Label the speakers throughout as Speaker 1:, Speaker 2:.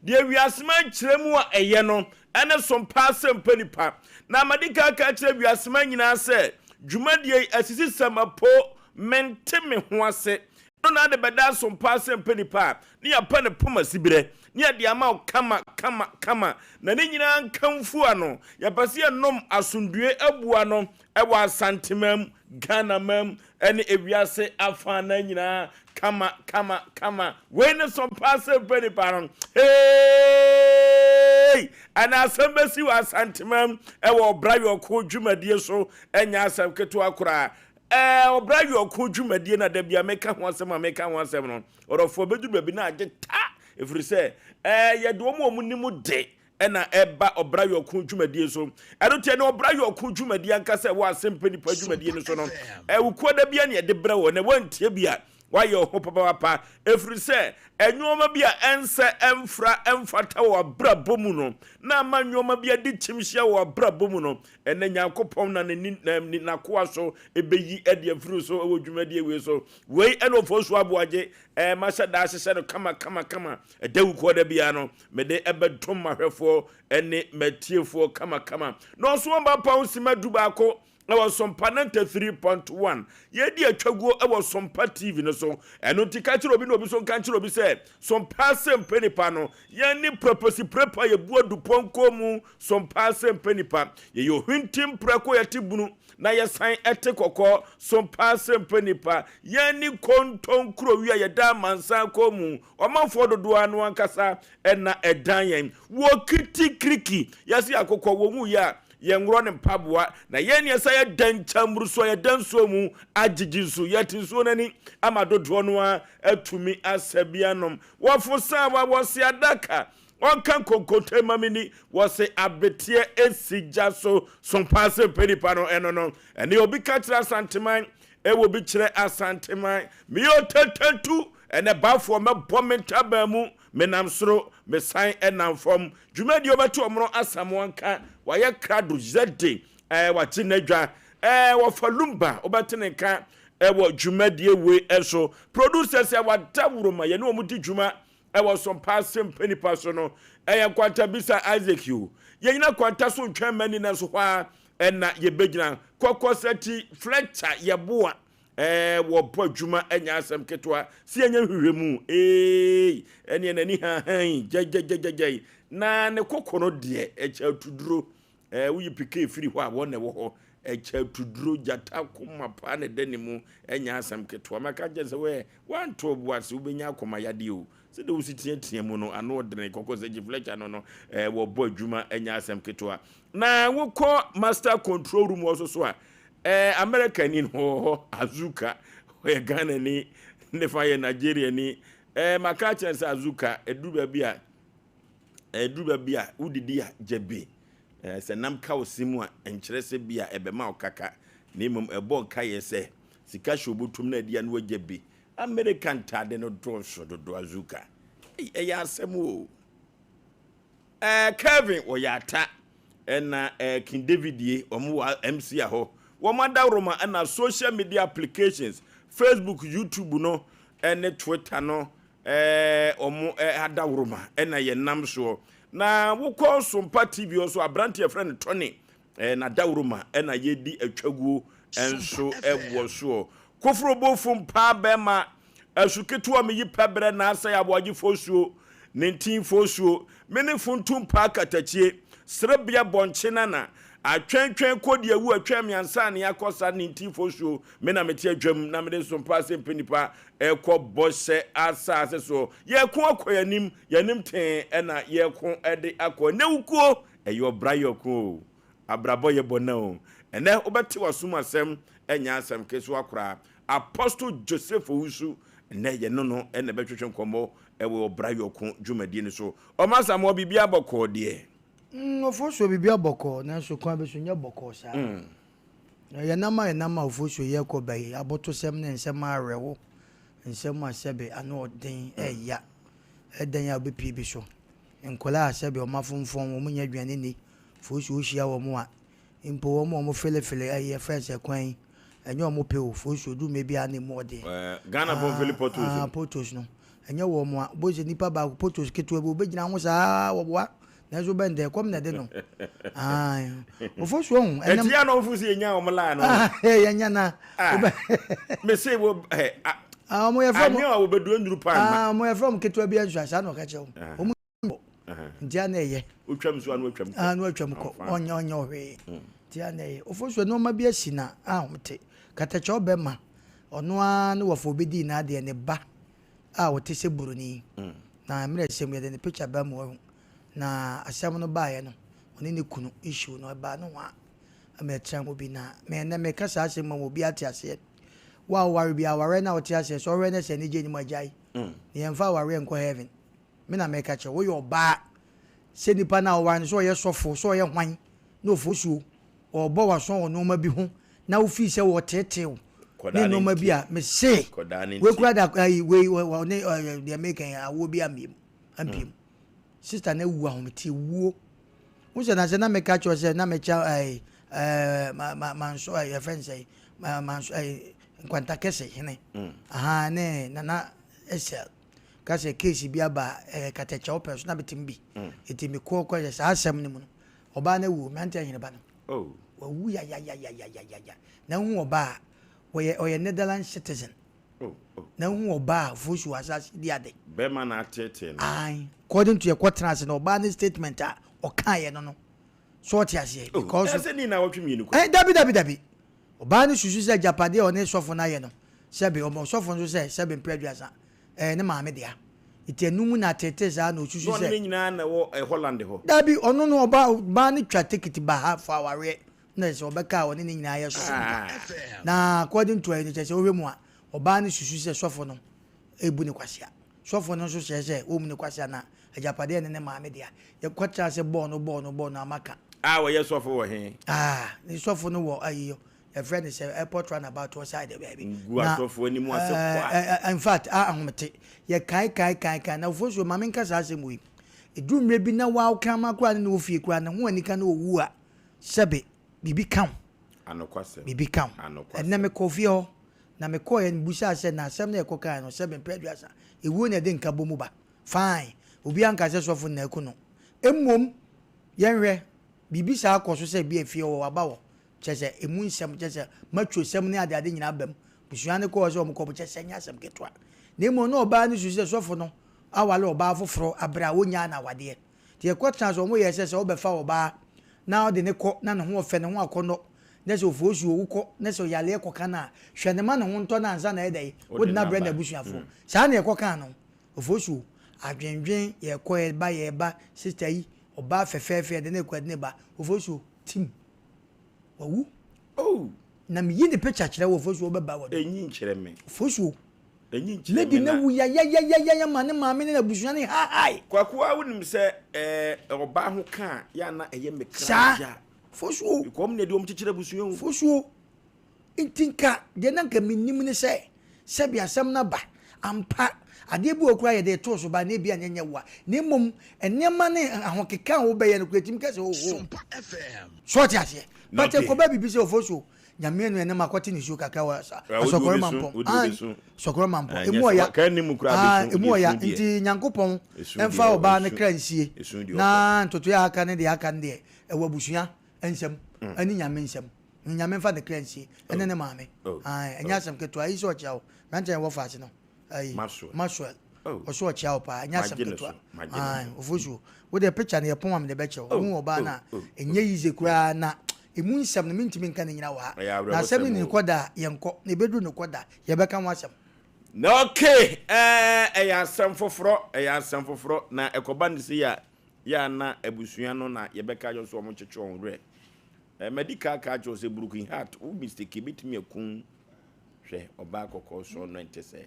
Speaker 1: Deɛ wiasema nkyerɛ mu a ɛyɛ no ɛne som paa sɛ mpɛ nipa. Na madi kan aka akyerɛ wiasema nyinaa sɛ dwumadie yi asisi sɛ mapo mente me ho ase. Ɛno na ade bɛda som paa sɛ mpɛ nipa a ne yɛapɛ ne poma siberɛ ne yɛde ama wo kama kama kama na ne nyinaa nkamfu ano. Yɛpɛ sɛ yɛnom asomdue abu ano ɛwɔ Asanteman, Ghanaman ɛne ewiase afaana nyinaa kama kama kama. Wei ne som paa sɛ mpɛ nipa no. Hey! Ɛna asɛm bɛsi wɔ Asanteman ɛwɔ ɔbra yɔko dwumadie so, ɛnyɛ asɛm ketewa koraa. Ɔbra yɔko dwumadie na da bia meka ho asɛm a meka ho asɛm no, ɔdɔfoɔ bɛduru baabi na agye ta, ɛfiri sɛ yɛde wɔn a wɔn nim de ɛna ɛba ɔbra yɔko dwumadie so. Ɛno tiɛ ne ɔbra yɔko dwumadie ankasa ɛwɔ asɛm nipa dwumadie no so no, ɛwukuo da bia ne yɛde brɛ wɔ na wɔntie bi a wayɛ ɔho papaapa, ɛfiri sɛ ɛnwoɔma bi a ɛnsɛ ɛmfra ɛmfata wɔ abrabɔ mu no na ama nwoɔma bi adi kyim hyia wɔ abrabɔ mu no, ɛnɛ Nyankopɔn na ne n'akoa so ɛbɛyi ɛde afiri so ɛwɔ dwumadie wei so. Wei ɛna Ofosu Aboagye mahyɛ da ahyehyɛ no kama kama kama. Ɛda wukuo da bia no mede ɛbɛdom mahwɛfoɔ ɛne matiefoɔ kama kama. Na ɔso wɔn ba pa ho sima 11 ɛwɔ Sompa 93.1. Yɛdi atwaguo ɛwɔ Sompa TV no so. Ɛno nti ka kyerɛ obi na obi so nka nkyerɛ obi sɛ Sompa asɛm nipa no yɛn ne prɛpɛsi prɛpa yɛbu adupɔnkɔ mu. Sompa asɛm nipa yɛyɛ ohwintim prɛko, yɛte bunu na yɛsan ɛte kɔkɔɔ. Sompa asɛm nipa yɛn ne kontonkuro wi a yɛda amansan kɔ mu. Ɔmanfoɔ dodoɔ ano ankasa ɛna ɛdan yɛn wɔ kitikiriki yɛsi akokɔ wɔn mu yɛ a yɛn ne mpaboa na yɛn ne ɛsɛ yɛda nkyɛnmuru so a yɛda nsuo mu agyegye nsuo, yɛte nsuo n'ani ama dodoɔ no a atumi asɛ bi anom. Wɔfo san wa wɔsi adaka wɔnka nkonkonte ma mi ni wɔsi abeteɛ esi gya so. Sompa ase mpɛ nipa no ɛno no ɛne obi ka kyerɛ Asanteman ɛwɔ bi kyerɛ Asanteman meyɛ otetetu ɛnɛ baafoɔ mɛbɔ me ntaban mu, menam soro mesan ɛnam fam. Dwumadie ɔbɛto ɔmono asamoa nka wayɛ krado zɛde wagye n'adwa wɔfa lumba wobɛte ne nka ɛwɔ dwumadie wei ɛso. Producers a wada woroma yɛne wɔn di dwuma ɛwɔ Sompa asɛm pɛ nipa so no ɛyɛ Nkwanta Bisa Isaac o. Yɛnyina kwanta so ntwɛn mani na so hɔ a ɛna yɛbɛgyina Kɔkɔsɛti Fletcher yɛboa wɔbɔ adwuma, ɛnyɛ asɛm ketewa si ɛnyɛ nhwehwɛ mu ee ɛneɛ n'ani hahan gyɛgyɛgyɛgyɛgyɛ na ne koko no deɛ ɛkyɛ atuduro. Woyi pike firi hɔ a wɔn na ɛwɔ hɔ ɛkyɛ atuduro gyata koma paa na ɛda ne mu, ɛnyɛ asɛm ketewa. Mɛka kyerɛ sɛ wɔyɛ wanto bo ase wobɛnya akoma yadeɛ o, sɛdeɛ wosi teatea mu no ano ɔdene. Kɔkɔsɛkyi Fletcher no wɔbɔ adwuma, ɛnyɛ asɛm ketewa. Na wokɔ master control room wɔ so so a America ni no wɔ hɔ, Azuka ɔyɛ Ghana ni ne fa yɛ Nigeria ni. Maka kyerɛ sɛ Azuka ɛduru baabi a ɛduru baabi a wodidi a gyabi sɛ nam ka wo se mu a nkyerɛ sɛ bi a ɛbɛma wo kaka, na mmom ɛbɔ nka yɛ sɛ sika hyɛ obotom na adi a na wagya bi. America ntade no dɔɔso dodo. Azuka ɛyɛ asɛm o. Kevin wɔyɛ ata ɛna King David ye wɔn wɔ MC hɔ wɔn adaworoma ɛna social media applications Facebook, YouTube no ɛne Twitter no wɔn adaworoma ɛna yɛn nam soɔ. Na wokɔ Sompa TV nso, aberanteɛ frɛ no Tony n'adaworoma ɛna yɛdi atwaguo nso ɛwɔ soɔ. Koforo mpaa bɛrima asu ketewa mi yi pɛbrɛ na asɛ aboagye fosuo ne ntin fosuo mene funtum paa katakyie serebea bɔnkye nana atwɛntwɛn kɔdi awu atwɛn miansa ne akɔ sa ne ntin fosuo. Me na mete adwam na mede Sompa ase mpɛ nipa ɛkɔ bɔhyɛ asase so. Yɛko akɔ yɛnim yɛnim tee ɛna yɛko ɛde akɔ ɛnɛ wukuo ɛyɛ ɔbra yɛko o abrabɔ yɛ bɔ na o ɛnɛ wobɛte w'asom asɛm, ɛnyɛ asɛm kesewa koraa. Apostle Joseph Owusu ɛnɛ yɛno no ɛna ɛbɛtwetwe nkɔmmɔ ɛwɔ ɔbra yɔko dwumadie no so. Ɔma Asamoah, biribi abɔkɔɔ deɛ?
Speaker 2: Ofosuo, biribi abɔkɔɔ, nanso kwan bi so nyɛ bɔkɔɔ saa. Yɛnam a yɛnam a Ofosuo yɛkɔ bɛyi abotosɛm ne nsɛm awerɛho, nsɛm a sɛbe ano ɔden ɛya ɛdan a wobɛpie bi so. Nkwadaa a sɛbe ɔmo afomfɔn wɔn nyɛ aduane ni, Fosuo hyia wɔn a mpo wɔn a wɔn felefele ɛyɛ fɛn sɛ kwan yi ɛnyɛ wɔn pɛ o. Fosuo du mmɛ bi a na emu ɔden.
Speaker 1: Ghana fo mfele potholes.
Speaker 2: Potholes no. Ɛnyɛ wɔn a, wobɛhu sɛ nipa baako potos ketewa bi, obɛgyina ho saa wɔboa, nanso wobɛn dɛ, ɛkɔm na ɛde no. Ae. Ofosuo ho.
Speaker 1: Ɛnti yɛ na ɔfo sɛ yɛnya wɔn laa no.
Speaker 2: Yɛnya na.
Speaker 1: Ah, mese wo ɛ
Speaker 2: wɔn yɛ fɛm.
Speaker 1: Anyɛ a wɔbɛdu nnuru paa
Speaker 2: mma. Wɔn yɛ fɛm ketewa bi nso a saa na ɔka kyerɛ wɔn. Wɔn bɔ. Nti a na ɛyɛ.
Speaker 1: Otwam so a na watwam
Speaker 2: kɔ. Ah, na watwam kɔ. Ɔnyɛ ɔnyɛ ɔhwee. Nti a na ɛyɛ. Ofosuo nneɛma bi asi na ahomte. Katakyɛ ɔbɛma. Ɔno ara ne wɔfa obedii n'adeɛ ne ba a ɔte sɛ buroni. Na mmerɛ sɛm yɛde ne picture ba mu wahu. Na asɛm no baeɛ no, ɔne ne kunu issue no ɛbaa no hɔ a ma ɛtra mu bi. Na me ɛnnɛ meka saa asɛm ma obi ate aseɛ. Wo a woware bi awareɛ no a wote aseɛ sɛ ɔhwɛ no sɛ anigye nni mu agyae. Na yɛmfa awareɛ nkɔ heaven. Me na meka kyerɛ wo, woyɛ ɔbaa sɛ nipa no a woware no sɛ ɔyɛ sɔfo, sɛ ɔyɛ hwan na ɔfosuo Wɔrebɔ w'aso wɔ nnoɔma bi ho na wofii sɛ wɔreteetee wo ne nnoɔma bi a mese wei kura da ayi wei ɔne deɛ meka yi awoɔ bi ammie mu ampie mu sista no awu ahometeɛ wuo wo sɛ na sɛ na meka kyerɛ sɛ na mekyɛ ɛɛ ɛɛ ma ma manso ɛɛ yɛfrɛ no sɛ ma manso ɛɛ nkwanta kɛse hene aha ne nana ɛsɛl ka sɛ keesi bi aba ɛɛ katɛkyɛw pɛ so na metem bi eti mekɔ kɔ yɛ saa asɛm no mu no Ɔbaa no awu o, mmeranteɛ ahene ba no.
Speaker 1: Oh.
Speaker 2: Wawu yayayayayaya. Na wohu ɔbaa a, wɔyɛ ɔyɛ Netherlands citizen.
Speaker 1: Oh, oh.
Speaker 2: Na wohu ɔbaa a ofuo wɔ asase di ade.
Speaker 1: Bɛrima na ateetee no.
Speaker 2: Ae. According to yɛkɔ tena ase no, ɔbaa no statement a ɔkaeɛ no no. So ɔte aseɛ?
Speaker 1: Oh,
Speaker 2: Because.
Speaker 1: ɛsɛ ni na wɔtwe mmienu kɔ.
Speaker 2: Eh, dabi dabi dabi. Ɔbaa no susu sɛ agyapadeɛ a ɔne sɔfo no ayɛ no, sɛbe ɔma ɔsɔfo nso sɛ sɛbe mpere aduasa, ɛyɛ ne maame dea. Nti ɛno mu na ateetee saa na ɔsusu
Speaker 1: Na ɔne
Speaker 2: sɛ.
Speaker 1: ne nyinaa na ɛwɔ eh, Holland hɔ.
Speaker 2: Dabi, ɔno no ɔba ɔbaa no twa tekiti ba ha fa awareɛ na sɛ ɔbɛka a ɔne ne nyinaa yɛ sɔfo.
Speaker 1: Ah.
Speaker 2: Na according to ɛyi no kyerɛ sɛ wohwɛ mu a ɔbaa no susu sɛ sɔfo no ebu ne kwasea. Sɔfo no nso kyerɛ sɛ ɔmmu ne kwasea na agyapadeɛ ne ne maame dea. Yɛkɔtra ase bɔɔ no bɔɔ no bɔɔ no ama ka.
Speaker 1: A ɔyɛ sɔfo wɔ he?
Speaker 2: Ah, ne sɔfo no wɔ ayi yɛfrɛ no sɛ airport runabout hɔ side baabi.
Speaker 1: Ngu
Speaker 2: Na
Speaker 1: asɔfo anim ase kwa.
Speaker 2: eh, in fact, ah, ahomete. Yɛ kae kae kae kae. Na ofosuo ma menka saa asɛm wei. Ɛduru mmerɛ bi na waa ɔkraman koraa ne ne wɔ fie koraa ne ho anika ne ɔwu a, sɛbe biribi ka wo.
Speaker 1: Anokwasɛm.
Speaker 2: Biribi ka wo.
Speaker 1: Anokwasɛm.
Speaker 2: Ɛnnɛ mekɔɔ fie hɔ, na mekɔeɛ no mebusaa sɛ na asɛm no a yɛkɔkaeɛ no sɛbe mprɛ aduasa, ɛwuo na ɛde nkabɔ mu ba. Fine, obiara nka sɛ sɔfo no na aku no. Mmom yɛnhwɛ, biribi saa kɔ so sɛ ebia fie hɔ waba hɔ, kyerɛ sɛ emu nsɛm, kyerɛ sɛ matwosɛm ne adeade nyinaa ba mu. Abusua no kɔɔ sɛ wɔkɔ, kyerɛ sɛ ɛnyɛ asɛm ketewa. Na mmom na ɔbaa no susu sɛ sɔfo no aware ɔbaa foforo bere a wonnyaa no awadeɛ. Nti yɛkɔtena so, wɔyɛɛ sɛ sɛ wobɛfa ɔbaa na wode no kɔ na ne ho ɔfɛ, ne ho akɔnnɔ, na sɛ ofuosuo wokɔ na sɛ yareɛ kɔka no a, hwɛ no ma ne ho ntɔ no ansa na ayɛ dɛn, wode no abrɛ n'abusuafoɔ. Saa na yɛkɔkaa no. Ofosuo, adwendwen, yɛkɔ yɛba yɛba, sister yi, ɔbaa fɛfɛɛfɛ yɛde no rekɔ yɛde no reba, Ofosuo, tim, wawu.
Speaker 1: Oh!
Speaker 2: Na meyi ne picture kyerɛ wo Ofosuo wobɛba w'anim.
Speaker 1: Enyi nkyerɛ me.
Speaker 2: Ofosuo,
Speaker 1: Enyi nkyerɛ
Speaker 2: lady
Speaker 1: me
Speaker 2: no
Speaker 1: na.
Speaker 2: awu yayayayaya ma ne maame ne n'abusua no haahae.
Speaker 1: Kwaku a wonim sɛ ɛɛ ɔbaa ho ka a yɛ a na ɛyɛ me kra
Speaker 2: Saa,
Speaker 1: ya.
Speaker 2: Ofosuo.
Speaker 1: Because wɔn na ɛde wɔn kyekyere abusua o.
Speaker 2: Ofosuo. Nti nka deɛ na nka menim ne sɛ, sɛbe asɛm no aba ampa, adeɛ bi wɔ hɔ koraa yɛde retoo so ba na ebia na ɛnyɛ wo a, na mmom nneɛma ne ahokeka a wobɛyɛ no koraa ɛtumi ka sɛ oho. So ɔte aseɛ? But ɛkɔba biribi sɛ ofosuo, Nyame anu ɛnɛ makɔte nisuo kakra wɔ Asɔkɔrɔ Mampɔn. Ae, Asɔkɔrɔ Mampɔn. Emu ɔya. Ae, emu ɔya. Nti Nyankopɔn mfa ɔbaa no kra nsie na ntotoeɛ a aka ne deɛ aka no deɛ ɛwɔ abusua nsam ɛne Nyame nsam. Nyame mfa ne kra nsie ɛne ne maame. Ae, ɛnyɛ asɛm ketewa. Ayi sɛ ɔkyea wo. Mmeranteɛ a yɛwɔ faase no, ayi, Maxwell. Ɔso ɔkyea wo paa. Ɛnyɛ asɛm ketewa. Ae, Ofosuo. Wo deɛ picture no yɛpɔn a mede bɛkyɛ wo. Wohu ɔbaa no a, ɛnyɛ yize koraa na emu nsɛm no mentumi nka ne nyina wɔ ha. Na asɛm no ni kɔ da a, yɛnkɔ. Na ɛbɛduru no kɔ da, yɛbɛka ho asɛm.
Speaker 1: Na okay, ɛɛ, ɛyɛ asɛm foforɔ, ɛyɛ asɛm foforɔ. Na ɛkɔba no sei a, yɛ a na abusua no na yɛbɛka akyerɛ sɛ wɔnkyekye wɔn werɛ. Eh, madi ka aka akyerɛ wo sɛ broken heart, wo mistake ebetumi aku hwɛ ɔbaa kɔkɔɔ sɔn no ɛnte sɛ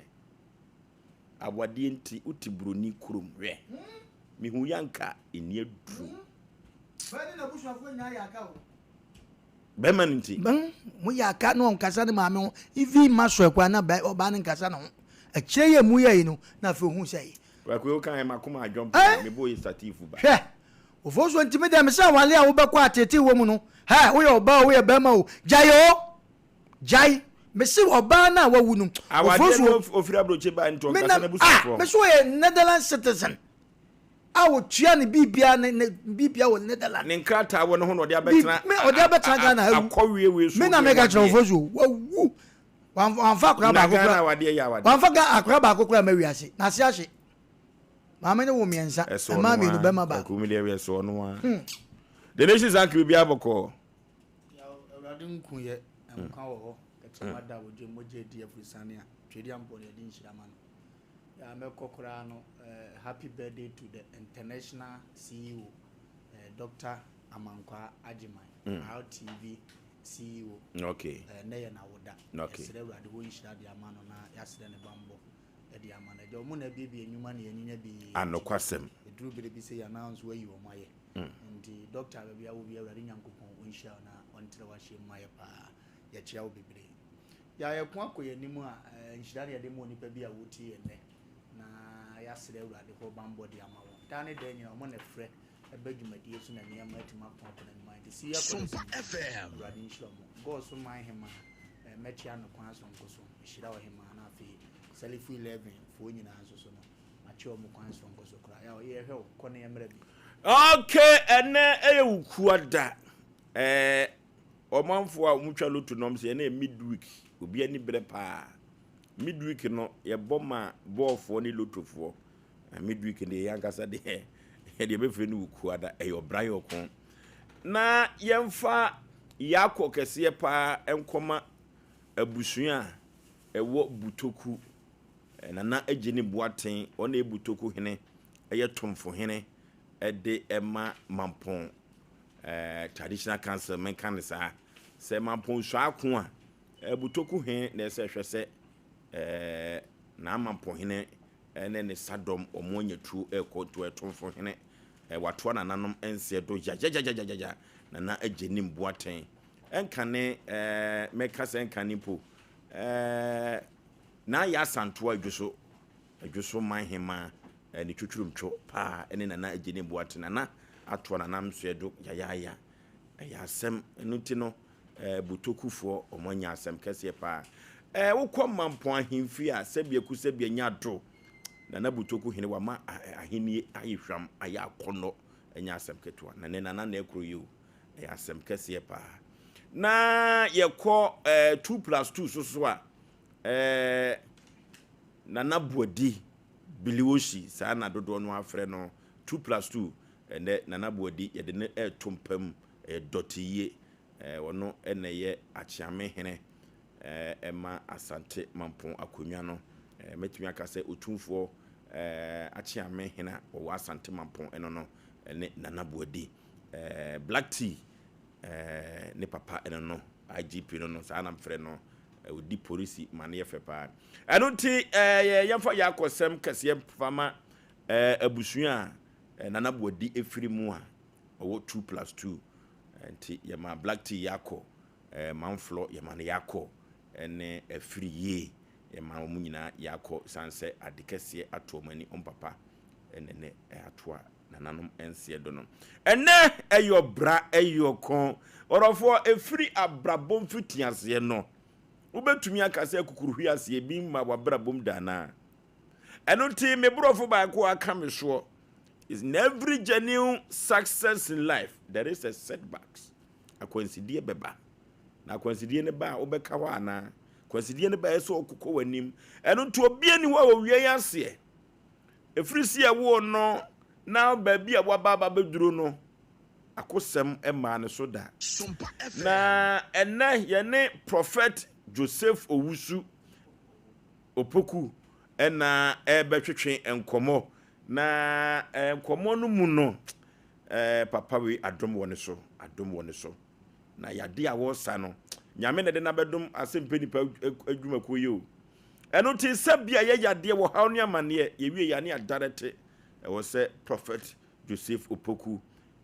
Speaker 1: awadeɛ nti wote buroni kurom hwɛ mehu yanka ɛni aduro.
Speaker 2: Bɛɛ ne n'abusuafoɔ nyinaa yɛ aka o.
Speaker 1: Bɛrima no nti.
Speaker 2: Bɛn mo yɛ aka na ɔnkasa ne maame ho even ma sɔɛ koraa na ɔbaa no nkasa ne ho akyire yi a emu yɛ yi no na afei ohun sɛ yi.
Speaker 1: Kwaku wo kan makoma adwɔn paa me bo yɛ satifu ba.
Speaker 2: Hwɛ Ofosuo nti me deɛ mesɛ awale a wobɛkɔ a teetee wɔ mu no hɛ woyɛ ɔbaa o woyɛ bɛrima o gyae o gyae. Mese ɔbaa no a wawu no.
Speaker 1: Awadeɛ no ofiri aburokyi baa nti ɔnkasa n'abusuafoɔ.
Speaker 2: Mese ɔyɛ Netherlands citizen a ɔtua ne biribia ne ne biribia wɔ Netherlands.
Speaker 1: Ne nkrataa wɔ ne ho na ɔde abɛtena.
Speaker 2: Me ɔde abɛtena Ghana ha wu.
Speaker 1: Akɔwie wei so.
Speaker 2: Me na meka kyerɛ wɔn so wawu. Wamfa akora baako
Speaker 1: kora. Na Ghana awadeɛ yɛ awadeɛ.
Speaker 2: Wamfa akora baako kora ma wiase. N'ase ahye. Maame no wo mmiɛnsa. Mmaa mmienu bɛma baako.
Speaker 1: Ɛkumi deɛ ɛsɛ ɔno a. The nation sank biribi abɔkɔɔ.
Speaker 3: Yaw, Awurade nku yɛ, nkwa wɔ hɔ, kɛtrɛma da wɔ dwam, mogya adi afurusiane a, Tweaduampɔn na yɛde nhyira ma no. Yaw, mɛkɔ koraa no, eh, happy birthday to the international CEO, eh, Doctor Amankwaa Agyeman, RTV CEO.
Speaker 1: Okay.
Speaker 3: Eh, nnɛ yɛ n'awoda.
Speaker 1: Okay.
Speaker 3: Yɛsrɛ Awurade hɔ nhyira de ama no na yɛasrɛ ne bammɔ de ama no. Agya, wɔn na abiebie nnwuma na yɛanyinya bi.
Speaker 1: Anokwasɛm.
Speaker 3: Ɛduru bere bi sɛ yɛn announce wɔayi wɔn ayɛ. Nti doctor baabi a wɔ biara Awurade Nyankopɔn ɔnhyira wo na ɔntrɛ w'ahyɛm mu ayɛ paa. Yɛkyea wo bebree. Yɛ a yɛko akɔ yɛn anim a nhyira na yɛde ma onipa bi a wɔtie yɛn nnɛ na yɛasrɛ Awurade hɔ bammɔ de ama wɔn. Daa ne daa nyinaa wɔn na ɛfrɛ ɛba dwumadie so na nneɛma atumi ako akɔ n'anim ayɛ. Nti Siya
Speaker 4: Sompa
Speaker 3: Kɔdɛsɛm
Speaker 4: FM.
Speaker 3: Awurade nhyira wɔn. God so man hemaa mɛkyea no kwan soronko so. Mehyira ɔhemaa na afei Salifu 11 foɔ nyinaa nso so no. Makyerɛ wɔn kwan soronko so koraa. Yaw, yɛhwɛ wo, kɔ na yɛmmra bi.
Speaker 1: Okay, ɛnɛ ɛyɛ wukua da. Ɛɛ ɔmanfoɔ a wɔtwa loto nom sɛ ɛnɛ yɛ midweek. Obi ani brɛ paa. Midweek no yɛbɔ ma bɔɔfoɔ ne lotofoɔ. Na midweek deɛ yɛn ankasa deɛ yɛde yɛbɛfrɛ no wukua da. Ɛyɛ ɔbra yɛ ɔko. Na yɛmfa yɛakɔ kɛseɛ paa nkɔma abusua a ɛwɔ Butoku Nana Agyeni Boateng, ɔno na ɛyɛ Butoku hene, ɛyɛ Tomfo hene de ma Mampong Traditional Council, menka no saa. Sɛ Mampong sua ako a, Butoku hene na ɛsɛ hwɛ sɛ n'Amampong hene ne ne sadɔm wɔn anya tuo ɛrekɔ nti ɔyɛ Tomfo hene. Watoa nananom nseɛ do gyagyagyagyagya. Nana Agyeni Boateng, ɛnkane, mɛka sɛ ɛnkane mpo, Naa Yaa Asantewaa Adwoso, Adwoso man hemaa ne twotworomtwo paa ne Nana Agyene Boate Nana atoa Nana Msoɛ do yayaaya. Ɛyɛ asɛm, ɛno nti no Botokufoɔ wɔn anya asɛm kɛseɛ paa. Wokɔ Mampɔn ahemfie a, sɛbi aku sɛbi anya do, Nana Botoku hene wama ahennie ayɛ hwam, ayɛ akɔnnɔ, ɛnyɛ asɛm ketewa. Na ne Nana na ɛkoro yi o, ɛyɛ asɛm kɛseɛ paa. Na yɛkɔ 2 plus 2 so so a, Ɛɛ Nana Boadi Biliosi, saa na dodoɔ no ara frɛ no, 2 plus 2, ɛnnɛ Nana Boadi yɛde no reto mpa mu, ɛyɛ dɔte yie, ɛɛ ɔno na ɛyɛ Akyeame hene ɛɛ ma Asante Mampong akonnwa no, ɛɛ mɛtumi aka sɛ Otumfoɔ ɛɛ Akyeame hene a ɔwɔ Asante Mampong ɛno no ɛne Nana Boadi. Ɛɛ Black Tea ɛɛ ne papa ɛno no, IGP no no, saa na mfrɛ no. Ɔdi polisi ma no yɛ fɛ paa. Ɛno nti ɛɛ yɛmfa yɛn akɔsɛm kɛseɛ mfa ma ɛɛ abusua a Nana Boadi efiri mu a ɔwɔ 2 plus 2. Nti yɛma Black Tea yɛakɔ, ɛɛ Manflɔ yɛma no yɛakɔ, ɛne Afiri Yie yɛma wɔn nyinaa yɛakɔ san sɛ ade kɛseɛ ato wɔn ani, wɔn papa ɛne ne atoa nananom nseɛ do no. Ɛnnɛ ɛyɛ ɔbra ɛyɛ ɔko. Ɔdɔfoɔ, ɛfiri abrabɔ mfitiaseɛ no, wobɛtumi aka sɛ akukuruhweaseɛ bi mma w'abrabɔ mu da anaa? Ɛno nti me borɔfo baako a aka me soɔ is in every genuine success in life there is a setbacks. Akwansideɛ bɛba. Na akwansideɛ no ba a wobɛka hɔ anaa? Akwansideɛ no ba a ɛsɛ ɔkokɔ w'anim. Ɛno nti obi ani hɔ a ɔwie yɛ aseɛ. Ɛfiri sɛ yɛwoo no na baabi a waba aba bɛduru no, akosɛm mmaa ne so da. Na ɛnnɛ yɛne Prɔfɛt Joseph Owusu Opoku na ɛrebɛtwetwe nkɔmmɔ. Na nkɔmmɔ no mu no, papa wei adom wɔ ne so, adom wɔ ne so. Na yadeɛ a wɔresa no, Nyame na ɛde no abɛdom asɛmpɛ nipa adwumakuo yi o. Ɛno nti sɛ bia yɛ yadeɛ wɔ haw ne amaneɛ, yɛwie yɛ a ne yɛadarɛte. Ɛwɔ sɛ Prophet Joseph Opoku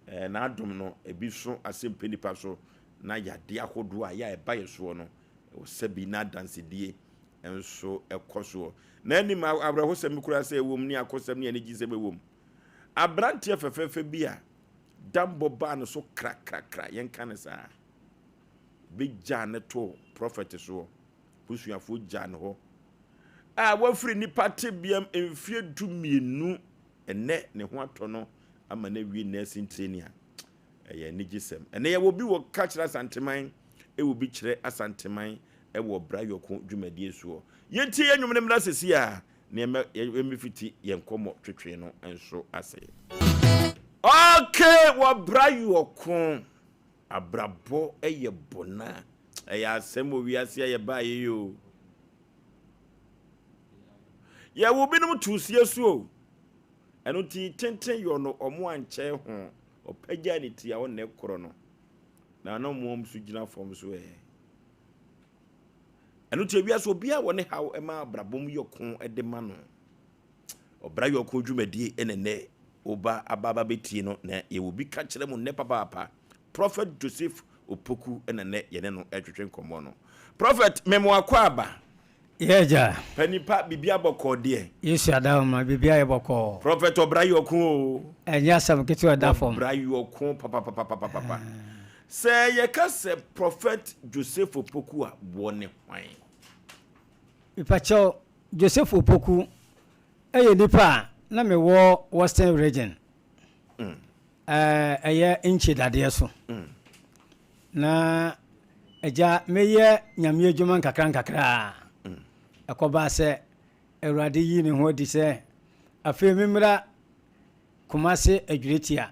Speaker 1: eh, n'adom no ebi so asɛmpɛ nipa so na yadeɛ ahodoɔ a yɛ a ɛba yɛ soɔ no, ɛwɔ sɛ bi n'adansedie nso ɛkɔ soɔ. Na anim awerɛhosɛm koraa sɛ ɛwom ne akosɛm ne anigyesɛm ɛwom. Aberanteɛ fɛfɛɛfɛ bi a dambɔ baa no so krakrakra, yɛnka no saa, bɛgyaa no too prɔfɛt soɔ. N'abusuafoɔ gyaa no hɔ a wafiri nnipa tebeam mfeɛ 12. Ɛnnɛ ne ho atɔ no ama no awie nursing training a ɛyɛ anigyesɛm. Ɛnnɛ yɛwɔ bi wɔ Ka Kyerɛ Asanteman, ɛwɔ bi Kyerɛ Asanteman ɛwɔ Bra Yɔko dwumadie soɔ. Yɛntie yɛn nnwom no mmra sɛsi a na yɛmmɛfiti yɛn nkɔmmɔ twetwe no nso ase. Okay, wɔ Bra Yɔko, abrabɔ yɛ bona. Ɛyɛ asɛm wɔ wiase a yɛbaeɛ yi o. Yɛwo binom too sie so o. Ɛno nti tenten yɔ no ɔmo ankyɛe ho. Ɔpagyaa ne ti a ɔnnɛ korɔ no. Na na ɔmo nso gyina fam so ɛ. Ɛno nti ewiase obiara wɔ ne haw ɛma abrabɔ mu yɛ ko de ma no. Ɔbra yɛ ɔko dwumadie ɛna nnɛ woba aba aba bɛtie no na yɛwɔ bi ka kyerɛ mo nnɛ papaapa. Prophet Joseph Opoku na nnɛ yɛne no retwetwe nkɔmmɔ no. Prophet, mema wo akwaaba.
Speaker 2: Yɛ agya.
Speaker 1: Panin pa, biribi abɔkɔɔ deɛ.
Speaker 2: Yesu adawoma, biribi ayɛ bɔkɔɔ.
Speaker 1: Prophet ɔbra yɛ ɔko o.
Speaker 2: Ɛnyɛ asɛm ketewa ɛda fam.
Speaker 1: Ɔbra yɛ ɔko papapapapapa. Sɛ yɛka sɛ Prophet Joseph Opoku a, wɔ ne hwan?
Speaker 2: Mepakyɛw, Joseph Opoku yɛ nipa a na mewɔ Western Region. Ɛyɛ nkye dadeɛ so. Na agya meyɛ nyame adwuma nkakra nkakra a, ɛkɔbaa sɛ Awurade yii ne ho adi sɛ afei memmra Kumase Adwiritia,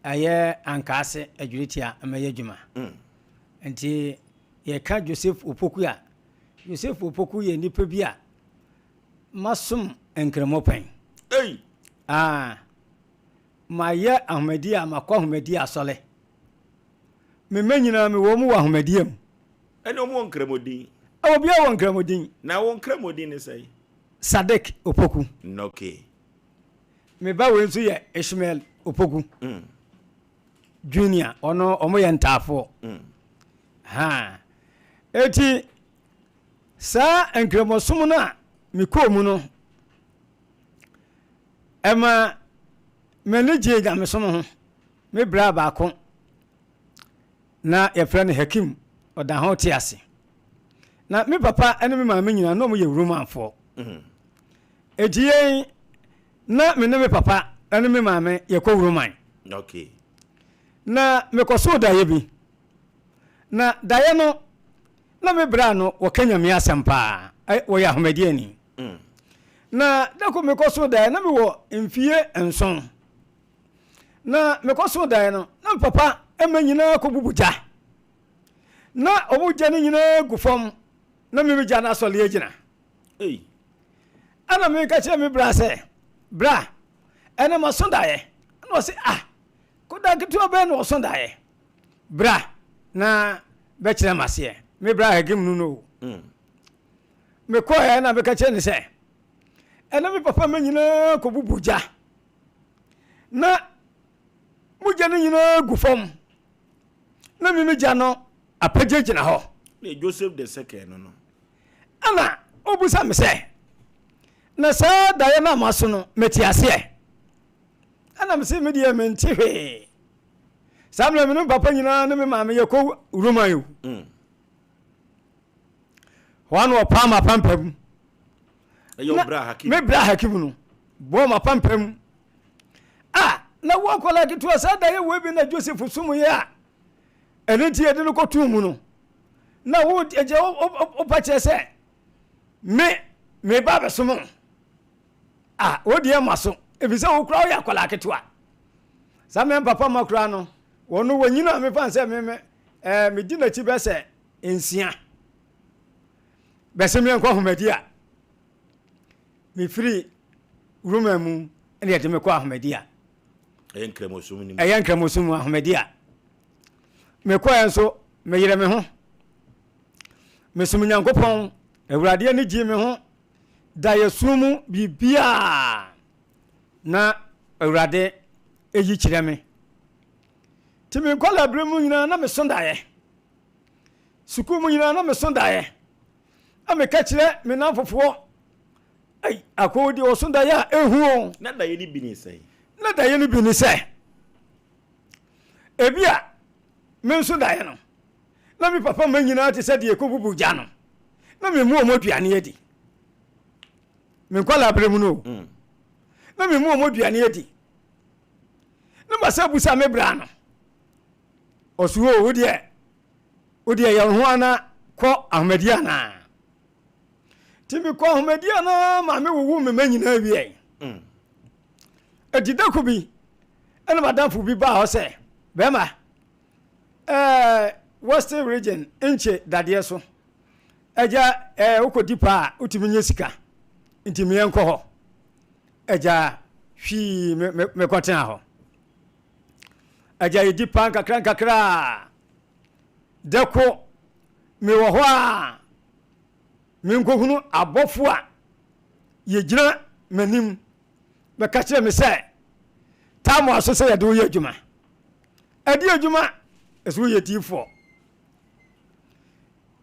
Speaker 2: ɛyɛ Ankaase Adwiritia mmɛyɛ adwuma. Nti yɛka Joseph Opoku a, Joseph Opoku yɛ nipa bi a masom Nkramo pɛn.
Speaker 1: Ei!
Speaker 2: Ah, mayɛ ahomadi a makɔ ahomadi asɔre. Me mma nyinaa mewɔ wɔn wɔ ahomadie mu.
Speaker 1: Ɛne wɔn wɔ nkramodin?
Speaker 2: Obiara wɔ nkramodin.
Speaker 1: Na wo nkramodin ne sɛn?
Speaker 2: Sadiq Opoku.
Speaker 1: Okay.
Speaker 2: Me ba wei nso yɛ Ishmael Opoku. Junior, ɔno wɔn yɛ ntaafoɔ. Ha. Eti saa nkramosom no a mekɔɔ mu no, ɛma m'ani gyee nyamesom ho. Me bra baako, na yɛfrɛ no Hakim, ɔda ho te ase. Na me papa ne me maame nyinaa na wɔyɛ Romanfoɔ. Enti yɛn, na me ne me papa ne me maame yɛkɔ Roman.
Speaker 1: Okay.
Speaker 2: Na mekɔsoo daeɛ bi. Na daeɛ no, na me bra no wɔka Nyame asɛm paa, wɔyɛ Ahomadiani. Na da koro mekɔsoo daeɛ, na mewɔ mfie nson. Na mekɔsoo daeɛ no, na me papa mma nyinaa kɔbubu gya. Na wɔn gya no nyinaa gu fam, na me me gya no asɔre agyina. Ɛna meka kyerɛ me bra sɛ, bra, ɛnɛ maso daeɛ. Ɛna ɔse, ah, koda ketewa bɛn na ɔso daeɛ? Bra na bɛkyerɛ m'aseɛ. Me bra Hagim no no o. Mekɔeɛ na meka kyerɛ no sɛ, ɛnɛ me papa mma nyinaa kɔbubu gya. Na mo gya no nyinaa gu fam. Na me me gya no apagya gyina hɔ.
Speaker 1: Ne Joseph the second no no.
Speaker 2: Ɛna ɔbusa me sɛ, na saa daeɛ no a maso no, mete aseɛ? Ɛna mese me deɛ mente hwee. Saa mmerɛ me ne me papa nyinaa ne me maame yɛkɔ Roman o. Hɔ a na ɔpaa m'apampam.
Speaker 1: Ɛyɛ
Speaker 2: Me bra Hakim no bɔɔ m'apampam. A na wo akwadaa ketewa saa da yɛ wei bi na Joseph som yɛ a ɛno nti yɛde no kɔtoo mu no na wo agya wopa kyerɛ sɛ me meba abɛsom a wo deɛ ma so ɛfiri sɛ wo koraa woyɛ akwadaa ketewa. Saa mɛ papa ma koraa no wɔn no wɔnyina a mefa sɛ me me ɛɛ medi n'akyi bɛ sɛ nsia bɛsɛ meɛnkɔ ahomadi a mefiri Roma mu ɛna yɛde me kɔ ahomadi a
Speaker 1: ɛyɛ nkramosom
Speaker 2: mu ɛyɛ nkramosom mu ahomadi a mekɔɛ nso meyere me ho mesom Nyankopɔn Awurade ani gye me ho daeɛso mu biribiaa na Awurade eyi kyerɛ me nti me nkɔla berɛ mu nyinaa na meso daeɛ sukuu mu nyinaa na meso daeɛ na meka kyerɛ me namfofoɔ ei akɔwo deɛ ɔso daeɛ a ɛhu o.
Speaker 1: Na daeɛ no bi ne sɛn?
Speaker 2: Na daeɛ no bi ne sɛ ebi a me nso daeɛ no na me papa ma nyinaa te sɛ deɛ ɛkɔbubu gya no. Na memu wɔn aduane adi. Me nkwadaa berɛ mu no o. Na memu wɔn aduane adi. Na masa busa me bra no. Ɔso o, wo deɛ, wo deɛ yɛ wo ho ana kɔ ahomadi anaa? Nti mekɔ ahomadi anaa ma me wowo me ma nyinaa wiɛ. Enti da ko bi, ɛna madamfo bi baa hɔ sɛ, bɛrima, ɛɛ Western region nkye dadeɛ so. Agya, ɛɛ wokɔdi paa a, wotumi nyɛ sika. Nti meɛ nkɔ hɔ. Agya, hwii me, me, mekɔtena hɔ. Agya, yɛdi paa nkakra nkakra. Da ko, mewɔ hɔ a, menkɔhunu abɔfo a yɛgyina m'anim bɛka kyerɛ me sɛ, taa mo aso sɛ yɛde wo yɛ adwuma. Ɛde adwuma, ɛsɛ woyɛ diifoɔ.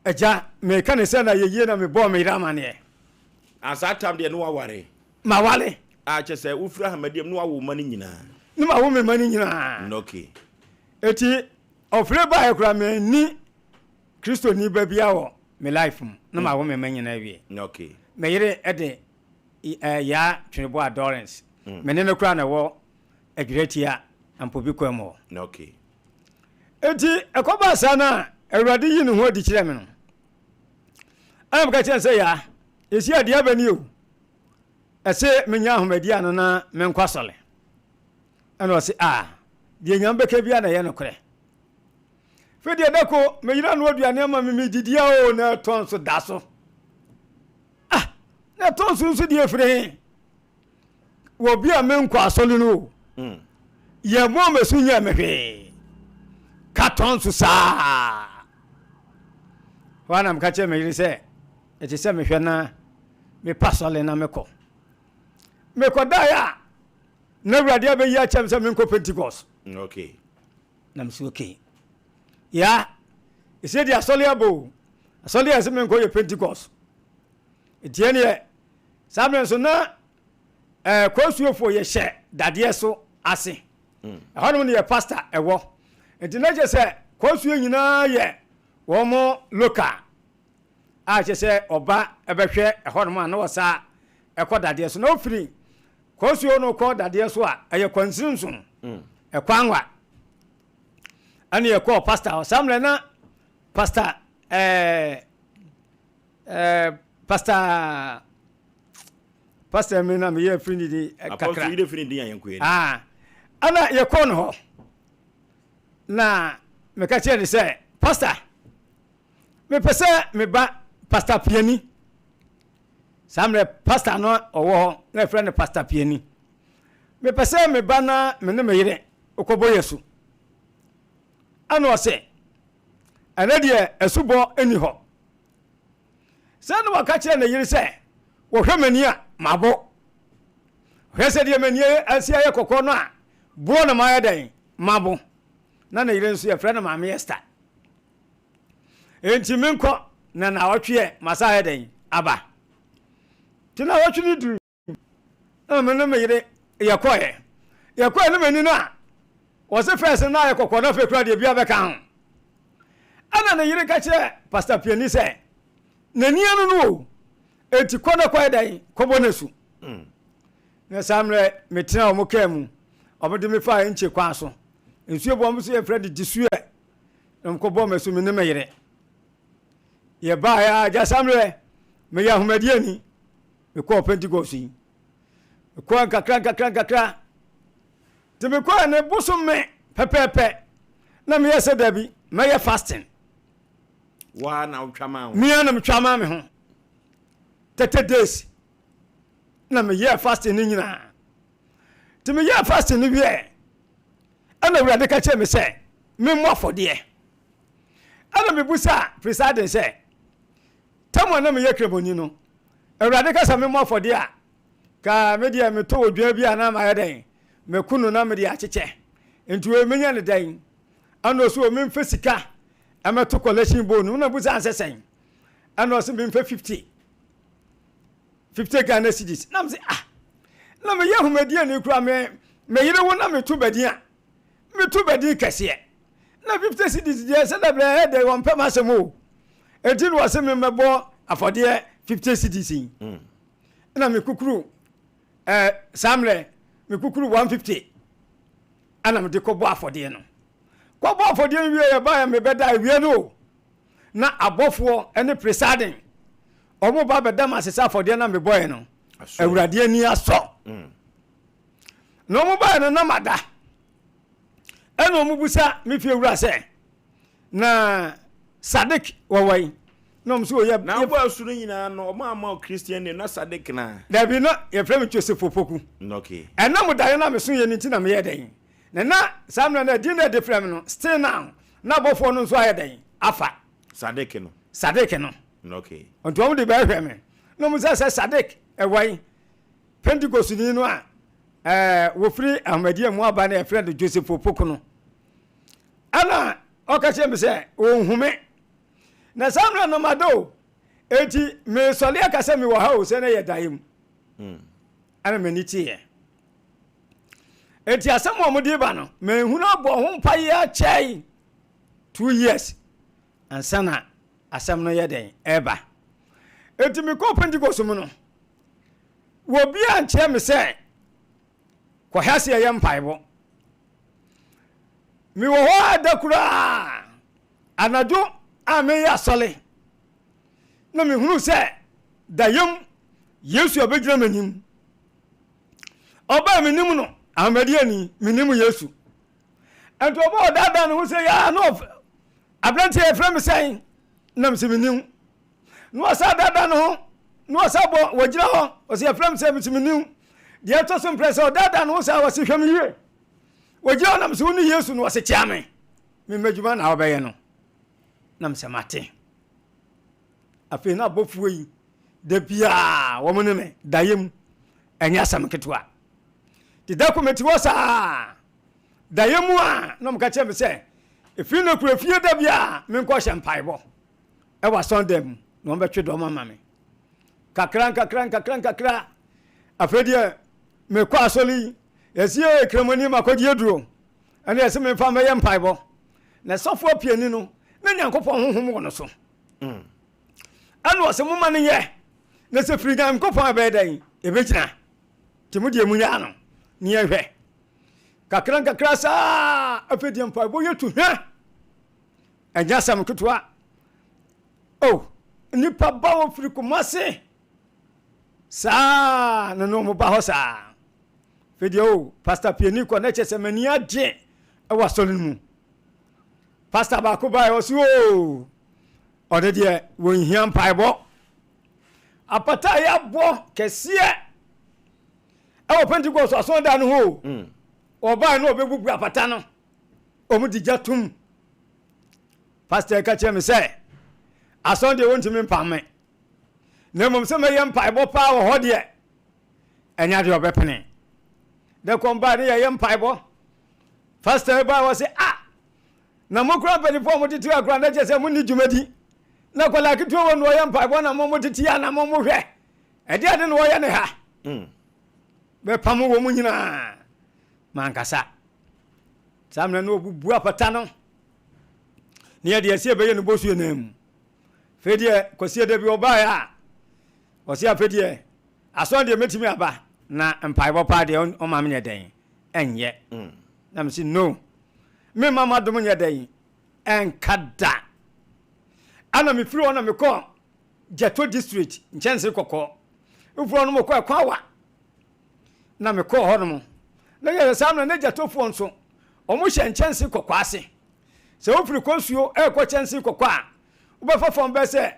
Speaker 2: Agya, meka ne sɛ na yɛyie na mebɔɔ me yere amaneɛ.
Speaker 1: A saa tam deɛ ne waware?
Speaker 2: Maware.
Speaker 1: A kyɛ sɛ wofiri ahamadeɛ mu ne wawo mma no nyinaa?
Speaker 2: Ne mawo me mma no nyinaa.
Speaker 1: Okay.
Speaker 2: Eti ɔfrɛ baeɛ koraa manni Kristoni ba biara wɔ me life mu na mawo me mma nyinaa awie.
Speaker 1: Okay.
Speaker 2: Me yere de Yaa Tweneboa Dorrance. Me ne no koraa na ɛwɔ Adwiratia Ampobi kwan mu hɔ.
Speaker 1: Okay.
Speaker 2: Enti ɛkɔbaa saa no a Awurade yii ne ho adi kyerɛɛ me no, ɛna meka kyerɛ no sɛ, Yaa, yɛsi adeɛ aba ni o, ɛse menya ahomadi ano na menkɔ asɔre. Ɛna ɔse, a, deɛ Nyame bɛka biara na ɛyɛ nokorɛ. Fei deɛ da ko, meyere ano aduane ama me, medidi a o, na ɛtɔ nso da so. Ah, na ɛtɔ nso nso deɛ ɛfiri he? Wɔ bi a menkɔ asɔre no o. Yɛ mɔ mɛso nyɛ me hwee. Ka tɔn so saa. Hɔ a na meka kyerɛ me yere sɛ, ɛte sɛ mehwɛ na mepa sɔle na mekɔ. Mekɔdaeɛ a, na Awurade abɛyi akyɛm sɛ menkɔ Pentecost.
Speaker 1: Okay.
Speaker 2: Na mesi okay. Ya, ɛsɛ di asɔle aba o. Asɔle a ɛsɛ menkɔ yɛ Pentecost. Ɛtiɛ neɛ, saa mmerɛ nso na ɛɛ kɔnsuofoɔ yɛhyɛ dadeɛ so ase. Ɛhɔnom no yɛ pastor ɛwɔ. Nti na kyerɛ sɛ kɔnsuo nyinaa yɛ wɔn local a kyerɛ sɛ ɔba ɛbɛhwɛ ɛhɔnom a na ɔsa ɛkɔ dadeɛ so. Na ofiri kɔnsuo no kɔ dadeɛ so a ɛyɛ kwansiri nson. Ɛkwanwa. Ɛne yɛkɔɔ pastor hɔ. Saa mmerɛ na pastor ɛɛ ɛɛ pastor pastor mi na meyɛ firi ne din kakra.
Speaker 1: Apɔso yi de firi ne din a yɛn kɔ yɛn.
Speaker 2: Ah, ɛna yɛkɔɔ no hɔ na meka kyerɛ ne sɛ pastor mepɛ sɛ meba pastor piani saa mmerɛ pastor no ɔwɔ hɔ na ɛfrɛ no pastor piani mepɛ sɛ meba na me ne me yere wokɔbɔ yɛ su ɛna ɔsɛ ɛnɛ deɛ asubɔ nni hɔ Sɛ na waka kyerɛ ne yere sɛ, Wɔhwɛ m'ani a, mabo. Hwɛ sɛdeɛ m'ani asi ayɛ kɔkɔɔ no a, boɔ na mayɛ dɛn? Mabo. Na ne yere nso yɛfrɛ no Maame Esther. Enti menkɔ na naawɔtweɛ masa ayɛ dɛn? Aba. Nti naawɔtwe no duru. Na me ne me yere yɛkɔeɛ. Yɛkɔeɛ no m'ani no a, wɔse fɛs no na ayɛ kɔkɔɔ na afei koraa deɛ bia bɛka ho. Ɛna ne yere ka kyerɛ Pastor Piani sɛ, n'ani ano no o, enti kɔ na kɔyɛ dɛn kɔbɔ no asu. Na saa mmerɛ metena wɔn kaa mu, wɔde me faa nkye kwan so. Nsuo bɔ wɔn so yɛfrɛ no disuɛ. Na wɔkɔbɔɔ me asu me ne me yere. Yɛbaeɛ a, gya saa mmerɛ meyɛ ahomadiani. Mekɔɔ Pentecost yi. Mekɔɔ nkakra nkakra nkakra. Nti mekɔɔ ne bosome pɛpɛɛpɛ na meyɛ sɛ dabi mɛyɛ fasting.
Speaker 1: Waa na wotwa maa ho.
Speaker 2: Mea na metwa maa me ho. 30 days na meyɛɛ fasting no nyinaa. Nti meyɛɛ fasting no wieɛ ɛna Awurade ka kyerɛ me sɛ memmɔ afɔdeɛ. Ɛna mebusaa presiding sɛ Tam a na meyɛ Kramoni no, Awurade ka sɛ memmɔ afɔdeɛ a, ka me deɛ metɔ odwan bi a na mayɛ dɛn? Maku no na mede akyekyɛ. Nti wei menya no dɛn? Ɛna ɔse o memfa sika mmɛto collection bowl no mu. Na mebusaa no sɛ sɛn? Ɛna ɔse memfa 50. 50 Ghana cedis. Na mese ah, na meyɛ ahomadiani koraa me meyere wo na meto badin a, meto badin kɛseɛ. Na 50 cedis deɛ sɛ da berɛ ɛyɛ dɛ wɔmpɛ m'asɛm o. Enti na wɔse memmɛbɔ
Speaker 4: afɔdeɛ 50 cedis yi. Ɛna mekukuru ɛɛ saa mmerɛ mekukuru 150 ɛna mede kɔbɔ afɔdeɛ no. Kɔbɔ afɔdeɛ no wie yɛbaeɛ mebɛda awie no o. Na abɔfoɔ ne presiding wɔn ba bɛda me ase sɛ afɔdeɛ na mebɔeɛ no Awurade ani asɔ. Na wɔn baeɛ no na mada. Ɛna wɔn busa me fie wura sɛ na Sadik wɔ wɔ yi na wɔn nso wɔyɛ.
Speaker 1: Na wobɔ asu no nyinaa no wɔn ama wo Christian name na Sadik na.
Speaker 4: Dabi na yɛfrɛ me Joseph Opoku.
Speaker 1: Okay.
Speaker 4: Ɛnam daeɛ no a meso yɛ no nti na meyɛ dɛn. Na na saa mmerɛ no ɛdin no a ɛde frɛ me no still now na abɔfoɔ no nso ayɛ dɛn afa.
Speaker 1: Sadik no.
Speaker 4: Sadik no.
Speaker 1: Okay.
Speaker 4: Nti wɔn de bɛhwɛ me na wɔn sɛ sɛ Sadik ɛwɔ yi Pentekostni no a ɛɛ wɔfiri Ahmadiyya mu aba no yɛfrɛ no Joseph Opoku no. Ɛna ɔka kyerɛ me sɛ ɔnhu me. Na saa mmerɛ no mada o. Enti mesɔre aka sɛ mewɔ ha o sɛ na yɛ daeɛ mu. Ɛna m'ani teeɛ. Enti asɛm a wɔde ba no, manhunu abɔ ho mpaeɛ akyɛe 2 years ansa na asɛm no yɛ dɛn ɛba. Enti mekɔɔ Pentecost mu no, wɔbi ankyerɛ me sɛ kɔhɛ ase ɛyɛ mpaebɔ. Mewɔ hɔ a da koraa anadwo a meyɛ asɔre na mehunu sɛ dayam Yesu abɛgyina m'anim. Ɔbaa menim no, Ahmadiyani, menim Yesu. Nti ɔbaa ɔdaadaa ne ho sɛ yaa na aberanteɛ yɛfrɛ me sɛn na mesɛ menim. Na ɔsa daadaa ne ho na ɔsa bɔ wɔgyina hɔ ɔsɛ yɛfrɛ me sɛ mesɛ menim. Deɛ ɛtɔ so mprɛ sɛ ɔdaadaa ne ho saa wɔse hwɛ me yie. Wɔgyina hɔ na mesɛ wo ne Yesu na ɔse kyea me. Memmadwuma na wobɛyɛ no. Na mesɛ mate. Afei na abɔfoɔ yi da biara wɔn ne me daeɛ mu ɛnyɛ asɛm ketewa. Nti da ko mete hɔ saa daeɛ mu a na wɔka kyerɛ me sɛ ɛfiri no kura fie da biara menkɔ hyɛ mpaebɔ ɛwɔ asɔndan mu na wɔbɛtwe dɔm ama me. Kakra nkakra nkakra nkakra afei deɛ mekɔ asɔre yi yɛsi yɛ kramoni makɔgye aduro ɛne yɛsɛ memfa mɛyɛ mpaebɔ na sɔfo apiani no na Nyankopɔn honhom wɔ no so. Ɛna ɔsɛ moma no nyɛ na sɛ firi Nyankopɔn a ɛbɛyɛ dɛn ɛbɛgyina nti mo deɛ munyaa no ne yɛhwɛ kakra nkakra saa afei deɛ mpaebɔ yɛ tu hwɛ ɛnyɛ asɛm ketewa o nipa ba wɔ firi Kumase saa na ne ɔmo ba hɔ saa afei deɛ o pastor piani kɔ na kyerɛ sɛ m'ani agye ɛwɔ asɔre no mu. Pastor baako baeɛ ɔse o ɔno deɛ wɔnhia mpaebɔ. Apata a yɛabɔ kɛseɛ ɛwɔ Pentecost asɔredan no ho o. Ɔbaeɛ no ɔbɛbubu apata no. Wɔn de gya tum. Pastor ka kyerɛ me sɛ asɔre deɛ wɔntumi mpam me. Na mmom sɛ mɛyɛ mpaebɔ paa wɔ hɔ deɛ ɛnyɛ adeɛ ɔbɛpene. Dɛ kɔn baa ne yɛyɛ mpaebɔ. Pastor baa wɔ se ah na mo kura mpanimfoɔ a motete akora na kyerɛ sɛ monni dwumadi na akwadaa ketewa wɔ no ɔyɛ mpaebɔ na mo motete a na mo mohwɛ ɛde ade na wɔyɛ ne ha bɛpam wɔ mu nyinaa mankasa saa mmerɛ no ɔbubu apata no ne yɛde ɛsɛ ɛbɛyɛ no bɔsuo nan mu afei deɛ kwasie da bi ɔbaeɛ a ɔse afei deɛ asɔre deɛ mɛtumi aba na mpaebɔ paa deɛ ɔma menyɛ dɛn ɛnyɛ na mese no memma m'adom nyɛ dɛn ɛnka da ana mefiri hɔ na mekɔ Gyato district nkyɛnse kɔkɔɔ mfiri hɔ no mekɔ ɛkɔ awa na mekɔɔ hɔ nom na yɛ saa mmerɛ na Gyatofoɔ nso ɔmo hyɛ nkyɛnse kɔkɔɔ ase sɛ wofiri kɔ nsuo ɛrekɔ kyɛnse kɔkɔɔ a wobɛfa fam bɛyɛ sɛ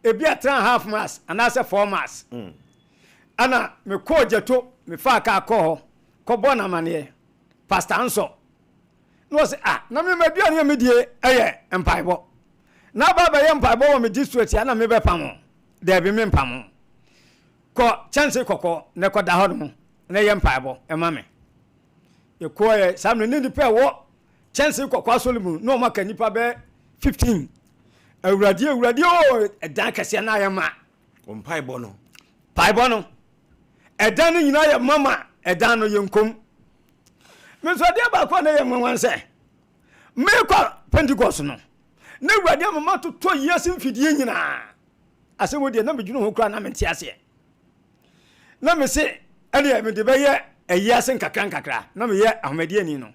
Speaker 4: ebi a 3.5 miles anaasɛ 4 miles ana mekɔɔ Gyato mefaa kaa kɔɔ hɔ kɔbɔ no amanneɛ pastor nsɔ na ɔsɛ ah na me m'aduane a medie ɛyɛ mpaebɔ na aba abɛyɛ mpaebɔ wɔ me district a na mebɛpam ho daabi mempam ho kɔ kyɛnse kɔkɔɔ na ɛkɔda hɔ nom na ɛyɛ mpaebɔ ɛma me yɛkɔɛ saa mmerɛ ne nnipa ɛwɔ kyɛnse kɔkɔɔ asɔre mu na ɔmo aka nnipa bɛɛ 15 awurade awurade o ɛdan kɛseɛ no ayɛ ma
Speaker 1: mpaebɔ no
Speaker 4: mpaebɔ no ɛdan no nyinaa yɛ mama ɛdan no yɛ nkom me nso adeɛ baako a na yɛ nwanwan sɛ mekɔ Pentecost no na awurade ama matotɔ yiase mfidie nyinaa. Asɛm wei deɛ na medwene ho koraa na mente aseɛ. Na mese ɛdeɛ mede bɛyɛ ayi ase nkakra nkakra na meyɛ ahomadeɛni no.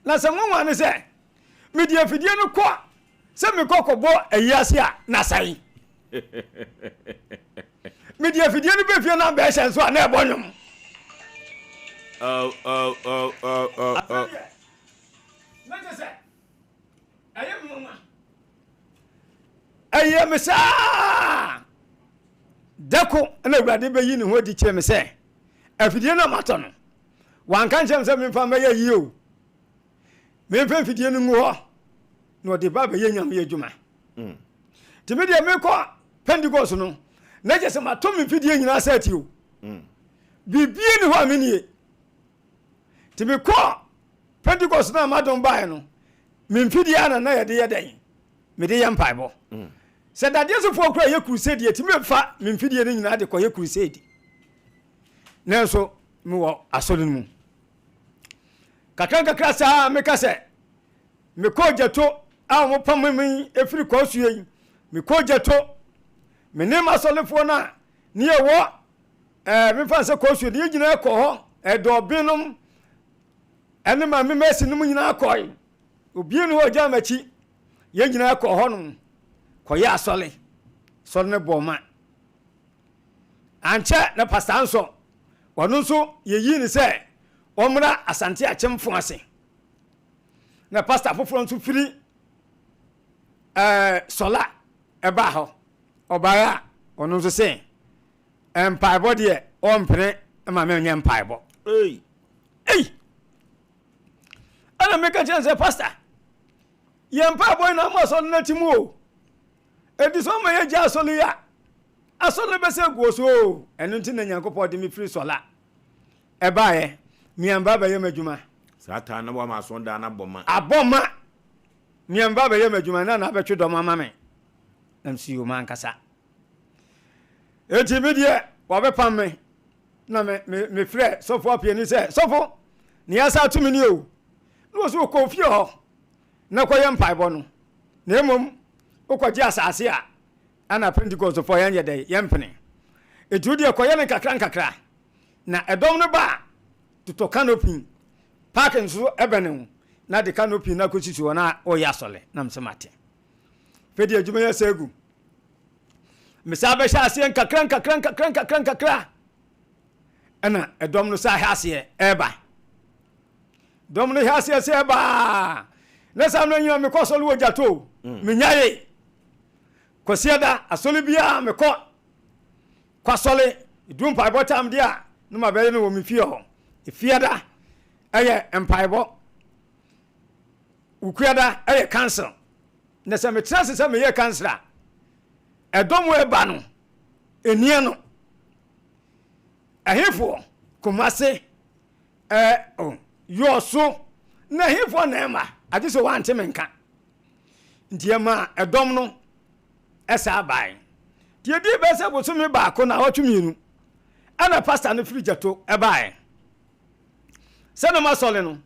Speaker 4: Na sɛ nwanwa ne sɛ mede afidie no kɔ sɛ mekɔ kɔbɔ ayi ase a na asɛe. Mede afidie no bɛ fie na abɛɛhyɛ nso a na ɛbɔ nnwom.
Speaker 1: Oh, oh, oh, oh, oh, oh.
Speaker 4: Na kyɛ sɛ ɛyɛ me nwanwa. Ɛyɛ me saa. Da ko na Awurade bɛyi ne ho adi kyerɛ me sɛ afidie no a matɔ no, wanka nkyerɛ me sɛ memfa mmɛyɛ yie o. Memfa mfidie no ngu hɔ na ɔde ba bɛyɛ nyame adwuma. Nti me deɛ mekɔ Pentecost no, na kyerɛ sɛ matɔ me mfidie nyinaa sɛ ati o. Biribi ni hɔ a menie. Nti mekɔ Pentecost no a madom baeɛ no, me mfidie a na na yɛde yɛ dɛn? Mede yɛ mpaebɔ. Sɛ dadeɛ sofoɔ kora yɛ crusade yɛtumi fa me mfidie no nyinaa de kɔyɛ crusade. Nanso mewɔ asɔre no mu. Kakra nkakra saa meka sɛ mekɔɔ gyato a wɔpam me ɛfiri kɔɔsuo yi, mekɔɔ gyato me ne m'asɔrefoɔ no a ne yɛwɔ ɛɛ mefa sɛ kɔɔsuo no yɛn nyinaa kɔ hɔ ɛdɔɔben nom ɛne maame mɛsi nom nyinaa kɔe. Obiara nni hɔ a ɔgyaa m'akyi. Yɛn nyinaa kɔɔ hɔnom kɔyɛɛ asɔre. Asɔre no bɔɔ ma. Ankyɛ na Pastor Ansɔ, ɔno nso yɛyii no sɛ ɔmmra Asante Akyemfo ase. Na pastor foforɔ nso firi ɛɛ Sɔla ɛbaa hɔ. Ɔbaeɛ a, ɔno nso se mpaebɔ deɛ ɔmpene ma menyɛ mpaebɔ.
Speaker 1: Ei!
Speaker 4: Ei! Ɛna meka kyerɛ no sɛ, Pastor, yɛn mpaebɔ nyinaa ma asɔre no akyi mu o. Enti sɛ ɔma yɛgya asɔre yi a, asɔre no bɛsɛ guo so o. Ɛno nti na Nyankopɔn de me firi Sɔla ɛbaeɛ. Meamba abɛyɛ m'adwuma.
Speaker 1: Saa taa na wama asɔredan no abɔ ma.
Speaker 4: Abɔ ma. Meamba abɛyɛ m'adwuma na na abɛtwe dɔm ama me. Na mesi o m'ankasa. Enti me deɛ wɔabɛpam me. Na me me mefrɛ sɔfo apiani sɛ, sɔfo, nea asa ato me ni o. Na ɔsɛ ɔkɔ ofie hɔ na kɔyɛ mpaebɔ no. Na mmom wokɔgye asase a, ɛna Pentecostefoɔ yɛnyɛ dɛ, yɛmpene. Enti wo deɛ kɔyɛ no nkakra nkakra. Na ɛdɔm no ba a, totɔ canopy. Park nso ɛbɛne wo, na de canopy no akɔsisi hɔ na woyɛ asɔre. Na mesɛ mate. Afei deɛ adwuma yi asɛ agu. Mesan bɛhyɛ aseɛ nkakra nkakra nkakra nkakra nkakra ɛna ɛdɔm no san hɛ aseɛ ɛreba. Dɔm no hɛ aseɛ sɛ ɛbaa na saa mmerɛ nyina mekɔ asɔre wɔ gyato o mm. menyaye kwasiada asɔre biara mekɔ kɔ asɔre ɛduru mpaebɔ tam deɛ a na mabɛyɛ no wɔ me fie hɔ efiada ɛyɛ mpaebɔ wukuada ɛyɛ council Na sɛ metena ase sɛ meyɛ kansere a, ɛdɔm a ɛba no, ɛnni ano. Ɛhefoɔ? Kumase, ɛ, oh, Yɔso, na ɛhefoɔ na ɛma? Agye sɛ wɔante me nka. Nti ɛma ɛdɔm no ɛsaa bae. Nti ɛdii bɛyɛ sɛ bosome baako na awɔtwe mmienu, ɛna pasta no firi Gyato ɛbaeɛ. Sɛ na masɔre no,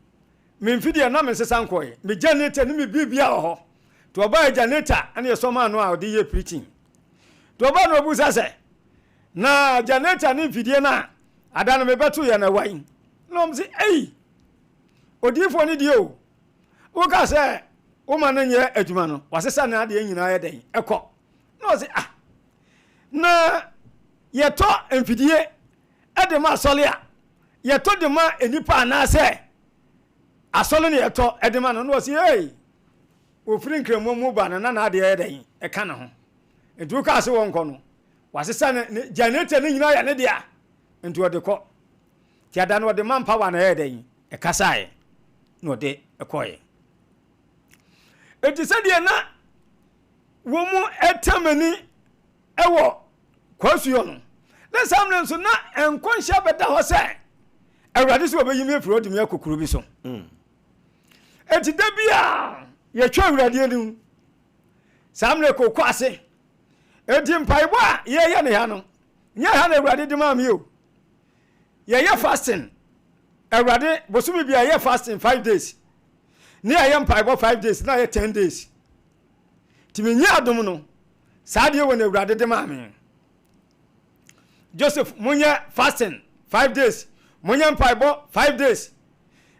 Speaker 4: Me mfe deɛ na mensesa nkɔe. Me generator ne me biribiara wɔ hɔ. Nti ɔbaeɛ generator na yɛsɔ maa no a ɔde yɛɛ preaching. Nti ɔbaeɛ na ɔbusa sɛ, na generator ne mfidie no a ada no mebɛto yɛ no ɛwa yi? Na ɔm se, ei, odiyifoɔ no deɛ o, woka sɛ woma no nyɛ adwuma no, wasesa n'adeɛ nyinaa yɛ dɛn ɛkɔ. Na ɔse, ah, na yɛtɔ mfidie de ma asɔre a, yɛtɔ de ma nnipa anaasɛ asɔre na yɛtɔ de ma no? Na ɔse, ei, ofiri nkramoɔ mu ba no na n'adeɛ yɛ dɛn ɛka ne ho. Nti wokaa se wɔnkɔ no, wasesa ne ne generator no nyinaa yɛ ne dea, nti ɔde kɔ. Nti ada no ɔde manpower na ɛyɛ dɛn ɛkasaeɛ na ɔde kɔeɛ. Nti sɛdeɛ na wɔn mu ɛtamani ɛwɔ Kwasuo no. Ne saa mmerɛ nso na nkɔnhyɛ bɛda hɔ sɛ Awurade sɛ ɔbɛyi me afiri hɔ de me akɔ kuro bi so. Mm. Enti da bi a yɛtwa Awurade anim saa mmerɛ kɔkɔ ase. Enti mpaebɔ a yɛyɛ ne ha no, nyɛ ha na Awurade de maa me o. Yɛyɛ fasting. Awurade bosome bi a yɛyɛ fasting 5 days. Ne yɛyɛ mpaebɔ 5 days na yɛ 10 days. Nti menyɛ adom no. Saa adeɛ wɔ na Awurade de maa me. Joseph, monyɛ fasting 5 days, monyɛ mpaebɔ 5 days.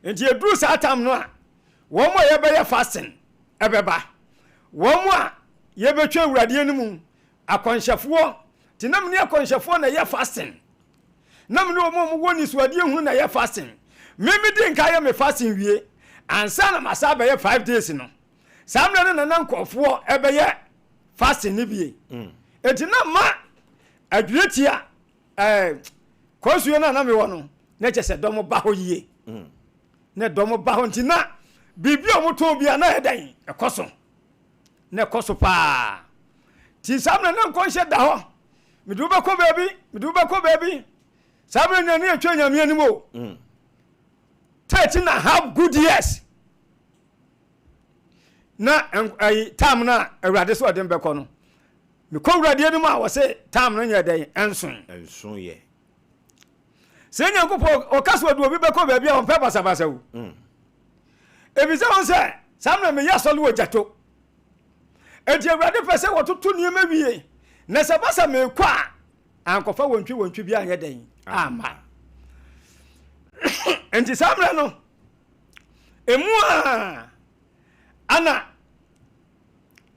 Speaker 4: Nti eduru saa tam no a, wɔn a yɛbɛyɛ fasting ɛbɛba, wɔn a yɛbɛtwa Awurade anim, akɔnhyɛfoɔ te nam ne akɔnhyɛfoɔ na ɛyɛ fasting nam ne wɔn a wɔwɔ nisuadeɛ hunu na ɛyɛ fasting. Mímí di nka yɛ me fasting wie ansa na masa abɛyɛ 5 days no. Saa mmerɛ no nana nkɔfoɔ ɛbɛyɛ fasting ne bie. Eti na ma adwene tia kɔsuo no a na mewɔ no na kyɛ sɛ dɔm ba hɔ yie na dɔm ba hɔ, nti na biribi a wɔtɔn bi a na ɛdɛn ɛkɔ so na ɛkɔ so paa. Nti saa mmerɛ na nkɔnhyɛ da hɔ, mede wobɛkɔ baabi, mede wobɛkɔ baabi. Saa mmerɛ nyina ne yɛtwa Nyame anim o, 13½ good years na ɛyi tam no a Awurade sɛ ɔde mbɛkɔ no, mekɔ Awurade anim a wɔse tam no nyɛ dɛn? Ɛnso.
Speaker 1: Ɛnso yɛ.
Speaker 4: Sɛ Nyankopɔn ɔka sɛ ɔde obi bɛkɔ baabi a, ɔmpɛ basabasa o. Ebisa wɔn sɛ saa mmerɛ meyɛ asɔre wɔ Gyato, enti Awurade pɛ sɛ wɔtoto nneɛma wie na sɛ basa mekɔ a, ankɔfa wɔntwi wɔntwi bi anyɛ dɛn amma. Nti saa mmerɛ no emu a ana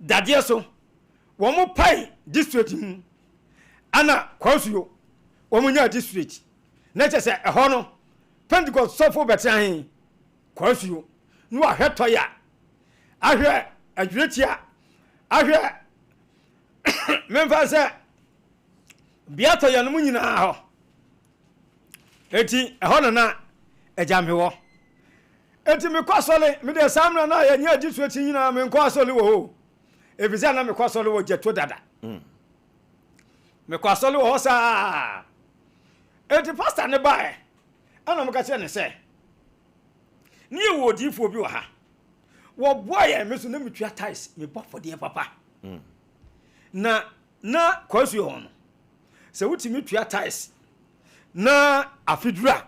Speaker 4: dadeɛ so wɔn pae district mu ana Kwasuo wɔn nya district na kyɛ sɛ ɛhɔ no Pentecost sɔfo bɛtena he Kwasuo na wahwɛ tɔya, ahwɛ adwuretia, ahwɛ memfa sɛ bea tɔya no mu nyinaa hɔ. Eti ɛhɔ nana agya me wɔ. Eti mekɔ asɔre, mede saa mmerɛ no a yɛnyɛ agye so akyi nyinaa, menkɔ asɔre wɔ hɔ, efisɛ na mekɔ asɔre wɔ Gyato dada. Mekɔ asɔre wɔ hɔ saa. Eti pastor ne baɛ ɛna ɔmo ka kyerɛ ne sɛ ne yɛ wɔ odiifoɔ bi wɔ ha, wɔboa yɛn. Me so na metua tithes, mebɔ afɔdeɛ papa. Na kwasu hɔ no, sɛ wotumi tua tithes na afiduru a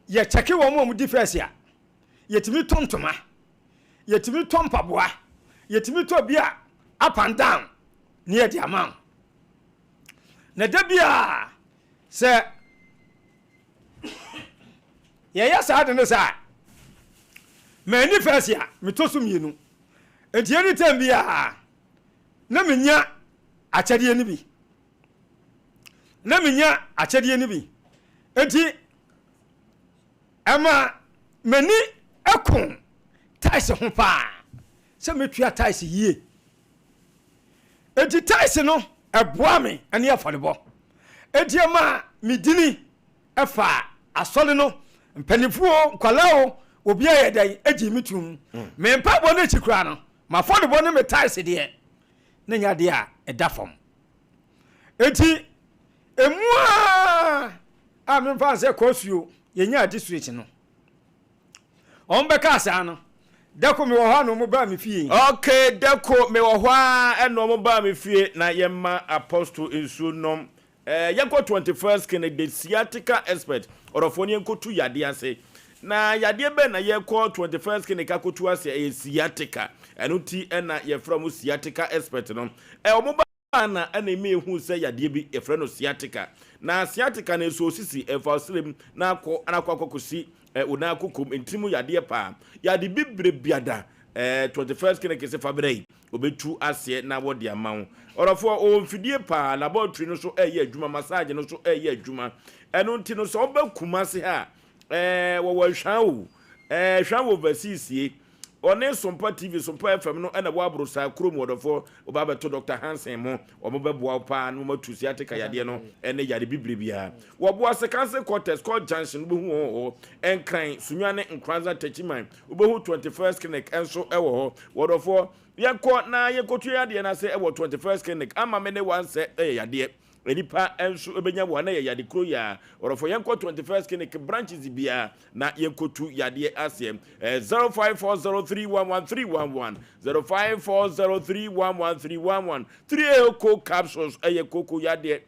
Speaker 4: yɛkyɛke wɔn a wɔdi first a, yɛtumi tɔ ntoma, yɛtumi tɔ mpaboa, yɛtumi tɔ bi a up and down ne yɛde ama wo. Na da bi a sɛ yɛyɛ saa de no saa, mani first a metɔ so mmienu, nti anytime bi a na menya akyɛdeɛ no bi, na menya akyɛdeɛ no bi. Nti ɛma m'ani ɛko tithes ho paa sɛ metua tithes yie. Nti tithes no ɛboa me ɛne afɔrebɔ. Nti ɛma me dini ɛfa asɔre no mpanimfoɔ, nkwalaa o, obiara yɛ dɛn agyi me tum. Me mpaebɔ no akyi koraa no, m'afɔrebɔ ne me tithes deɛ ne nyɛ adeɛ a ɛda fam. Nti emu a a memfa sɛ kɔsuo yɛnya district no, ɔmo bɛka saa no, dɛko mewɔ hɔ a na ɔmo baa me fie.
Speaker 1: Okay, dɛko mewɔ hɔ a ɛna ɔmo baa me fie na yɛma Apostle nsuo nom. Yɛnkɔ 21st Clinic, the sciatica expert. Ɔdɔfoɔ no, yɛnkɔtu yadeɛ ase. Na yadeɛ bɛn na yɛkɔ 21st Clinic akɔtu ase? Ɛyɛ sciatica. Ɛno ti ɛna yɛfrɛ mo sciatica expert no. Ɔmo ba na ɛna emi ehu sɛ yadeɛ bi yɛfrɛ no sciatica. Na sciatica no nso osisi ɛfa ɔsrem na akɔ na akɔ akɔkɔsi wo nan akokom ntirim yadeɛ paa. Yade bibire biada, 21st Clinic sɛ fa brɛ yi, obetu aseɛ na wɔde ama wo. Ɔdɔfoɔ, ɔwɔ mfidie paa, laboratory no so ɛyɛ adwuma, massage no so ɛyɛ adwuma. Ɛno nti no, sɛ ɔbɛ Kumase ha, wɔwɔ Ahwan o, Ahwan wɔ overseas. Ɔne Sompa TV, Sompa FM no ɛna wɔ aboro saa kurom. Ɔdɔfoɔ, ɔba abɛto Dr Hansen mo, wɔn bɛboa wo paa na wɔn atu sciatica yadeɛ no ɛne yade bibire biara. Wɔboa sɛ Council Quarters, Court Junction, wobɛhu wɔn wɔ hɔ. Nkran, Sunyani, Nkranza, Techiman, wobɛhu 21st Clinic nso ɛwɔ hɔ. Wɔdɔfoɔ, yɛnkɔ na yɛnkɔtu yadeɛ no ase ɛwɔ 21st Clinic. Ama me ne wansɛ ɛyɛ yadeɛ nipa nso bɛnya wɔ na yɛ yade kuro yi a. Ɔdɔfoɔ, yɛnkɔ 21st Clinic branches biara na yɛnkɔtu yadeɛ aseɛ. 0540311311, 0540311311. 3 A capsules ɛyɛ koko yadeɛ,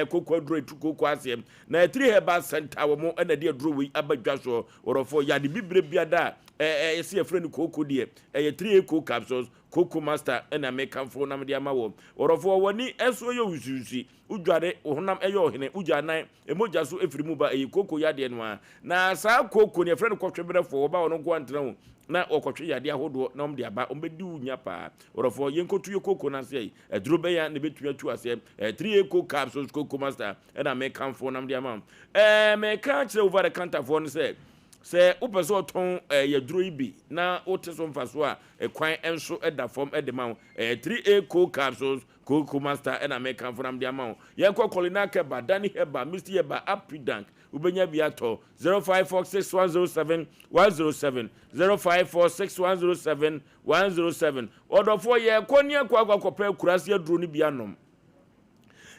Speaker 1: koko aduro etu koko aseɛ. Na 3 Herbal Center wɔ mo ɛna de aduro wei aba dwa soɔ. Ɔdɔfoɔ, yade bibire biada a ɛɛ yɛsi yɛfrɛ no koko deɛ, ɛyɛ 3 A capsules. Koko Master na mekamfo na mede ama wɔ. Ɔdɔfoɔ, w'ani so yɛ wusiwusi, wodware, wo honam yɛ ɔhene, wogya nan, mogya so firi mu ba, ɛyɛ kooko yadeɛ no ara. Na saa kooko no, yɛfrɛ no kɔtweberɛfoɔ, wɔba wɔn nko ara ntena o, na wɔkɔtwe yadeɛ ahodoɔ na wɔde aba, wɔbɛdi wo nya paa. Ɔdɔfoɔ, yɛnkɔtu yɛ kooko no aseɛ, aduro bɛn a na ɛbɛtumi atu aseɛ? 3A Coke Capsules, Koko Master na mekamfo na mede ama wo. Ɛɛ, meka akyerɛ over the counterfoɔ no sɛ, sɛ wopɛ sɛ ɔtɔn ɛɛ aduro yi bi na wote so mfasoɔ a, ɛkwan nso da fam de ma wo. Ɛyɛ 3A Coke Capsules, Koko Master na mekamfo na mede ama wo. Yɛnkɔ Kolinak Herbal, Danny Herbal, Misty Herbal, Apidank, wobɛnya bi atɔ. 0546107107, 0546107107. Ɔdɔfoɔ, yɛrekɔ ne akɔ akɔ akɔpɛ akuraase aduro no bi anom.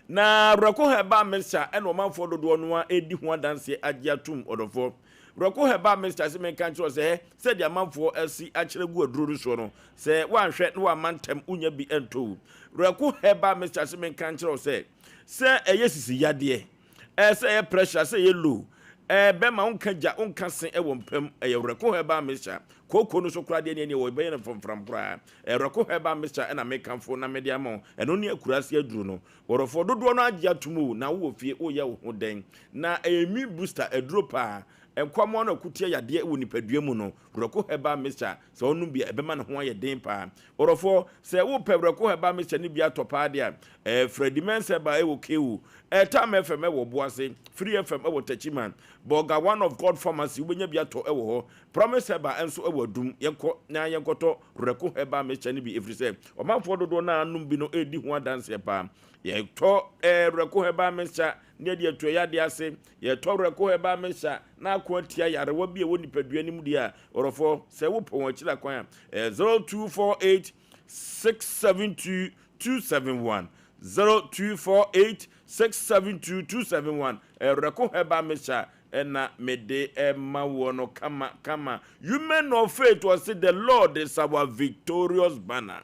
Speaker 1: Na Werɛko Herbal Mixture ɛna ɔmanfoɔ dodoɔ no ara redi ho adanseɛ agye atom. Ɔdɔfoɔ, Werɛko Herbal Mixture se menka nkyerɛ wo sɛ sɛdeɛ amanfoɔ asi akyerɛ gu aduro no soɔ no, sɛ woanhwɛ na woamma ntɛm wonya bi ntɔ o. Werɛko Herbal Mixture se menka nkyerɛ wo sɛ, sɛ ɛyɛ sisi yadeɛ, ɛɛ sɛ ɛyɛ pressure, sɛ ɛyɛ low, ɛɛ bɛma wonka gya, wonka se wɔ mpa mu, ɛyɛ Werɛko Herbal Mixture. Kooko no so koraa deɛ neɛ neɛ wɔbɛyɛ no mfrɔmfrɔm koraa. Ɛrɛko herbal mixture na mekamfo na mede ama wo. Ɛno ne akuraase aduro no. Wɔrɔfoɔ dodoɔ no agye atom o, na wowɔ fie woyɛ wo ho dɛn? Na ɛyɛ immune booster aduro paa. Nkwammoa no a ɛko tia yadeɛ wɔ nipadua mu no, Werɛko herbal mixture, sɛ wonom bi a ɛbɛma ne ho ayɛ den paa. Wɔrɔfoɔ, sɛ wopɛ Werɛko herbal mixture no bi atɔ paa deɛ a, ɛɛ frɛ Dimens Herbal ɛwɔ KU, ɛɛ Tam FM ɛwɔ Boase, Free FM ɛwɔ Techiman, Bolga One of God Pharmacy wobɛnya bi atɔ ɛwɔ hɔ. Promise Herbal nso wɔ adum. Yɛnkɔ na yɛnkɔtɔ Reko Herbal Mixture no bi ɛfiri sɛ ɔmanfoɔ dodoɔ no ara nom bi no redi ho adanseɛ paa. Yɛtɔ eh, Reko Herbal Mixture na yɛde atu ɛyadeɛ ase. Yɛtɔ Reko Herbal Mixture na ako atia yarewa bi a ɛwɔ nipadua no mu deɛ a, ɔdɔfoɔ, sɛ wopɛ wɔn akyiri akwan a, ɛyɛ 0248 672 271. 0248 672 271. Ɛyɛ Reko Herbal Mixture Ɛna mede rema woɔ no kama kama. Women of faith ɔse the Lord is our victorious banner.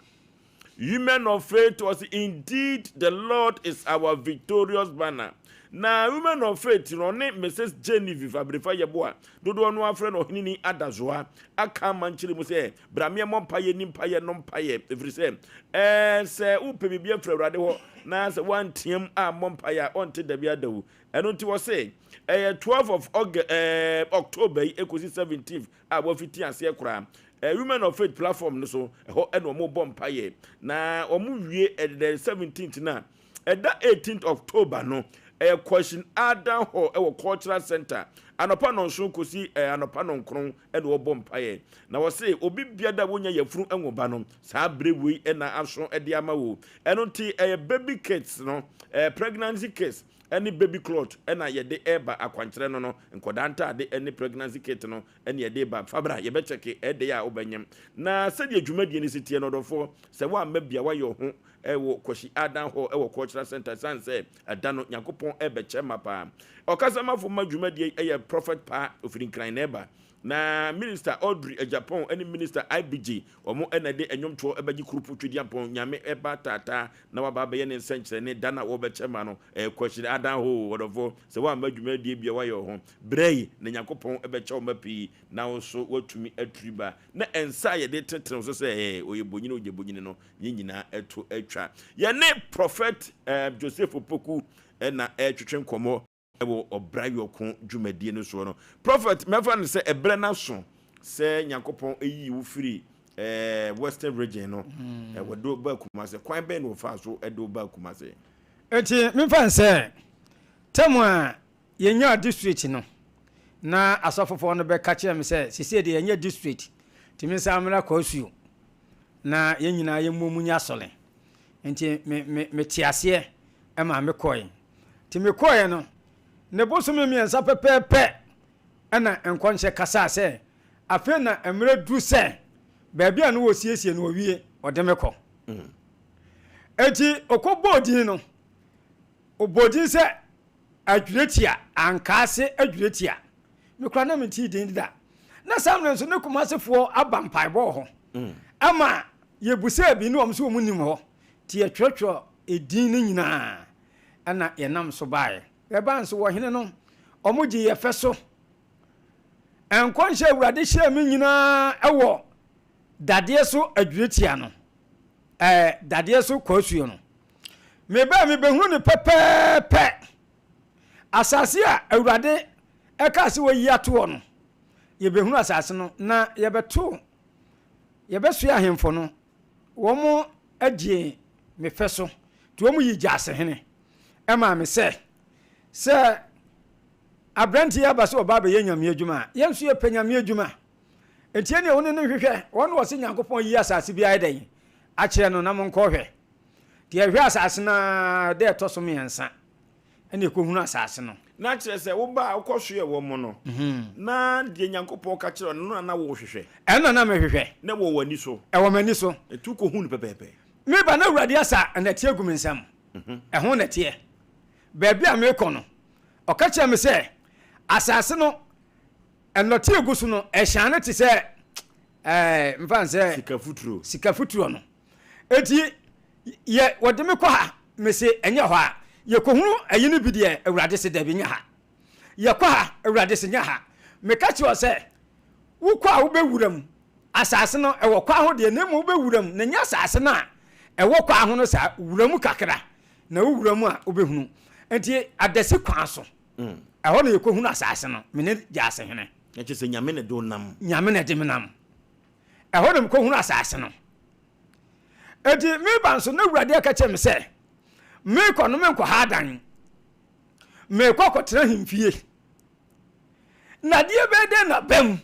Speaker 1: Women of faith ɔse indeed the Lord is our victorious banner. Na women of faith no ɔne Mrs Genevieve Abirifa Yeboah dodoɔ no afrɛ no Ɔheneni Adazoa aka ama nkyerɛ mu sɛ bra meɛmmɔ mpaeɛ ni mpaeɛ no mpaeɛ ɛfiri sɛ ɛɛ sɛ wopɛ biribi afiri Awurade hɔ na sɛ woanteam ammɔ mpaeɛ a ɔnte dabi adawu. Ɛno nti wɔse ɛyɛ 12 of August, eh, October yi ekosi 17th a wɔafiti aseɛ koraa. Eh, Women of Faith platform no so, ɛhɔ ɛna wɔn bɔ mpaeɛ. Na wɔn wie ɛdɛ 17th no a, ɛda 18th October no, ɛyɛ Kwashin Adan Hall ɛwɔ Cultural Center. Anɔpa nɔnson kosi eh, anɔpa nɔnkron ɛna wɔbɔ mpaeɛ. Na wɔse obi biada a wonya yafunu ɛnwo ba no, saa bere wei ɛna aso ɛde ama wo. Ɛno nti ɛyɛ baby kits no, eh, pregnancy kits, ne baby cloth na yɛde reba akwankyerɛ no no, nkɔdaa ntaade ne pregnancy kit no na yɛde reba, fa bra yɛbɛkyɛke ɛdɛn a wobɛnyem. Na sɛdeɛ dwumadie no si teɛ no ɔdɔfoɔ, sɛ woamma bi a woayɛ wo ho wɔ Kwasi Adan Hall wɔ Cultural Centre ɛsiane sɛ ɛda no Nyankopɔn rebɛkyɛ ma paa. Ɔkasamafo ma dwumadie yi yɛ Prophet Paa, ɔfiri Nkran na ɛreba. Na Minister Audrey Agyapong ne Minister IBG wɔn na ɛde nnwomtoɔ bɛgye Kurupu Twedeampɔn Nyame ba taataa na waba abɛyɛ ne nsɛnkyerɛnne da no a wɔbɛkyɛ ma no ɛkɔ akyiri adan hoo ɔdɔfoɔ sɛ woamma dwumadie bi a woayɛ wo ho berɛ yi na Nyankopɔn bɛkyɛ wo mma pii na wo nso woatumi aturi ba na nsa a yɛde tenetene wo so sɛ ɛɛ ɔyɛ bonyini ɔyɛ bonyini no ne nyinaa ɛto atwa. Yɛne Prophet eh, Joseph Opoku na ɛretwetwe nkɔmmɔ. Wɔ ɔbra yɔko dwumadie no soɔ no, Prophet, mɛfa no sɛ ɛberɛ no aso sɛ Nyankopɔn yii wo firi eh, Western Region no, mm. eh, wɔde wo baa Kumase. Kwan bɛn na wɔfaa so de wo baa Kumase?
Speaker 4: Enti memfa no sɛ tɛm a yɛnyaa district no, na asɔfofoɔ no bɛka kyerɛ me sɛ seesei deɛ yɛnyɛ district, nti mensan mmra Kwasuo na yɛn nyinaa yɛmmɔ mu nyɛ asɔre. Nti me, me, mete aseɛ ma mekɔe. Nti mekɔeɛ no, ne bosome mmiɛnsa pɛpɛɛpɛ ɛna nkɔnhyɛ kasaa sɛ, afei na mmerɛ duru sɛ baabi a no wɔsiesie no wɔwie, ɔde me kɔ. Enti ɔkɔbɔɔ din no, ɔbɔɔ din sɛ Adwiretia, Ankaase Adwiretia. Me koraa na mentee din da. Na saa mmerɛ nso ne Kumasefoɔ aba mpaebɔ wɔ hɔ. Ama yɛbusaa bi ne wɔn nso wɔn nim hɔ. Nti yɛtwerɛtwerɛ edin no nyinaa ɛna yɛnam so baeɛ. Yɛbaa nso wɔ hene no, wɔn gyee yɛ fɛ so. Nkɔnhyɛ Awurade hyɛɛ me nyinaa ɛwɔ dadeɛ so adwiretia no. Ɛɛ dadeɛ so kwasuo no. Mebaa mebɛhunu no pɛpɛɛpɛ. Asase a Awurade ɛkaa sɛ wɔyi ato hɔ no, yɛbɛhunu asase no na yɛbɛto, yɛbɛsoɛ ahemfo no, wɔn agyee me fɛ so, nti wɔn yi Gyaasehene ɛmaa me sɛ, sɛ aberanteɛ yi aba sɛ ɔba abɛyɛ Nyame adwuma a, yɛn nso yɛpɛ Nyame adwuma. Enti ɛneɛ wo ne no nhwehwɛ, wɔn na wɔse Nyankopɔn ayi asase bi ayɛ dɛn akyerɛ no na monkɔ hwɛ. Nti yɛhwɛ asase no ara da ɛtɔ so mmiɛnsa ɛna yɛkɔhunu asase no.
Speaker 1: Na kyerɛ sɛ woba a wokɔsoɛ wɔn no, na deɛ Nyankopɔn ka kyerɛ wo no, ɛno na na worehwehwɛ.
Speaker 4: Ɛno na na mehwehwɛ.
Speaker 1: Na ɛwɔ w'ani so.
Speaker 4: Ɛwɔ m'ani so.
Speaker 1: Enti wokɔhuu no pɛpɛɛpɛ.
Speaker 4: Meba na Awurade asa nnɛteɛ agu me nsam. Ɛho nnɛteɛ. Baabi a merekɔ no, ɔka kyerɛɛ me sɛ asase no Nnɔte a egu so no, ɛhyɛn te sɛ ɛɛ mfa nsɛ.
Speaker 1: Sika futuro.
Speaker 4: Sika futuro no. Eti yɛ wɔde me kɔ ha, mese ɛnyɛ hɔ a. Yɛkɔhunu ɛyi no bi deɛ, Awurade se dabi nyɛ ha. Yɛkɔ ha, Awurade se nyɛ ha. Meka kyerɛ wo sɛ, wokɔ a wobɛwura mu. Asase no, ɛwɔ kwan ho deɛ, na mmom wobɛwura mu, na ɛnyɛ asase no a ɛwɔ kwan ho no saa. Wura mu kakra, na wowura mu a wobɛhunu. Enti adasi kwan so. Ɛhɔ na yɛkɔhunu asase no, me ne Gyaasehene.
Speaker 1: Na kyerɛ sɛ Nyame na ɛde wo nam.
Speaker 4: Nyame na ɛde me nam. Ɛhɔ na mekɔhunu asase no. Enti meba nso, na Awurade aka kyerɛ me sɛ, mekɔ no menkɔ ha adan. Mekɔ akɔtena ahemfie. Na adeɛ bɛyɛ dɛn na bam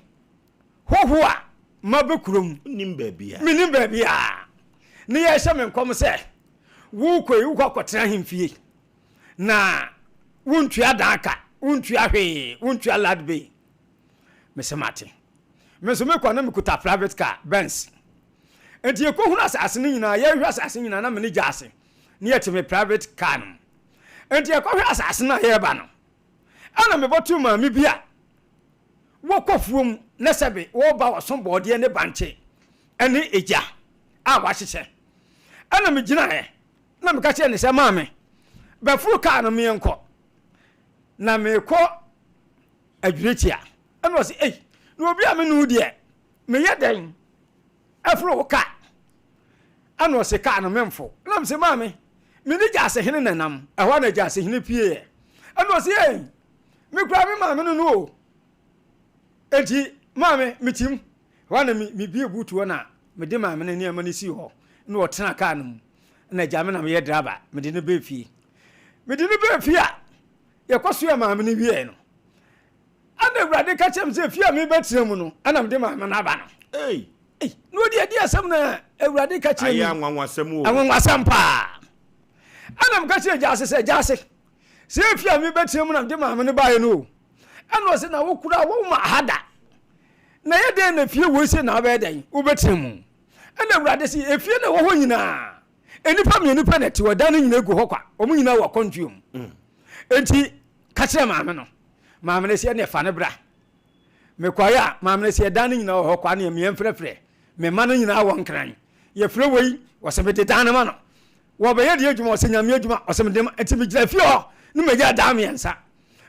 Speaker 4: hɔho a maba kurom.
Speaker 1: Wonnim baabiara.
Speaker 4: Mennim baabiara. Ne yɛhyɛ me nkɔm sɛ, wokɔ yi, wokɔ akɔtena ahemfie. Na wontua dan ka, wontua hwee, wontua light bill. Mese mate. Me nso mekɔ na mekuta private car, Benz. Nti yɛkɔhunu asase no nyinaa, yɛhwɛ asase nyinaa na me ne gya ase ne yɛte me private car no mu. Nti yɛkɔhwɛ asase no a yɛreba no, ɛna mebɔtoo maame bi a wɔkɔ fuom na sɛbe wɔreba wɔso bɔɔdeɛ ne bankye ne egya a wɔahyehyɛ. Ɛna megyinaeɛ Na meka kyerɛɛ no sɛ, Maame, bɛforo kaa no meɛnkɔ, na merekɔ Adwiritia. Ɛna ɔse, Ei, na obi a me ne wo deɛ, meyɛ dɛn ɛforo wo kaa? Ɛna ɔse, Kaa no memfo. Ɛna mese, Maame, me ne Gyaasehene na nam. Ɛhɔ a na Gyaasehene pieeɛ. Ɛna ɔse, Ei, me koraa me maame no no o. Enti, maame, metim. Ɛhɔ a na mebue boot hɔ na mede maame no nneɛma no sii hɔ na ɔtenaa kaa no mu. Na agya me na meyɛ driver, mede no baa fie. Mede no baa fie a, yɛkɔsoɛɛ maame no wieɛ no, ɛna Awurade ka kyerɛ me sɛ fie a mebɛtena mu no, ɛna mede maame no aba no.
Speaker 1: Ei!
Speaker 4: Ei, na ɔdi adi asɛm na Awurade ka kyerɛ me.
Speaker 1: Ayɛ anwanwasɛm o.
Speaker 4: Anwanwasɛm paa. Ɛna meka kyerɛ Gyaase sɛ, Gyaase, sɛ fie a mebɛtena mu na mede maame no baeɛ no o. Ɛna ɔse, na wo koraa woma ha da. Na ɛyɛ dɛn na fie wei sei na wobɛyɛ dɛn? Wobɛtena mu. Ɛna Awurade se, efie na ɛwɔ hɔ nyinaa, nnipa mmienu pɛ na ɛte hɔ, dan no nyinaa gu hɔ kwa, wɔn nyinaa wɔ akwantuo mu. Mm. Enti, ka kyerɛ maame no. Maame no se, ɛne fa no bra. Mekɔeɛ a, maame no se, ɛdan no nyinaa wɔ hɔ kwa, ne mmea mfrɛfrɛ. Me mma no nyinaa wɔ nkran. Yɛfrɛ wei, wɔsɛ mede dan no ma no. Wɔbɛyɛ deɛ adwuma, ɔsɛ nyame adwuma, ɔsɛ mede ma. Enti megyina fie hɔ, ne magya dan mmiɛnsa.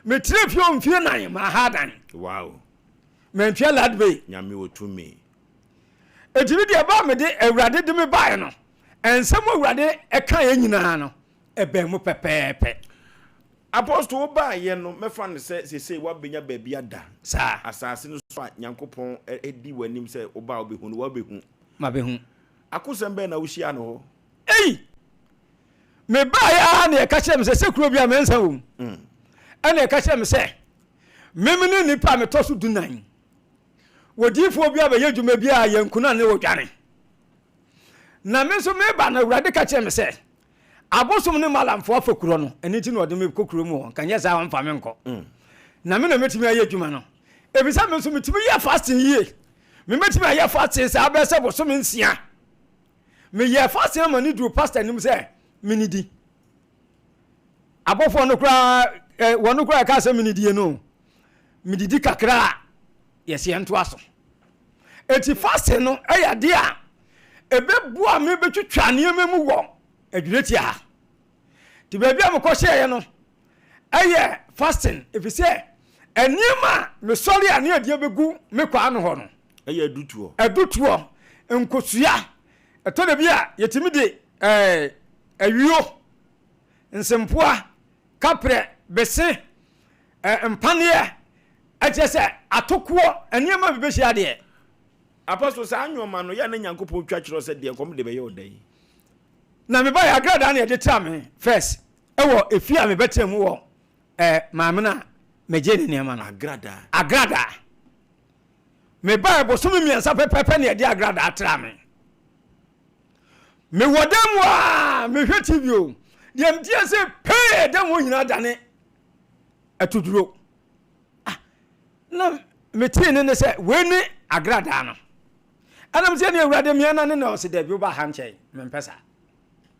Speaker 4: Mekyerɛ fie hɔ mfie nan, maha dan.
Speaker 1: Wow.
Speaker 4: Mantua ladbay.
Speaker 1: Nyame wɔ tumi.
Speaker 4: Enti me deɛ, ɛberɛ a mede Awurade de me baeɛ no, nsɛm a Awurade kaeɛ nyinaa no, ɛbaa mu pɛpɛɛpɛ.
Speaker 1: Apostle, wo baeɛ no, mɛfa no sɛ seesei woabɛnya baabi ada.
Speaker 4: Saa.
Speaker 1: Asase no so a Nyankopɔn di w'anim sɛ woba a wobɛhu no, woabɛhu.
Speaker 4: Mabɛhu.
Speaker 1: Akosɛm bɛn na wohyiaa no hɔ?
Speaker 4: Ei! Mebaeɛ ara na yɛka kyerɛɛ me sɛ, sɛ kuro bi a mɛnsa wɔ mu. Ɛna yɛka kyerɛɛ me sɛ, Meme ne nnipa a metɔ so dunan. Odiyifoɔ bi abɛyɛ adwuma bi a yɛnku no a ne ɔdwane. Na me nso meba no, Awurade ka kyerɛɛ me sɛ, abosom ne Malamfoɔ afa kuro no, ɛno nti na ɔde me kɔ kuro mu hɔ, nka nyɛ saa a ɔmfa me nkɔ. Mm. Na me na mɛtumi ayɛ adwuma no. Ɛfiri sɛ me nso metumi yɛ fasting yie. Memɛtumi ayɛ fasting saa bɛyɛ sɛ bosome nsia. Meyɛɛ fasting ama ne duru pastor anim sɛ menidi. Abɔfoɔ no koraa eh, wɔn koraa ɛka sɛ menidie no, medidi kakra a yɛsɛ yɛntoa so. Eti fasting no ɛyɛ adeɛ a ɛbɛboa me bɛtwitwa nneɛma mu wɔ adwuretia ha. Nti baabi a mekɔhyɛeɛ no ɛyɛ fasting ɛfiri sɛ nneɛma a mesɔre a ne adeɛ bɛgu me kwaa no hɔ no
Speaker 1: ɛyɛ adutoɔ
Speaker 4: adutoɔ nkosua. Ɛtɔ da bi a yɛtumi de ɛɛ ayuo, nsempoa, kaprɛ, bese, ɛɛ mpaneɛ, ɛkyerɛ sɛ atokoɔ, nneɛma bi bɛhyia deɛ.
Speaker 1: Apostle, saa nnoɔma no, yɛ a na Nyankopɔn twa kyerɛ wo sɛ deɛ nkɔm de bɛyɛ wo dɛn?
Speaker 4: Na me baeɛ agradaa na yɛde tra me first ɛwɔ efie a mebɛtena mu wɔ ɛɛ maame no a megyee ne nneɛma no.
Speaker 1: Agradaa.
Speaker 4: Agradaa. Mebaeɛ bosome mmiɛnsa pɛpɛpɛ na yɛde agradaa tra me. Mewɔ dan mu a mehwɛ TV o. Deɛ meteɛ sɛ pee dan mu nyinaa dane atuduro. Ah, na metee ne ne sɛ wei ne agradaa no. Ɛna mesɛ ne awurade mmea na ne na ɔse dabi woba ha nkyɛn mempɛ saa.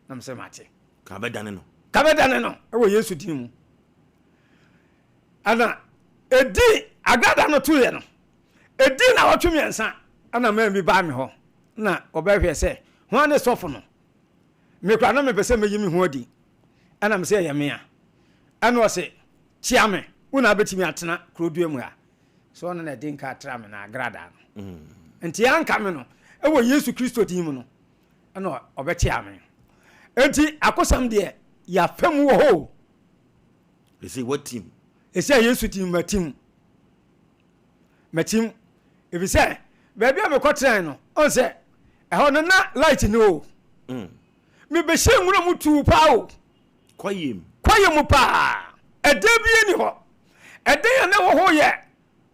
Speaker 4: Na mesɛ mate.
Speaker 1: Ka bɛdane no.
Speaker 4: Ka bɛdane no ɛwɔ Yesu din mu. Ɛna ɛdi agradaa no toeɛ no, ɛdi na wɔtwe mmiɛnsa ɛna maa bi baa me hɔ na ɔbɛhwɛ sɛ hwan ne sɔfo no. Me koraa na mepɛ sɛ meyi me ho adi. Ɛna mesɛ ɛyɛ me a. Ɛna ɔse kyea me, wo na abɛtumi atena kuro dua mu ha. So ɔno na ɛde nka atra me na agradaa no. Nti anka me no, ɛwɔ Yesu Kristo din mu no, ɛna ɔbɛkyea me. Enti akosɛm deɛ yɛafa mu wɔ hɔ o.
Speaker 1: Ɛsɛ watim.
Speaker 4: Ɛsɛ Yesu din matim. Matim. Efisɛ baabi a mekɔtenae no, ɔn sɛ ɛhɔ no na light ni o. Mm. Mebɛhyɛ nwura mu tuu paa o.
Speaker 1: Kwaeɛ mu.
Speaker 4: Kwaeɛ mu paa. Ɛdan bi ni hɔ. Ɛdan a na ɛwɔ hɔ yɛ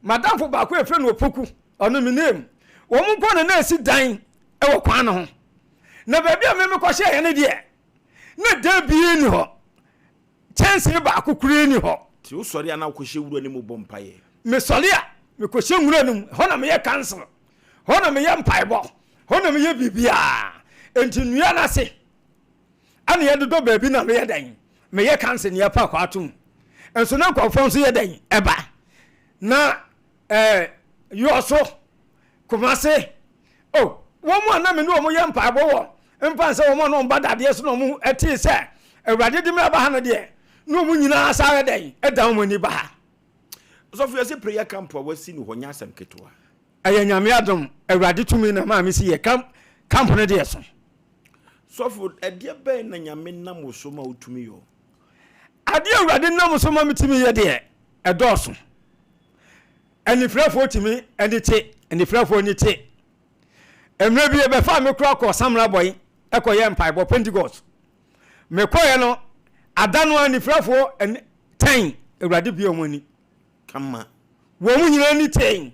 Speaker 4: madamfo baako a yɛfrɛ no Opoku. Ɔno me name. Wɔn nko na na ɛsi dan wɔ kwan no ho. Na baabi a me mekɔhyɛeɛ no deɛ, na dan bi ni hɔ. Kyɛnsee baako koraa nni hɔ.
Speaker 1: Nti wosɔre a na wokɔhyɛ wura no mu bɔ mpaeɛ?
Speaker 4: Mesɔre a, mekɔhyɛ nwura no mu. Ɛhɔ na meyɛ council, hɔ na meyɛ mpaebɔ, hɔ na meyɛ biribiara. Nti nnua no ase ɛna yɛdodɔ baabi na meyɛ dɛn? Meyɛ council na yɛpa akɔ atom. Nso na nkurɔfoɔ nso yɛ dɛn? Ɛba. Na ɛɛ Yɔso, Kumase, oh, wɔn a na me ne wɔn yɛ mpaebɔ wɔ mfa nsɛ wɔn a na wɔn ba dadeɛ so na wɔn tee sɛ Awurade de me aba ha no deɛ, na wɔn nyinaa saa yɛ dɛn ɛdan wɔn ani ba ha.
Speaker 1: Ɔsɔfo yɛse prayer camp a wasi no hɔ nyɛ asɛm ketewa.
Speaker 4: Ɛyɛ Nyame adom, Awurade tumi na ɛmaa me si yɛ camp camp no deɛ so.
Speaker 1: Sɔfo, ɛdeɛ bɛn na Nyame nam wo so ma wotumi yɔ?
Speaker 4: Adeɛ Awurade nam so ma metumi yɛ deɛ, ɛdɔɔso. Anifirafoɔ tumi ani te, anifirafoɔ ani te. Mmerɛ bi yɛbɛfaa me koraa kɔɔ Samra Bɔe kɔyɛɛ mpaebɔ, Pentecost. Mekɔeɛ no, ada no ara anifirafoɔ ani tɛn, Awurade bue wɔn ani.
Speaker 1: Kama.
Speaker 4: Wɔn nyinaa ani tɛn.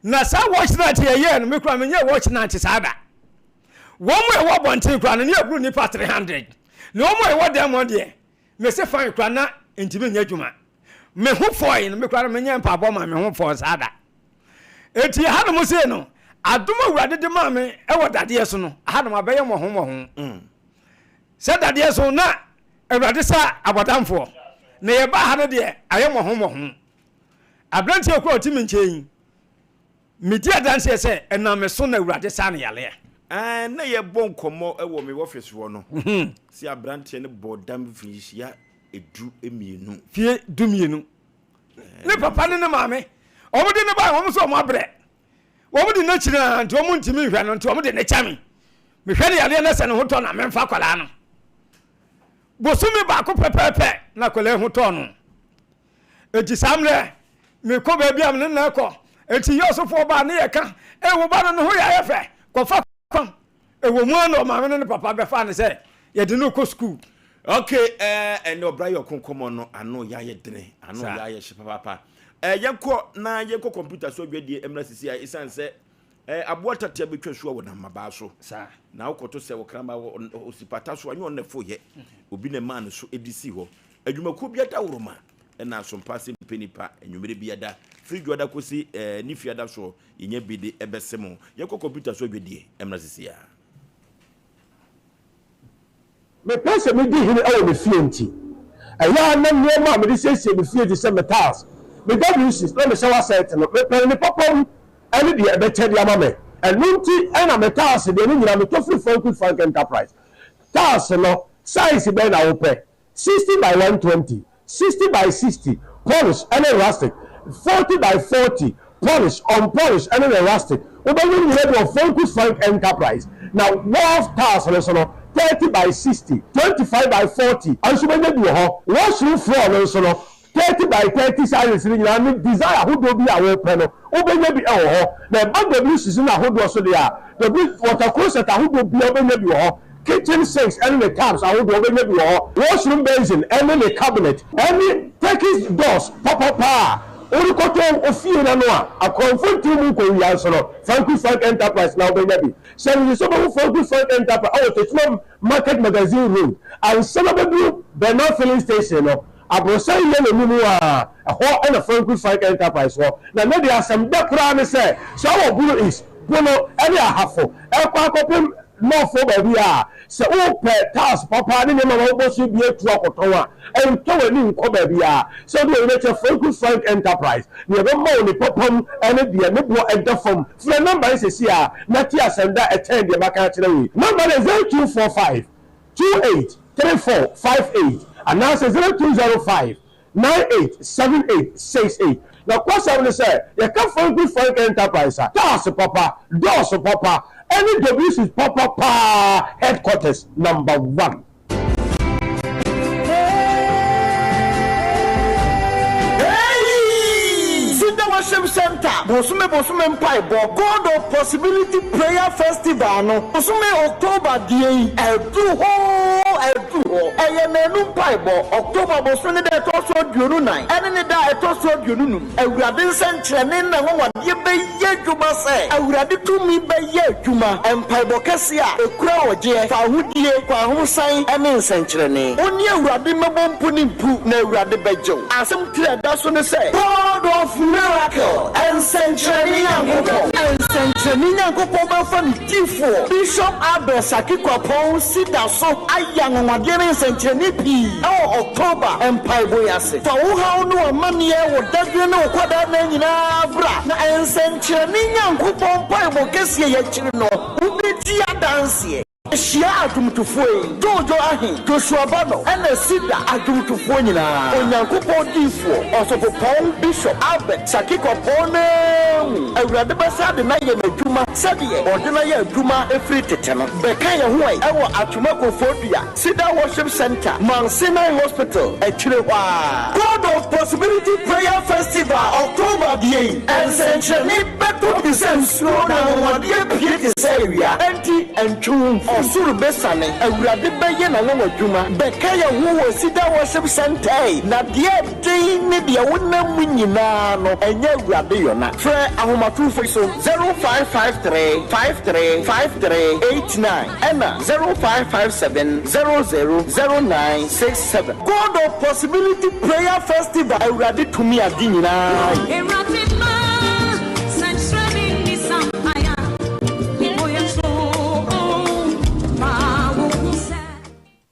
Speaker 4: Na saa watch night yɛyɛɛ no, me koraa menyɛɛ watch night saa da. Wɔn a ɛwɔ abɔnten koraa no, ne yɛboro nnipa 300. Na wɔn a ɛwɔ dan mu deɛ, mese fine koraa na ntumi nyɛ adwuma. Me ho fɔe no, me koraa no menyɛ mpaebɔ ma me ho fɔɔ saa da. Enti ɛhanom sei no, adom a Awurade de maa me wɔ dadeɛ so no, ɛhanom abɛyɛ mmɔho mmɔho. Mm. Sɛ dadeɛ so na Awurade sa abɔdamfoɔ, na yɛbaa ha no deɛ ayɛ mmɔho mmɔho. Aberanteɛ kura ɔte me nkyɛn yi, medi adanseɛ sɛ ɛnam me so na Awurade saa no yareɛ.
Speaker 1: Ɛɛ, na yɛbɔ nkɔmmɔ wɔ me office hɔ no, mhm. sɛ aberanteɛ no bɔ dam mfinhyia 12.
Speaker 4: Fie 12. Ne papa ne ne maame, wɔn de ne ba, wɔn nso wɔn abrɛ. Wɔn de n'akyiri na nti wɔn ntumi nhwɛ no nti wɔn de ne kyɛ me. Mehwɛ ne yadeɛ na sɛ ne ho tɔ na memfa akwadaa no. Bosome baako pɛpɛɛpɛ na akwadaa ho tɔɔ no. Enti saa mmerɛ mekɔ baabi a me ne no kɔ. Enti yɛ ɔsɔfoɔ baa ne yɛka, ee wo ba no ne ho yɛ ayɛ fɛ, kɔfa kwan. Ɛwɔ mu ara na ɔmaame ne ne papa bɛfaa no sɛ yɛde no rekɔ sukuu.
Speaker 1: Ok eh, ɛnɛ ɔbra yɛ ɔko nkɔmɔ no ano yɛ ayɛ dene, ano yɛ ayɛ hye papaapa. Eh, yɛnkɔ na yɛnkɔ kɔmputa so adwadie mmra sisi a ɛsiane sɛ eh, aboa tatea bɛtwa su a wɔnam mmabaa so.
Speaker 4: Saa.
Speaker 1: Na wokɔto sɛ ɔkrama wɔ osipata so a, nyɛ ɔno na ɛfo yɛ. Obi na ɛmaa no so de si hɔ. Adwumakuo bi adaworoma na asompa ase mpɛ nipa anwummere biada firi dwoada kɔsi eh, ne fiada soɔ yɛnya bi de ɛbɛse mo. Yɛnkɔ kɔmputa so adwadie mmra sisi a.
Speaker 5: Mepɛ sɛ midi hene wɔ me fie nti, ɛyɛ a na nneɛma a mede siesie me fie te sɛ me tiles, me WCs, na me shower set no, mepɛ no ne papa mu ne deɛ ɛbɛkyɛ de ama me. Ɛno nti na me tiles deɛ ne nyinaa metɔ firi Frank Frank Enterprise. Tiles no, size bɛn na wopɛ? 60 by 120, 60 by 60, polish ne rustic, 40 by 40, polish, unpolish ne ne rustic. Wobɛnya ne nyinaa bi wɔ Franku Frank Enterprise. Na wall tiles no nso no, 30 by 60, 25 by 40 nso wobɛnya bi wɔ hɔ. Washroom floor no nso no, 30 by 30 sizes no nyinaa ne design ahodoɔ bi a wopɛ no, wobɛnya bi wɔ hɔ. Na ɛba WCs no ahodoɔ so deɛ a, W water closet ahodoɔ biara wobɛnya bi wɔ hɔ. Kitchen sinks ne ne taps ahodoɔ wobɛnya bi wɔ hɔ. Washroom basin ne ne cabinet ne Turkish doors papapa a worekɔtɔ wo fie no ano a akorɔmfo ntew mu nkɔwia nso no, Franco Frank Enterprise na wobɛnya bi. Hyɛ no nso sɛ wobɛhu Franco Frank Enterprise wɔ Techiman Market Magazine Road ansa na wobɛduru Bernard Filling Station no. Aborosan yɛ n'anim a, ɛhɔ na Franco Frank Enterprise wɔ. Na nnɛ deɛ asɛm dɛ koraa ne sɛ, sɛ wowɔ Bono East, Bono ne Ahafo rekɔ akɔpem North hɔ baabi a, sɛ wopɛ tiles papa ne nneɛma ma wobɔ so bi atu akɔtɔn a, ntɔ w'ani nkɔ baabiara. Sɛ wode w'ani bɛkyerɛ Franco Frank Enterprise, nea ɛbɛma wo ne papa mu ne deɛ ne boɔ da fam. Frɛ nɔmba yi seesei ara na te asɛm da a ɛkyɛn deɛ maka akyerɛ wo yi. Nɔmba no yɛ 0245 28 34 58 anaasɛ 0205 98 78 68. Nokwasɛm ne sɛ, yɛka Franco Frank Enterprise a, cars papa, dɔɔso papa, ɛne WC papa paa headquarters number one.
Speaker 6: Hey! Cedar Worship Center bosome bosome mpaebɔ God of Possibility Prayer Festival no bosome October deɛ yi aduru hɔ oo aduru hɔ. Ɛyɛ nnanu mpaebɔ, October bosome ne da a ɛtɔ so 24 ɛne ne da a ɛtɔ so 25. Awurade nsɛnkyerɛnne ne n'anwanwadeɛ bɛyɛ adwuma sɛ Awurade tumi bɛyɛ adwuma, mpaebɔ kɛseɛ a ɛkura ɔgyeɛ, fawohodie, kwahosan ne nsɛnkyerɛnne. Wo ne Awurade mmɛbɔ mpo ne mpu na Awurade bɛgye wo. Asɛm tiri a ɛda so ne sɛ, God of Miracle, Nsɛnkyerɛnne Nyankopɔn. Nsɛnkyerɛnne Nyankopɔn bɛfa ne difoɔ, Bishop Abel Saki Kwapong si da so ayɛ anwanwadeɛ ne nsɛnkyerɛnne pii wɔ October mpaebɔ yi ase. Fa wo haw ne w'amanneɛ, wo dadwene ne wo kwadaa-nna nyinaa bra, na nsɛnkyerɛnne Nyankopɔn mpaebɔ kɛseɛ yi akyiri no, wobɛdi adanseɛ. Hyia adwomtofoɔ yi, Jojo Ahe, Joshua Bano, ɛna Cedar adwomtofoɔ nyinaa. Onyankopɔn diyifoɔ, Ɔsɔfopɔn Bishop Albert Saki Kwapɔn no ara mu. Awurade bɛsan de no ayɛ n'adwuma sɛdeɛ ɔde no ayɛ adwuma firi tete no. Bɛka yɛn ho ɛ wɔ Atwoma Kofoɔdua. Cedar Worship Centre, Mount Sinai Hospital akyire hɔ ara. God of Possibility Prayer Festival October deɛ yi, nsɛnkyerɛnne bɛtɔ te sɛ nsuo na anwanwadeɛ apue te sɛ awia, enti ntwe wo mfiri. Ɔsoro bɛsiane, Awurade bɛyɛ n'anwanwadwuma. Bɛka yɛn ho wɔ Cedar Worship Centre yi, na deɛ ɛden ne deɛ wonam mu nyinaa no, ɛnyɛ Awurade yɔna. Frɛ ahomatorofo yi so, 0553 53 53 89. Ɛna 0557 00 09 67. God of Possibility Prayer Festival Awurade tumi ade nyinaa yɛ.
Speaker 7: Awurade ma sɛnkyerɛnne nni sampae a mebɔ yɛ to ma wohu sɛ.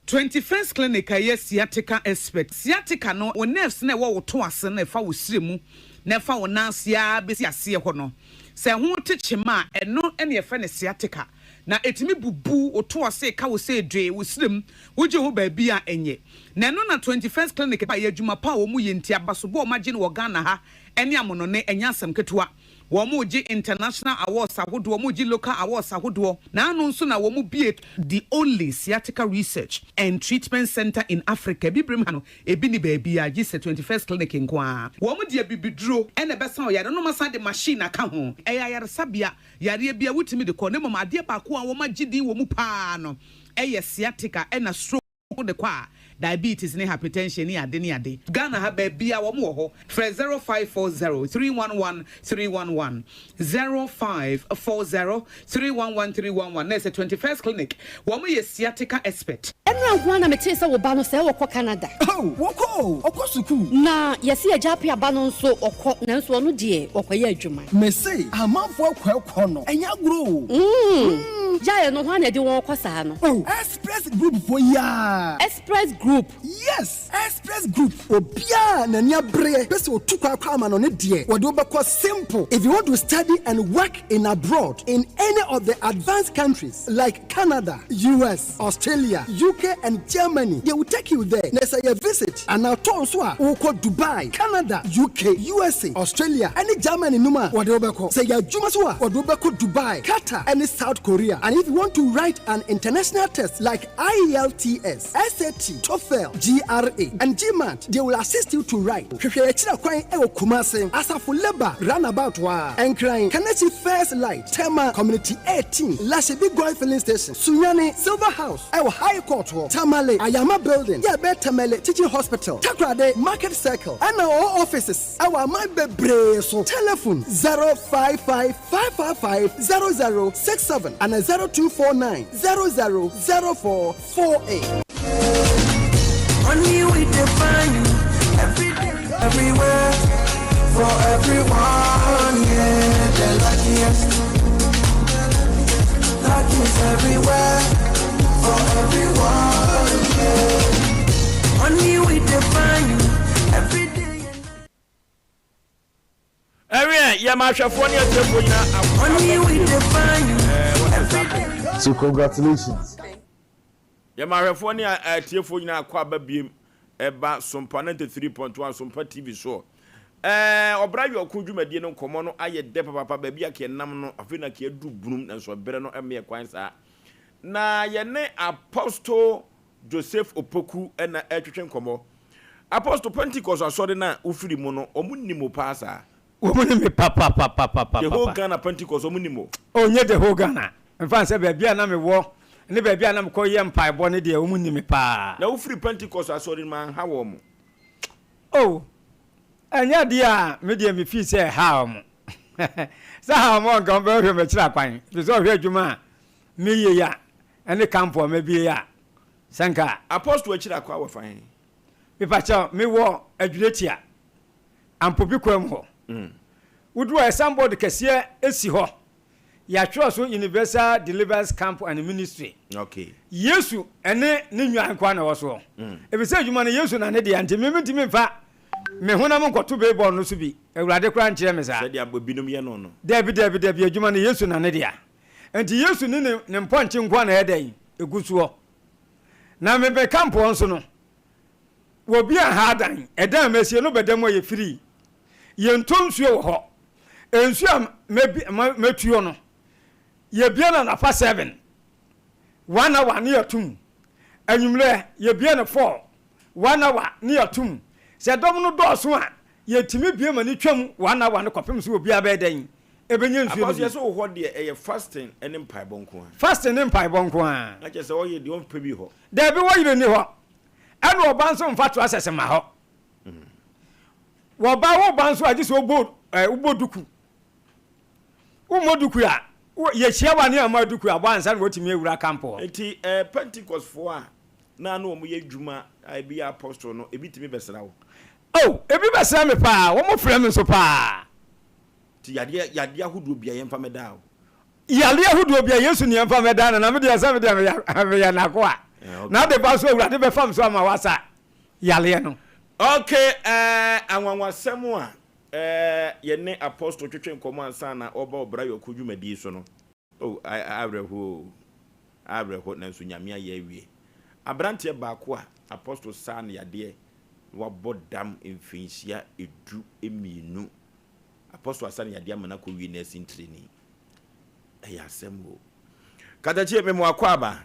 Speaker 8: 21st Clinic a ɛyɛ sciatica expert. Sciatica no, wo nerves no a ɛwɔ wo to ase no na ɛfa wo srɛ mu na ɛfa wo nan ase ara bɛsi aseɛ hɔ no, sɛ ɛho te kyema a, ɛno na yɛfrɛ no sciatica. Na ɛtumi bubu wo to ase, ka wo sɛ dwee, wo srɛ mu, wogye ho baabi a ɛnyɛ. Na ɛno na 21st Clinic baeɛ, adwuma pa a wɔyɛ nti, abasobɔ a wɔagye no wɔ Ghana ha ne amonɔne, ɛnyɛ asɛm ketewa. Wɔregye international awards ahodoɔ, wɔregye local awards ahodoɔ, na ano nso na wɔbue the only sciatica research and treatment centre in Africa, Abibirem ha no, ebi nni baabiara gye sɛ 21st Clinic nko ara. Wɔde abibiduro na ɛbɛsa ɔyare no, na wɔasan de machine aka ho. Ɛyɛ ayaresabea, yareɛ biara wotumi de kɔ, na mmom adeɛ baako a wɔagye din wɔ mu pa ara no yɛ sciatica ɛna stroke. Wode kɔ a, diabetes ne hypertension ne ade ne ade. Ghana ha baabiaa wɔn wɔ hɔ. Frɛ 0540 311 311, 0540 311 311 na ɛsɛ 21st Clinic. Wɔn yɛ sciatica expert.
Speaker 9: Ɛnora nko ara na metee sɛ wo ba no sɛɛ ɔkɔ Canada.
Speaker 10: Oh, wɔkɔ o, ɔkɔ sukuu.
Speaker 9: Na yɛse agya Appiah ba no nso ɔkɔ, nanso ɔno deɛ ɔkɔyɛ adwuma.
Speaker 10: Mese amanfoɔ akɔ ɛkɔ no, ɛnyɛ agorɔ o.
Speaker 9: Mm, gyae no, hwan na ɛde wɔn kɔ saa no?
Speaker 10: Oh, Express Group foɔ yi aa.
Speaker 9: Express Group.
Speaker 10: Yes, Express Group. Obiara a n'ani abereɛ pɛ sɛ ɔtu kwan kɔ amanɔne deɛ, wɔde wo bɛkɔ simple. If you want to study and work in abroad in any of the advanced countries like Canada, US, Australia, UK and Germany, they will take you there. Na sɛ yɛ visit anaa tour nso a, wokɔ Dubai, Canada, UK, USA, Australia ne Germany nom a, wɔde wo bɛkɔ. Sɛ yɛ adwuma nso a, wɔde wo bɛkɔ Dubai, Qatar ne South Korea. And if you want to write an international test like IELTS, SAT, TOEFL, GRA, and GMAT, they will assist you to write. Hwehwɛ yɛn akyiri kwan wɔ Kumasi, Asafo Labour Runabout hɔ ara, Nkran, Kaneshie First Light, Tema Community 18, Lashibi Goil Filling Station, Sunyani, Silver House wɔ High Court hɔ, Tamale, Ayama Building, yɛ ɛbɛn Tamale Teaching Hospital, Takoradi, Market Circle, ɛna ɔwɔ offices wɔ aman bebree so. Telephone 055 555 0067 ana 0249 00 0448.
Speaker 11: Money we define every day, everywhere, for everyone. Yeah, the luckiest. Luck is everywhere, for everyone. Yeah. Money we define every day.
Speaker 1: Ɛweɛ, yɛ ma ahwɛfoɔ ne atiefoɔ nyinaa akɔ
Speaker 11: Money
Speaker 1: aba
Speaker 11: we
Speaker 1: bio.
Speaker 11: define
Speaker 1: Ɛɛ, wɔte
Speaker 11: every
Speaker 1: saa
Speaker 11: day.
Speaker 1: pɛ.
Speaker 6: So congratulations.
Speaker 1: Yɛ ma ahwɛfoɔ ne atiefoɔ nyinaa akɔ aba biem ɛba Sompa 93.1 Sompa TV soɔ. Ɛɛ, ɔbra yɔko dwumadie no nkɔmmɔ no ayɛ dɛ papaapa baabi a kɛnam no afei na kɛadu bunum nanso ɛberɛ no ɛmmeɛ kwan saa. Na yɛne Apostle Joseph Opoku na ɛretwetwe nkɔmmɔ. Apostle, Pentecost asɔre no a wofiri mu no, wɔn nim wo paa saa?
Speaker 4: Wɔn nim me papapapapapa.
Speaker 1: The whole Ghana Pentecost, wɔn nim wo?
Speaker 4: Oh, nyɛ the whole Ghana. Mfa nsɛ baabi a na mewɔ ne baabi a na mekɔ yɛ mpaebɔ no deɛ, wɔn nim me paa.
Speaker 1: Na wofiri Pentecost asɔre no mu anha wɔn?
Speaker 4: Oh, ɛnyɛ adeɛ a me deɛ me feel sɛ ɛhaa wɔn. Sɛ ɛhaa wɔn a, nka wɔn bɛhwehwɛ m'akyiri akwan. Ɛfiri sɛ wɔhwɛ adwuma a meyɛ yi a, ɛne camp a mabue yi a, sɛ nka.
Speaker 1: Apostle akyiri akwa wɔ fa he?
Speaker 4: Mepakyɛw, mewɔ Adwuretia, Ampobi kwan mu hɔ. Woduru hɔ a, signboard kɛseɛ si hɔ. Yɛatwerɛ so Universal Deliverance Camp and Ministry.
Speaker 1: Okay.
Speaker 4: Yesu ne ne nnwan nkoa na ɛwɔ soɔ. Ɛfiri sɛ adwuma no Yesu na ne dea nti, me mentumi mfa me honam nkɔto billboard no so bi. Awurade koraa nkyerɛ me saa.
Speaker 1: Sɛdeɛ ebinom yɛ no no.
Speaker 4: Dabi, dabi, dabi, adwuma no Yesu na ne dea. Nti Yesu ne ne ne mpɔnkye nkoa na ɛyɛ dɛn? Ɛgu soɔ. Na me me camp hɔ nso no, wɔbi anha adan. Ɛdan a masie no bɛda mu a yɛfirii. Yɛntɔ nsuo wɔ hɔ. Nsuo a mɛbi mɛtuo no, yɛbie no anapa 7, 1 hour ne yɛatum. Anwummerɛ yɛbie no 4, 1 hour ne yɛatum. Sɛ dɔm no dɔɔso a, yɛtumi bie ma no twam 1 hour no kɔpem sɛ obiara bɛyɛ dɛn? Ɛbɛnya nsuo no
Speaker 1: Apostle
Speaker 4: bi.
Speaker 1: yɛ sɛ wɔ hɔ deɛ ɛyɛ fasting ne mpaebɔ nko ara.
Speaker 4: Fasting ne mpaebɔ nko ara.
Speaker 1: Na kyerɛ sɛ ɔyɛ deɛ ɔmpɛ bi hɔ.
Speaker 4: Daabi wɔyere nni hɔ. Ɛna ɔba nso mfa trousers mma hɔ. Wɔba wo ba nso a gye sɛ wobɔ ɛɛ wobɔ duku. Wommɔ duku a, yɛhyia wa ne amma duku abɔ ansa na wɔatumi awura camp hɔ.
Speaker 1: Nti ɛɛ Pentecost foɔ a na na wɔn yɛ adwuma a ebi yɛ apostle no ebi tumi bɛsra wo?
Speaker 4: Oh, ebi bɛsra me paa, wɔn frɛ me nso paa.
Speaker 1: Nti yadeɛ yadeɛ ahodoɔ bia yɛmfa mɛdaa wo?
Speaker 4: Yadeɛ ahodoɔ bia Yesu ne yɛmfa mɛdaa no na me deɛ sɛ me deɛ meyɛ meyɛ n'akoa. Na ade ba so Awurade bɛfa me so ama wasa yareɛ no.
Speaker 1: Ok eh, anwanwasɛm a eh, yɛne Apostle twetwe nkɔmmɔ ansa na ɔreba Ɔbra Yɔko dwumadie so no. Oh, awerɛhoɔ o, awerɛhoɔ, nanso Nyame ayɛ awie. Aberanteɛ baako a Apostle saa no yadeɛ na wabɔ dam mfirinhyia 12. Apostle asa no yadeɛ ama no akɔwie nursing training. Ɛyɛ asɛm o. Katakyie, mema wo akwaaba.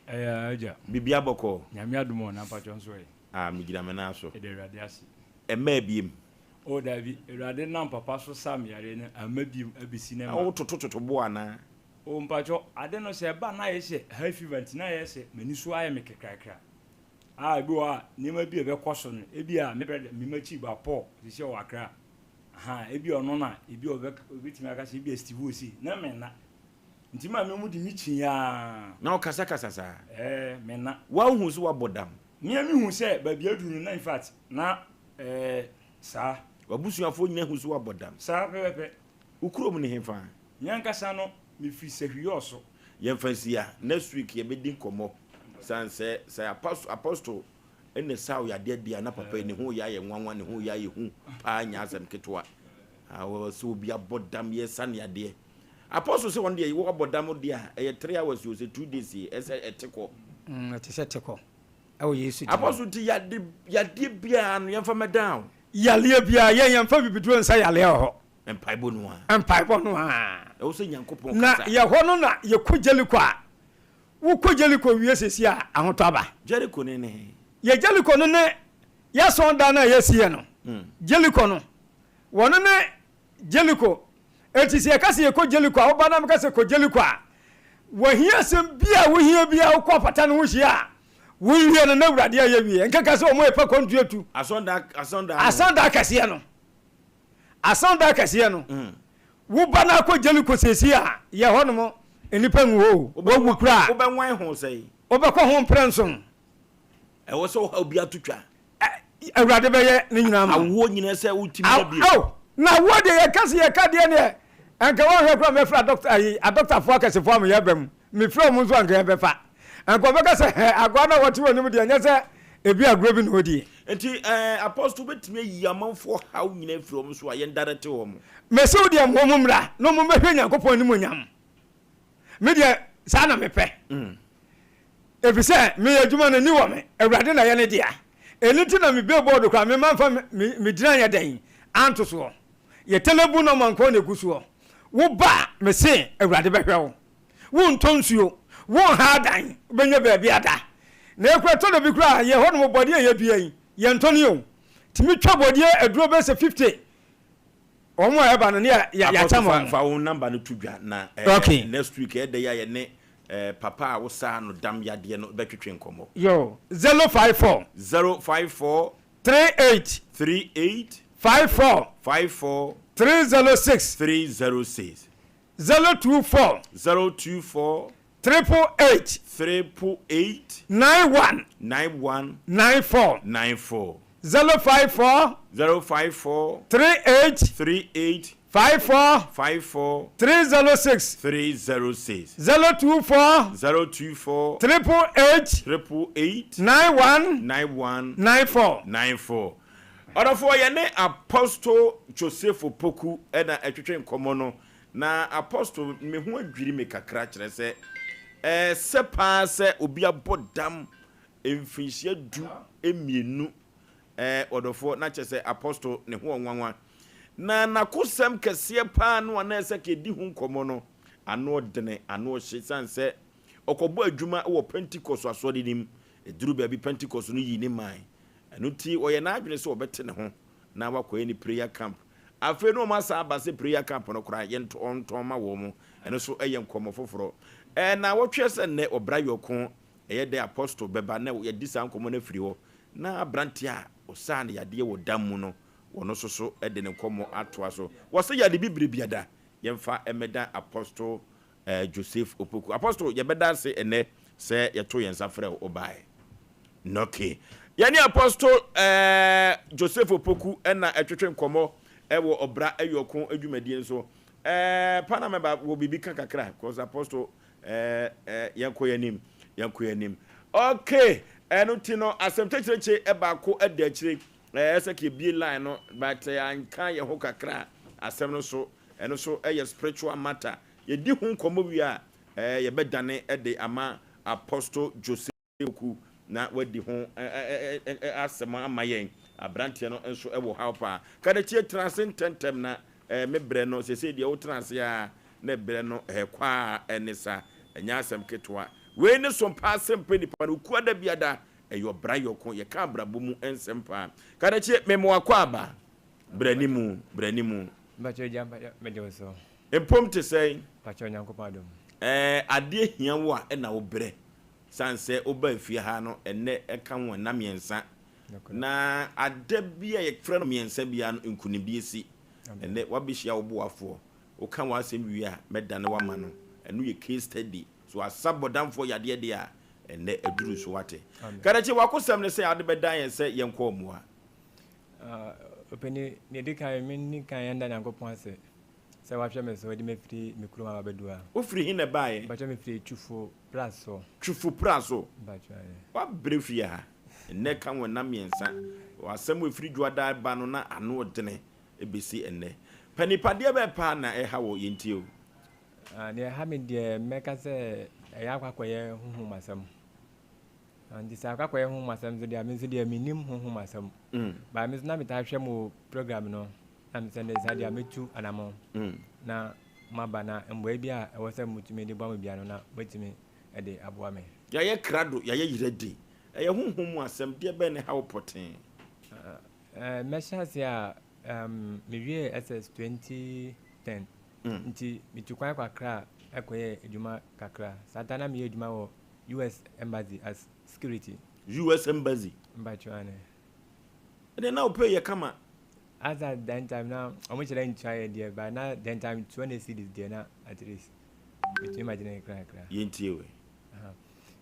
Speaker 12: Ɛyɛ agya.
Speaker 1: Biribiara bɔkɔɔ.
Speaker 12: Nyame adom o, na mpakyɛw nso ɛ?
Speaker 1: Ah, megyina me nan so.
Speaker 12: Yɛda Awurade ase.
Speaker 1: Ɛmmaa biem?
Speaker 12: Oh, daabi. Awurade nam papa so saa me yareɛ no, amma biem abɛsi nɛ
Speaker 1: Na
Speaker 12: ma.
Speaker 1: wo toto toto bo anaa?
Speaker 12: Oh, mpakyɛw, ade no sɛ ɛba na ayɛ sɛ high fever nti na ayɛ sɛ m'ani so ayɛ me kekrakra. Ah, ebi wɔ hɔ a, nneɛma bi a ɛbɛkɔ so no, ebi a me brɛda, me m'akyi ba Paul, seesei ɔwɔ Accra. Aha, ebi a ɔno na, ebi a ɔbɛ, ɔbɛtumi aka sɛ ebi a Steve Osei, na menna. Nti maame mu de me kyii aa.
Speaker 1: Na ɔkasa kasa saa?
Speaker 12: Ɛɛ, me na.
Speaker 1: Woahu sɛ woabɔ dam?
Speaker 12: Me a me hu sɛ baabi aduru no na infact na ɛɛ saa.
Speaker 1: W'abusuafoɔ nyinaa hu sɛ woabɔ dam?
Speaker 12: Saa pɛpɛpɛ.
Speaker 1: Wo kurom ne hefa?
Speaker 12: Me ankasa no, me firi Sahwi-Ɔso.
Speaker 1: Yɛmfa nsi ha, next week yɛbɛdi nkɔmmɔ. Sane sɛ sɛ apostle na ɛsaa wo yadeɛ deɛ a na papa yi ne ho reyɛ ayɛ nwanwa, ne ho reyɛ ayɛ hu paa nyɛ asɛm ketewa. Sɛ obi abɔ dam yɛsa no yadeɛ. Apostle sɛ wɔn deɛ wɔabɔ dam deɛ a ɛyɛ 3 hours o sɛ 2 days yi ɛsɛ ɛte kɔ.
Speaker 4: Ɛte sɛ te kɔ ɛwɔ Yesu din mu.
Speaker 1: Apostle nti yade yadeɛ biara no yɛmfa mɛdan o.
Speaker 4: Yadeɛ biara yɛn yɛmfa bibiduro nsa yadeɛ wɔ hɔ.
Speaker 1: Mpaebɔ no ara.
Speaker 4: Mpaebɔ no ara.
Speaker 1: Ɛwɔ sɛ Nyankopɔn
Speaker 4: Na
Speaker 1: kasa.
Speaker 4: yɛhɔ no na yɛkɔ Jericho a, wokɔ Jericho wie sɛsi a, ahotɔ aba.
Speaker 1: Jericho ne ne he?
Speaker 4: Yɛ Jericho no ne yɛasɔn dan no a yɛasiiɛ no. Jericho no, wɔno ne Jericho. Enti sɛ yɛka sɛ yɛkɔ Jericho a, woba na meka sɛ kɔ Jericho a, wahia asɛm bi a wohia biara wokɔ apata no ho hyia a, wowie no na Awurade ayɛ wie. Nkeka sɛ wɔn ɛpɛ kɔntu atu.
Speaker 1: Asɔnda, asɔnda no.
Speaker 4: Asɔnda kɛseɛ no. Asɔnda kɛseɛ no. Woba na akɔ Jericho seesei a, yɛ hɔ nom nnipa ngu hɔ o. Wawu koraa.
Speaker 1: Wobɛnwan ho sɛn?
Speaker 4: Wobɛkɔ ho mprɛnson.
Speaker 1: Ɛwɔ sɛ ɔhaw bi ato twa.
Speaker 4: Awurade bɛyɛ ne nyinaa ma.
Speaker 1: Awoɔ nyinaa sɛ wotumi nya bio.
Speaker 4: Ao, na awoɔ deɛ yɛka sɛ yɛka deɛ neɛ anka woanhwɛ koraa mɛfrɛ adɔkta ayi adɔktafoɔ akɛsefoɔ ama yɛaba mu. Mefrɛ wɔn nso anka yɛbɛfa. Anka wɔbɛka sɛ hɛ akoa no a wɔte w'anim deɛ nyɛ sɛ ebi agorɔ bi na ɔdie.
Speaker 1: Nti ɛɛ Apostle wobɛtumi ayi amanfoɔ haw nyinaa afiri wɔn so a yɛn direct wɔn?
Speaker 4: Mese wo deɛ ma wɔn mmra na wɔn mmɛhwɛ Nyankopɔn animuonyam. Me deɛ saa na mepɛ. Efisɛ meyɛ adwuma no, ani wɔ me, Awurade na ɛyɛ ne dea. Ɛno nti na mebue bɔɔdo koraa, memma mfa me gyina nyɛ dɛn anto soɔ. Yɛ telebu na ɔmankoɔ na ɛgu soɔ. Wo ba a, mese Awurade bɛhwɛ wo. Wontɔ nsuo, wonha adan, wobɛnya baabi ada. Na ɛkura tɔ da bi koraa a, yɛ hɔ nom bɔdeɛ a yɛdua yi, yɛntɔne o. Tumi twa bɔdeɛ aduro bɛyɛ sɛ 50. Wɔn a ɛba no ne yɛ yɛakyɛ ma wɔn.
Speaker 1: Fa wo number no to dwa na eh, okay. Next week ɛdɛ yi a yɛne eh, papa a wosaa no dam yadeɛ no bɛtwetwe nkɔmmɔ.
Speaker 4: Yo, 054.
Speaker 1: 054.
Speaker 4: 38.
Speaker 1: 38.
Speaker 4: 54.
Speaker 1: 54.
Speaker 4: 306.
Speaker 1: 306.
Speaker 4: 024.
Speaker 1: 024.
Speaker 4: 888.
Speaker 1: 888.
Speaker 4: 91.
Speaker 1: 91.
Speaker 4: 94.
Speaker 1: 94.
Speaker 4: 054.
Speaker 1: 054.
Speaker 4: 38.
Speaker 1: 38.
Speaker 4: 54.
Speaker 1: 54.
Speaker 4: 306.
Speaker 1: 306.
Speaker 4: 024.
Speaker 1: 024.
Speaker 4: 888.
Speaker 1: 888.
Speaker 4: 91.
Speaker 1: 91.
Speaker 4: 94.
Speaker 1: 94. Ɔdɔfoɔ yɛne Apostle Joseph Opoku na ɛtwetwe nkɔmmɔ no. Na Apostle me ho adwiri me kakra kyerɛ sɛ ɛsɛ paa sɛ obi abɔ dam mfirinhyia du mmienu ɛɛ ɔdɔfoɔ na kyerɛ sɛ Apostle ne ho ɔnwanwa. Na n'akosɛm kɛseɛ paa no a na ɛsɛ ka ɛdi ho nkɔmmɔ no ano ɔdene ano ɔhye sane sɛ ɔkɔbɔ adwuma wɔ Pentecost asɔre no mu. Ɛduru baabi Pentecost no yii ne mae. Ɛno nti ɔyɛ n'adwene sɛ ɔbɛte ne ho na wakɔyɛ ne prayer camp. Afei na wɔasan aba sɛ prayer camp no koraa yɛntɔ ɔntɔn ma wɔn. Ɛno nso yɛ nkɔmmɔ foforɔ. Ɛɛ naawɔtweɛ sɛ nnɛ ɔbra yɔko ɛyɛ dɛ apostle bɛba na yɛadi saa nkɔmmɔ no afiri hɔ. Na aberanteɛ a ɔsaa no yadeɛ wɔ dam mu no wɔno nso so de ne nkɔmmɔ atoa so. Wɔse yade bibire biada yɛmfa mmɛdan apostle Joseph Opoku. Apostle yɛbɛda ase ɛnnɛ sɛ yɛtoo yɛn nsa frɛɛ wo wobaeɛ. Okay. Yɛne Apostle eh, Joseph Opoku na ɛtwetwe nkɔmmɔ wɔ ɔbra ayɔko dwumadie nso. Eh, pana mɛba wɔ biribi ka kakra because Apostle eh, eh, yɛnkɔ yɛn anim, yɛnkɔ yɛn anim. Okay, ɛno ti no asɛm kyekyerekye baako da akyire eh, ɛsɛ ka ebie line no but anka yɛn ho kakra asɛm no so ɛno so ɛyɛ spiritual matter. Yɛdi ho nkɔmmɔ wie a eh, yɛbɛdane de ama Apostle Joseph Opoku na wadi ho asɛm ama yɛn. Aberanteɛ no nso wɔ haw paa. Kadakyie tena ase ntɛntɛm na me berɛ no seesei deɛ wotena ase ara na berɛ no kɔ ara ne sa. Ɛnyɛ asɛm ketewa. Wei ne som paa sɛmpɛ nipa no okua da biada ɛyɛ ɔbra yɔko yɛka abrabɔ mu nsɛm paa. Kadakyie me mo akwaaba. Brɛ ne mu brɛ ne mu.
Speaker 13: Mpakyɛ agya mpakyɛ megye wo so.
Speaker 1: Mpom te sɛn?
Speaker 13: Mpakyɛ Onyankopɔn adom.
Speaker 1: Ɛɛ adeɛ hia wo a ɛna wo brɛ. Sane sɛ wobaa fie ha no ɛnnɛ ɛka ho nna mmiɛnsa, na ada bi a yɛfrɛ no mmiɛnsa biara no nkunimdie si. Ɛnnɛ woabɛhyia wo boafoɔ, woka w'asɛm wie a mɛdane wo ama no. Ɛno yɛ case study. So asa bɔdamfoɔ yadeɛ deɛ a, ɛnnɛ aduru so woate. Kadakyie w'akosɛm ne sɛ ade bɛdan yɛn sɛ yɛnkɔ mmoa.
Speaker 13: Ɔpanin, deɛ ɛdi kan menni kan nda Nyankopɔn ase sɛ wahwɛ me so de me afiri me kurom aba abɛdu ha.
Speaker 1: Wofiri he na ɛbaeɛ?
Speaker 13: Mpakyɛ mefiri Twufo Praso.
Speaker 1: Twufo Praso?
Speaker 13: Mpakyɛ ae.
Speaker 1: Wabrɛ fie ha. Nnɛ ka ho nna mmiɛnsa. Asɛm a ɛfiri Dwoada reba no na ano ɔdene bɛsi ɛnnɛ. Panipadeɛ bɛn paa na ɛha wo? Yɛntie o.
Speaker 13: Deɛ ɛha me deɛ mɛka sɛ ɛyɛ akɔ akɔyɛ honhom asɛm. Nti sɛ akɔ akɔyɛ honhom asɛm nso deɛ a, me nso deɛ mennim honhom asɛm. But me nso na metaa hwɛ mo program no. Na mesɛ ndɛ saa deɛ a mɛtu anamɔn na maba na mboae bi a ɛwɔ sɛ motumi de boa me biara no na moatumi de aboa me.
Speaker 1: Yɛayɛ krado, yɛayɛ yerɛde. Ɛyɛ honhom mu asɛm, deɛ bɛn ne ha wo pɔtee?
Speaker 13: Mɛhyɛ aseɛ a, mewiee SS 2010 nti metu kwan kɔ Accra kɔyɛɛ adwuma kakra. Saa ta na meyɛ adwuma wɔ US Embassy as security.
Speaker 1: US Embassy?
Speaker 13: Mpakyɛw aane.
Speaker 1: Ɛdeɛ na wo pay yɛ kama.
Speaker 13: As at then time na ɔmo kyerɛ ntua yɛ deɛ but na then time 200 cedis deɛ na at least metumi ma gyina kakra kakra.
Speaker 1: Yɛntie wei.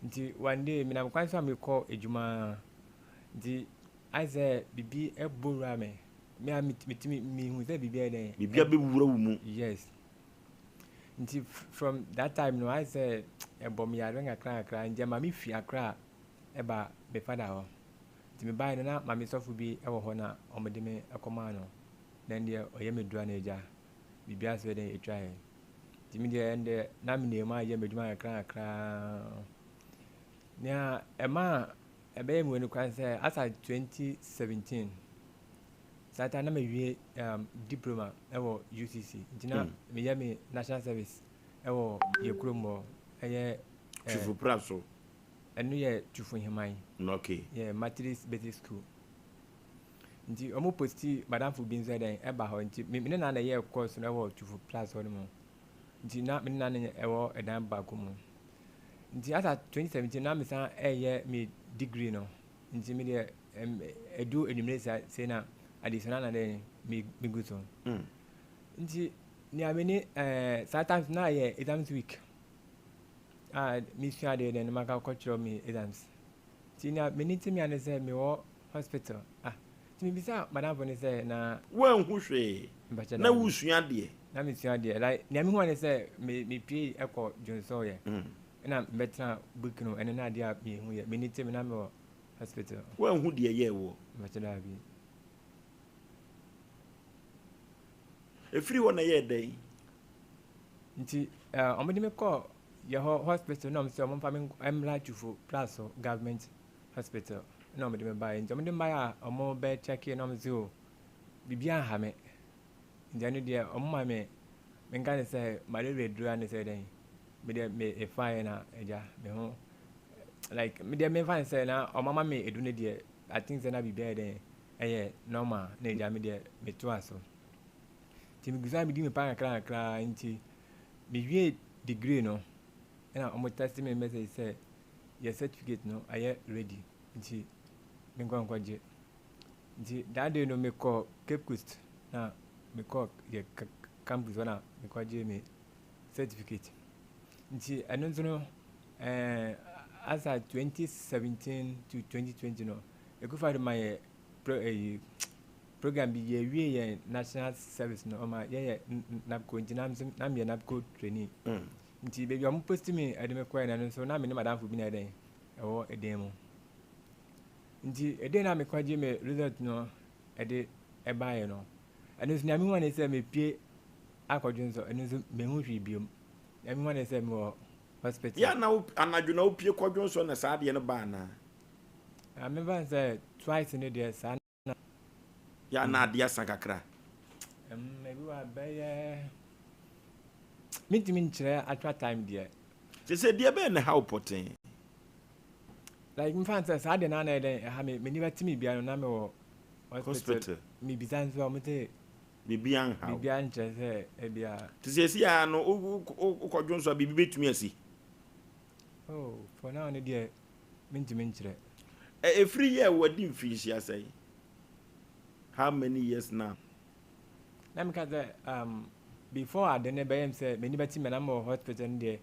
Speaker 13: Nti one day menam kwan so a mekɔ adwuma nti ayɛ sɛ biribi ɛbɔ wura me me a metumi mehu sɛ biribi ayɛ dɛn.
Speaker 1: Biribi abɛwura wo mu.
Speaker 13: Yes. Nti from that time no ayɛ sɛ ɛbɔ me yare kakra kakra nti ɛma me fi Accra ɛba me father hɔ. Nti mebaeɛ no na maame sɔfo bi wɔ hɔ na wɔde me kɔmaa no. Na ɛndeɛ ɔyɛ me dura no agya. Biribiara so yɛ dɛn ɛtwaeɛ. Nti me deɛ ɛndeɛ na menam mu ayɛ m'adwuma kakra kakra. Nea ɛmaa ɛbɛyɛ me wei koraa ne sɛ asa 2017 saa time na mewie um, diploma ɛwɔ UCC. Nti na meyɛ me national service ɛwɔ yɛ kurom hɔ ɛyɛ
Speaker 1: Twifo Praso.
Speaker 13: Ɛno yɛ Twifo Heman.
Speaker 1: Okay.
Speaker 13: Yeah, Methodist Basic School. Nti ɔmo posti madamfo bi nso dɛn ɛba hɔ nti me ne na na ɛyɛ course no ɛwɔ Twifo Plus hɔ no mu. Nti na me ne na na ɛwɔ ɛdan baako mu. Nti asa 2017 na me san ɛyɛ me degree no. Nti me deɛ ɛdu enwumere saa sei na adesua na na dɛn me me gu so. Nti nea me ne ɛɛ saa times na yɛ exams week. a mesua adeɛ dɛn na maka akɔkyerɛw me exams. Nti nea m'ani te me ara ne sɛ mewɔ hospital. Ah, nti mebisa madamfo no sɛ na.
Speaker 1: Woanhu hwee?
Speaker 13: Mpakyɛ
Speaker 1: Na
Speaker 13: daabi.
Speaker 1: wosua adeɛ?
Speaker 13: Na mesua adeɛ. Like nea mehu ara ne sɛ me mepue kɔ dwonsɔeɛ. Ɛna mebɛtena book no ɛno ne adeɛ a mehuiɛ. M'ani te me na mewɔ hospital.
Speaker 1: Woanhu deɛ ɛyɛɛ woɔ?
Speaker 13: Mpakyɛ daabi.
Speaker 1: Ɛfiri hɔ na ɛyɛɛ dɛn?
Speaker 13: Nti wɔde me kɔɔ yɛ hɔ hospital na wɔn sɛ wɔmfa me mmra Twufo Praso government hospital na wɔde me baeɛ. Nti wɔde me baeɛ a wɔbɛ check na wɔn sɛ o biribiara nha me. Nti ɛno deɛ wɔn ma me menka ne sɛ malaria duro ne sɛ dɛn me deɛ me efaeɛ na agya me ho like me deɛ memfa ne sɛ na wɔn ama me edu no deɛ I think sɛ na biribiara yɛ dɛn ɛyɛ normal na agya me deɛ metoa so. Nti megu so a medi me paa kakra kakra nti mewie degree no ɛna wɔn text me message sɛ yɛ certificate no ayɛ ready nti menkɔ nkɔgye. Nti that day no mekɔ Cape Coast na mekɔ yɛ campus hɔ na mekɔgye me certificate. Nti ɛno nso no ɛɛ asa 2017 to 2020 no Akufo-Addo ma yɛ pro ɛyi. Program bi yɛwie yɛn national service no ɔma yɛyɛ NABCO nti na na meyɛ NABCO trainee mm. nti baabi a wɔn post me ɛde me kɔɛ na no nso na me ne madamfo bi na ɛdɛn ɛwɔ ɛdan mu nti ɛdɛn na mekɔgye me result no ɛde ɛbaeɛ no ɛno nso nea mehu ne sɛ mepie akɔdwo nso ɛno nso mehu hwee biom nea mehu ne sɛ mewɔ hospital.
Speaker 1: Yɛ na anadwo na wopie kɔdwo nso na saa adeɛ no baa anaa?
Speaker 13: Mefa sɛ twice no deɛ saa na.
Speaker 1: Yɛ a na adeɛ asa kakra.
Speaker 13: Ebi wɔ a bɛyɛ mentumi nkyerɛ actual time deɛ.
Speaker 1: Kyerɛ sɛ deɛ bɛyɛ na ɛha wo pɔtee.
Speaker 13: Like mfa sɛ saa deɛ na na ɛdɛn ɛha me m'ani bɛte me bia no na mewɔ hospital. Mebisa nso a wɔn sɛ.
Speaker 1: Biribi anha wo.
Speaker 13: Biribi ankyerɛ sɛ ebia.
Speaker 1: Te sɛ esi a no wokɔdwo nso a biribi bɛtumi asi.
Speaker 13: Oh for now no deɛ mentumi nkyerɛ.
Speaker 1: Ɛ ɛfiri yɛ wadi mfirinhyia sɛn? How many years now?
Speaker 13: Na meka sɛ um, before ade no bɛyɛ m sɛ m'ani bɛte me na mewɔ hospital no deɛ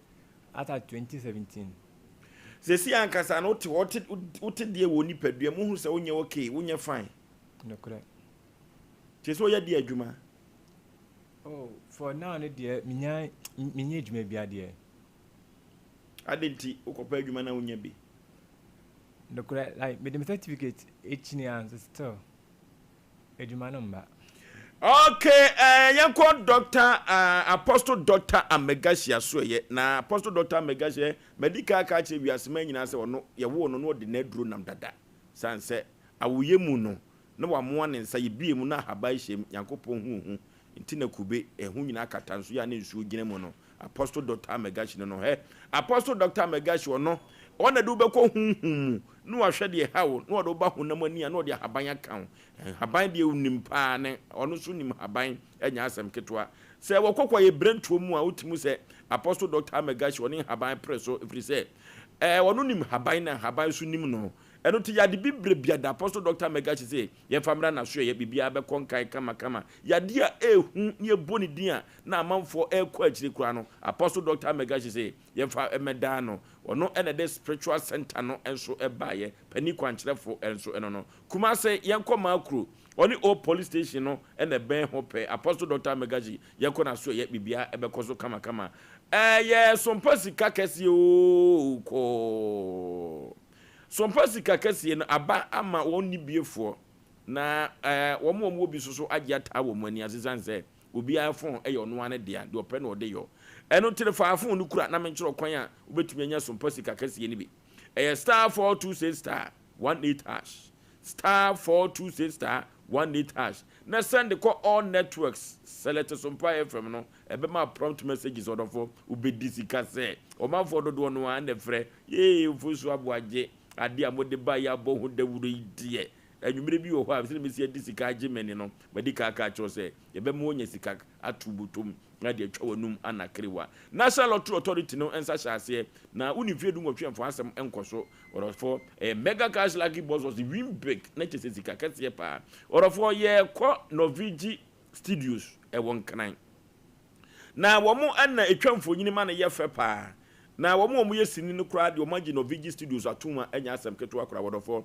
Speaker 13: asa 2017.
Speaker 1: Sɛsi ankasa no wote hɔ wote deɛ wɔ nipadua mu wohu sɛ wonyɛ okay wonyɛ fine.
Speaker 13: Nokorɛ.
Speaker 1: Kyerɛ sɛ woyɛ deɛ adwuma?
Speaker 13: Oh, for now no deɛ menya menyɛ adwuma bia deɛ.
Speaker 1: Adɛn nti wokɔpɛ adwuma na wonya bi?
Speaker 13: Nokorɛ like mede me certificate ɛkyini a nso still adwuma no mba.
Speaker 1: Okay, eh, yɛnkɔ Dr. Uh, Apostle Dr. Amegahyia so ɛyɛ. Na Apostle Dr. Amegahyia, madi ka aka akyerɛ wiase ma nyinaa sɛ ɔno, yɛwoo no na ɔde n'aduro nam dada. San sɛ awoyɛ mu no, Na wamoa ne nsa, yɛbue mu na ahaban hyɛ mu, Nyankopɔn hu hu nti na kube, ɛho nyinaa kata nso yɛ a na nsuo gyina mu no. Apostle Doctor Amegashi no no hɛ. Apostle Doctor Amegashi ɔno, ɔno na de wo bɛkɔ honhom mu na wahwɛ deɛ ɛha wo na ɔde wo ba honam ani a na ɔde ahaban aka wo. Nhaban deɛ onim paa ne ɔno nso nim haban ɛnyɛ asɛm ketewa. Sɛ wɔkɔ kɔ yɛ brɛntoɔ mu a wotumi hu sɛ Apostle Doctor Amegashi ɔne nhaban pere so ɛfiri sɛ ɛɛ ɔno nim haban na nhaban nso nim no. Ɛno nti yade bibire bia da Apostle Doctor Amegashi se yɛmfa mmra n'asoɛeɛ biribiara bɛkɔ nkan kama kama. Yadeɛ a ɛɛhu ne ɛbɔ ne din a na amanfoɔ ɛrekɔ akyire koraa no Apostle Doctor Amegashi se yɛmfa mmɛdaa no. Ɔno na ɛde spiritual center no nso baeɛ, panin kwankyerɛfo nso ɛno no. Kumase, yɛnkɔ Makuro, ɔne Old Police Station no na ɛbɛn hɔ pɛɛ. Apostle Doctor Amegashi, yɛnkɔ n'asoɛeɛ biribiara ɛbɛkɔ so kama kama. Ɛyɛ sompa sika kɛseɛ oo kɔɔ. Sompa sika kɛseɛ no aba ama wɔn nnibiefoɔ, na wɔn a wɔwɔ bi nso so agye ataa wɔn ani ase ɛsiane sɛ obiara fon yɛ ɔno ara ne dea, deɛ ɔpɛ na ɔde yɔ. Ɛno nti no, fa fon no kura na menkyerɛ wo kwan a wobɛtumi anya sompa sika kɛseɛ no bi. Ɛyɛ star 426 star 18 hash, star 426 star 18 hash, na send kɔ all networks, select Sompa FM no, ɛbɛma prompt messages, ɔdɔfoɔ, wobɛdi sika sɛ ɔmanfoɔ dodoɔ no ara na ɛfrɛ Yee Ofosu Aboagye, adeɛ a mode baeɛ abɔ ho dawuro yi deɛ, anwummerɛ bi wɔ hɔ a, sɛdeɛ mɛsi adi sika agye m'ani no, madi kan aka akyerɛ wo sɛ, yɛbɛma woanya sika ato wo bɔtɔ mu na de atwa w'anum anakerewa. National Lottery Authority no nsa hyɛ aseɛ, na wonni mfeɛ dunwɔtwe a mfa w'asɛm nkɔ so. Ɔdɔfoɔ, ɛyɛ Mega Cash Lucky Boss ɔse win big, na kyerɛ sɛ sika kɛseɛ paa. Ɔdɔfoɔ, yɛrekɔ Norvigi Studios, ɛwɔ Nkran. Na wɔn na etwa mfonini ma no yɛ fɛ paa. Na wɔn a wɔyɛ sini no koraa deɛ wɔagye Norvigi Studios atom a ɛnyɛ asɛm ketewa koraa. Wɔdɔfoɔ.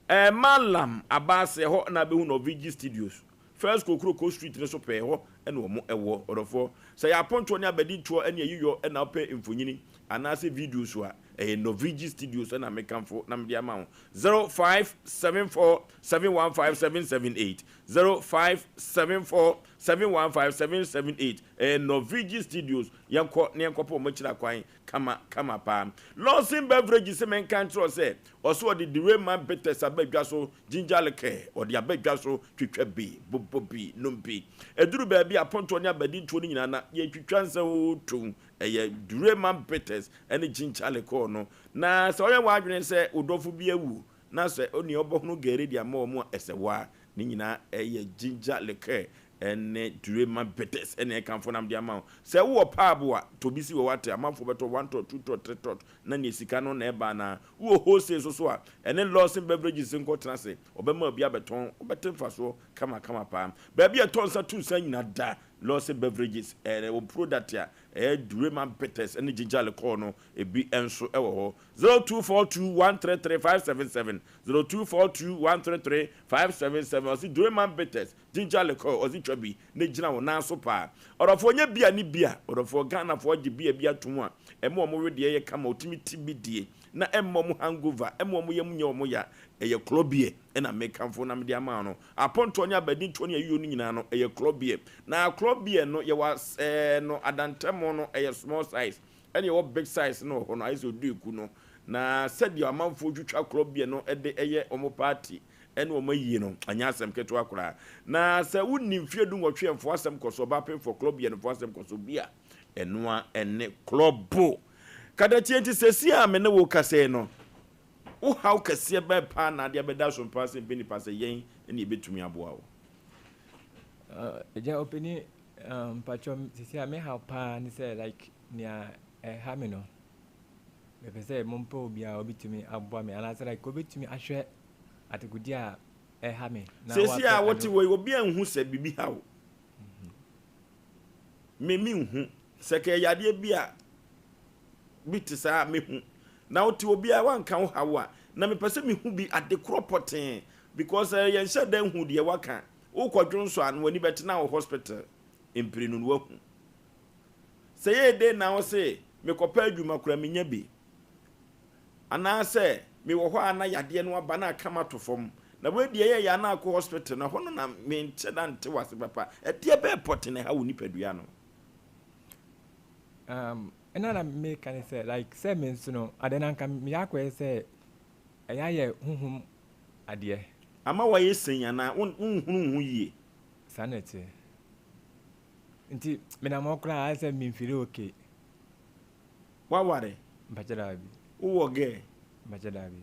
Speaker 1: Ɛɛ Mallam Abaase ɛhɔ na abɛhu Norvigi Studios. First Kokroko Street no so pɛɛ hɔ na wɔn wɔ. Ɔdɔfoɔ, sɛ ɛyɛ apontoɔ ne abadintoɔ ne ayiyɔ na wopɛ mfonini anaasɛ videos a, ɛyɛ Norvigi Studios na mekamfo na mede ama wo. 0574 715 778 0574 715 778 ɛyɛ Norvigi Studios yɛnkɔ na yɛnkɔpɛ wɔn akyiri akwan kama kama paa. Lawson Beverage se menka nkyerɛ wo sɛ ɔse ɔde Derema Bitters aba dwa so, Ginger Liqueur ɔde aba dwa so, twitwa bi, bobɔ bi, nom bi. Ɛduru baabi a apontoɔ ne abadintoɔ no nyinaa na yɛtwitwa nsa oo tom, ɛyɛ Derema Bitters ne Ginger Liqueur no. Na sɛ woyɛ w'adwene sɛ wo dɔfo bi awu na sɛ onua ɔbɔhono gari de ama wɔn a ɛsɛ wo a, ne nyinaa ɛyɛ ginger liqueur ne Durema bitters ɛna ɛkamfo nam de ama wo. Sɛ wowɔ pub a, tɔ bi si wɔ wate, amanfoɔ bɛtɔ one tot, two tot, three tot, na nea sika no na ɛba anaa. Wowɔ wholesale nso so a, ɛne Lawson Beverages nkɔ tena ase, wɔbɛma obi abɛtɔn, wobɛte mfasoɔ kama kama paa. Baabi a ɛtɔ nsa tu nsa nyina da, Lawson Beverages, ɛɛ wɔ product a ɛyɛ Durema bitters ne ginger liqueur no, ebi nso wɔ hɔ. 0242 133 577 0242 133 577 Ɔse Dureman Bitters Ginger Liqueur Ɔse twa bi na gyina wo nan so paa Ɔdɔfoɔ nyɛ bia ne bia Ɔdɔfoɔ Ghanafoɔ agye bia bi atom a ɛma wɔn wedeɛ yɛ kama wɔtumi te bi die na ɛmma wɔn hangover ɛma wɔn yam nyɛ wɔn ya Ɛyɛ klɔ beer ɛna mekamfo na mede ama wo no Apontoɔ ne abadintoɔ ne ayuo no nyinaa no ɛyɛ klɔ beer Na klɔ beer no yɛwɔ as ɛɛ no adantɛmo no ɛyɛ small size Ɛna ɛwɔ big size no wɔ hɔ no ayɛ sɛ ɔdu eku no na sɛdeɛ amanfoɔ twitwa korɔbeɛ no de yɛ wɔn party ne wɔn ayie no ɛnyɛ asɛm ketewa koraa na sɛ wonni mfeɛ du nwɔtwe ɛmfoɔ asɛm kɔ so ɔbaa pemfoɔ korɔbeɛ no foɔ asɛm kɔ so bi a ɛnoa ɛne klɔbo kadakyie nti sɛsi a me ne wo kasa yi no wo haw kɛseɛ bɛn paa na adeɛ bɛda so mpaa sɛ mpɛ nipa sɛ yɛn ne yɛbɛtumi aboa wo.
Speaker 13: Agya ɔpanin mpakyɛ sisi a me haw paa ne sɛ like nea ɛha me no mepɛ sɛ mompɛ obi a obetumi aboa me anaasɛ like obetumi ahwɛ adekodeɛ a ɛha me
Speaker 1: na Seesei a wote hɔ yi, obi anhu sɛ biribi ha wo. Me menhu. Sɛ kɛyɛ yadeɛ bi a bi te saa a mehu. Na wote obiara wanka wo haw a, na mepɛ sɛ mehu bi ade korɔ pɔtee because eh, yɛnhyɛ da nhu deɛ waka. Wokɔ dwonsɔ a na w'ani bɛtena wɔ hospital mprenu no wahu. Sɛ yɛyɛ dɛn na wo se mekɔpɛ adwuma koraa menya bi? Anaasɛ mewɔ hɔ a na yadeɛ no aba na aka m'ato fam. Na wei deɛ ɛyɛ ya na akɔ hospital no ɛhɔ no na menkyɛ da nte w'ase papa. Ɛdeɛ bɛɛ pɔte na ɛha wo nipadua no?
Speaker 13: Um, ɛna na meka ne sɛ like sɛ me nso no adeɛ no anka meyɛ akɔyɛ sɛ ɛyɛ ayɛ honhom adeɛ.
Speaker 1: Ama woayɛ sɛn anaa wonhunu wo ho yie?
Speaker 13: Saa na ɛteɛ. Nti menam hɔ koraa ayɛ sɛ memfiri okay.
Speaker 1: Woaware?
Speaker 13: Mpakyɛ daabi.
Speaker 1: Wowɔ girl?
Speaker 13: Mpakyɛ daabi.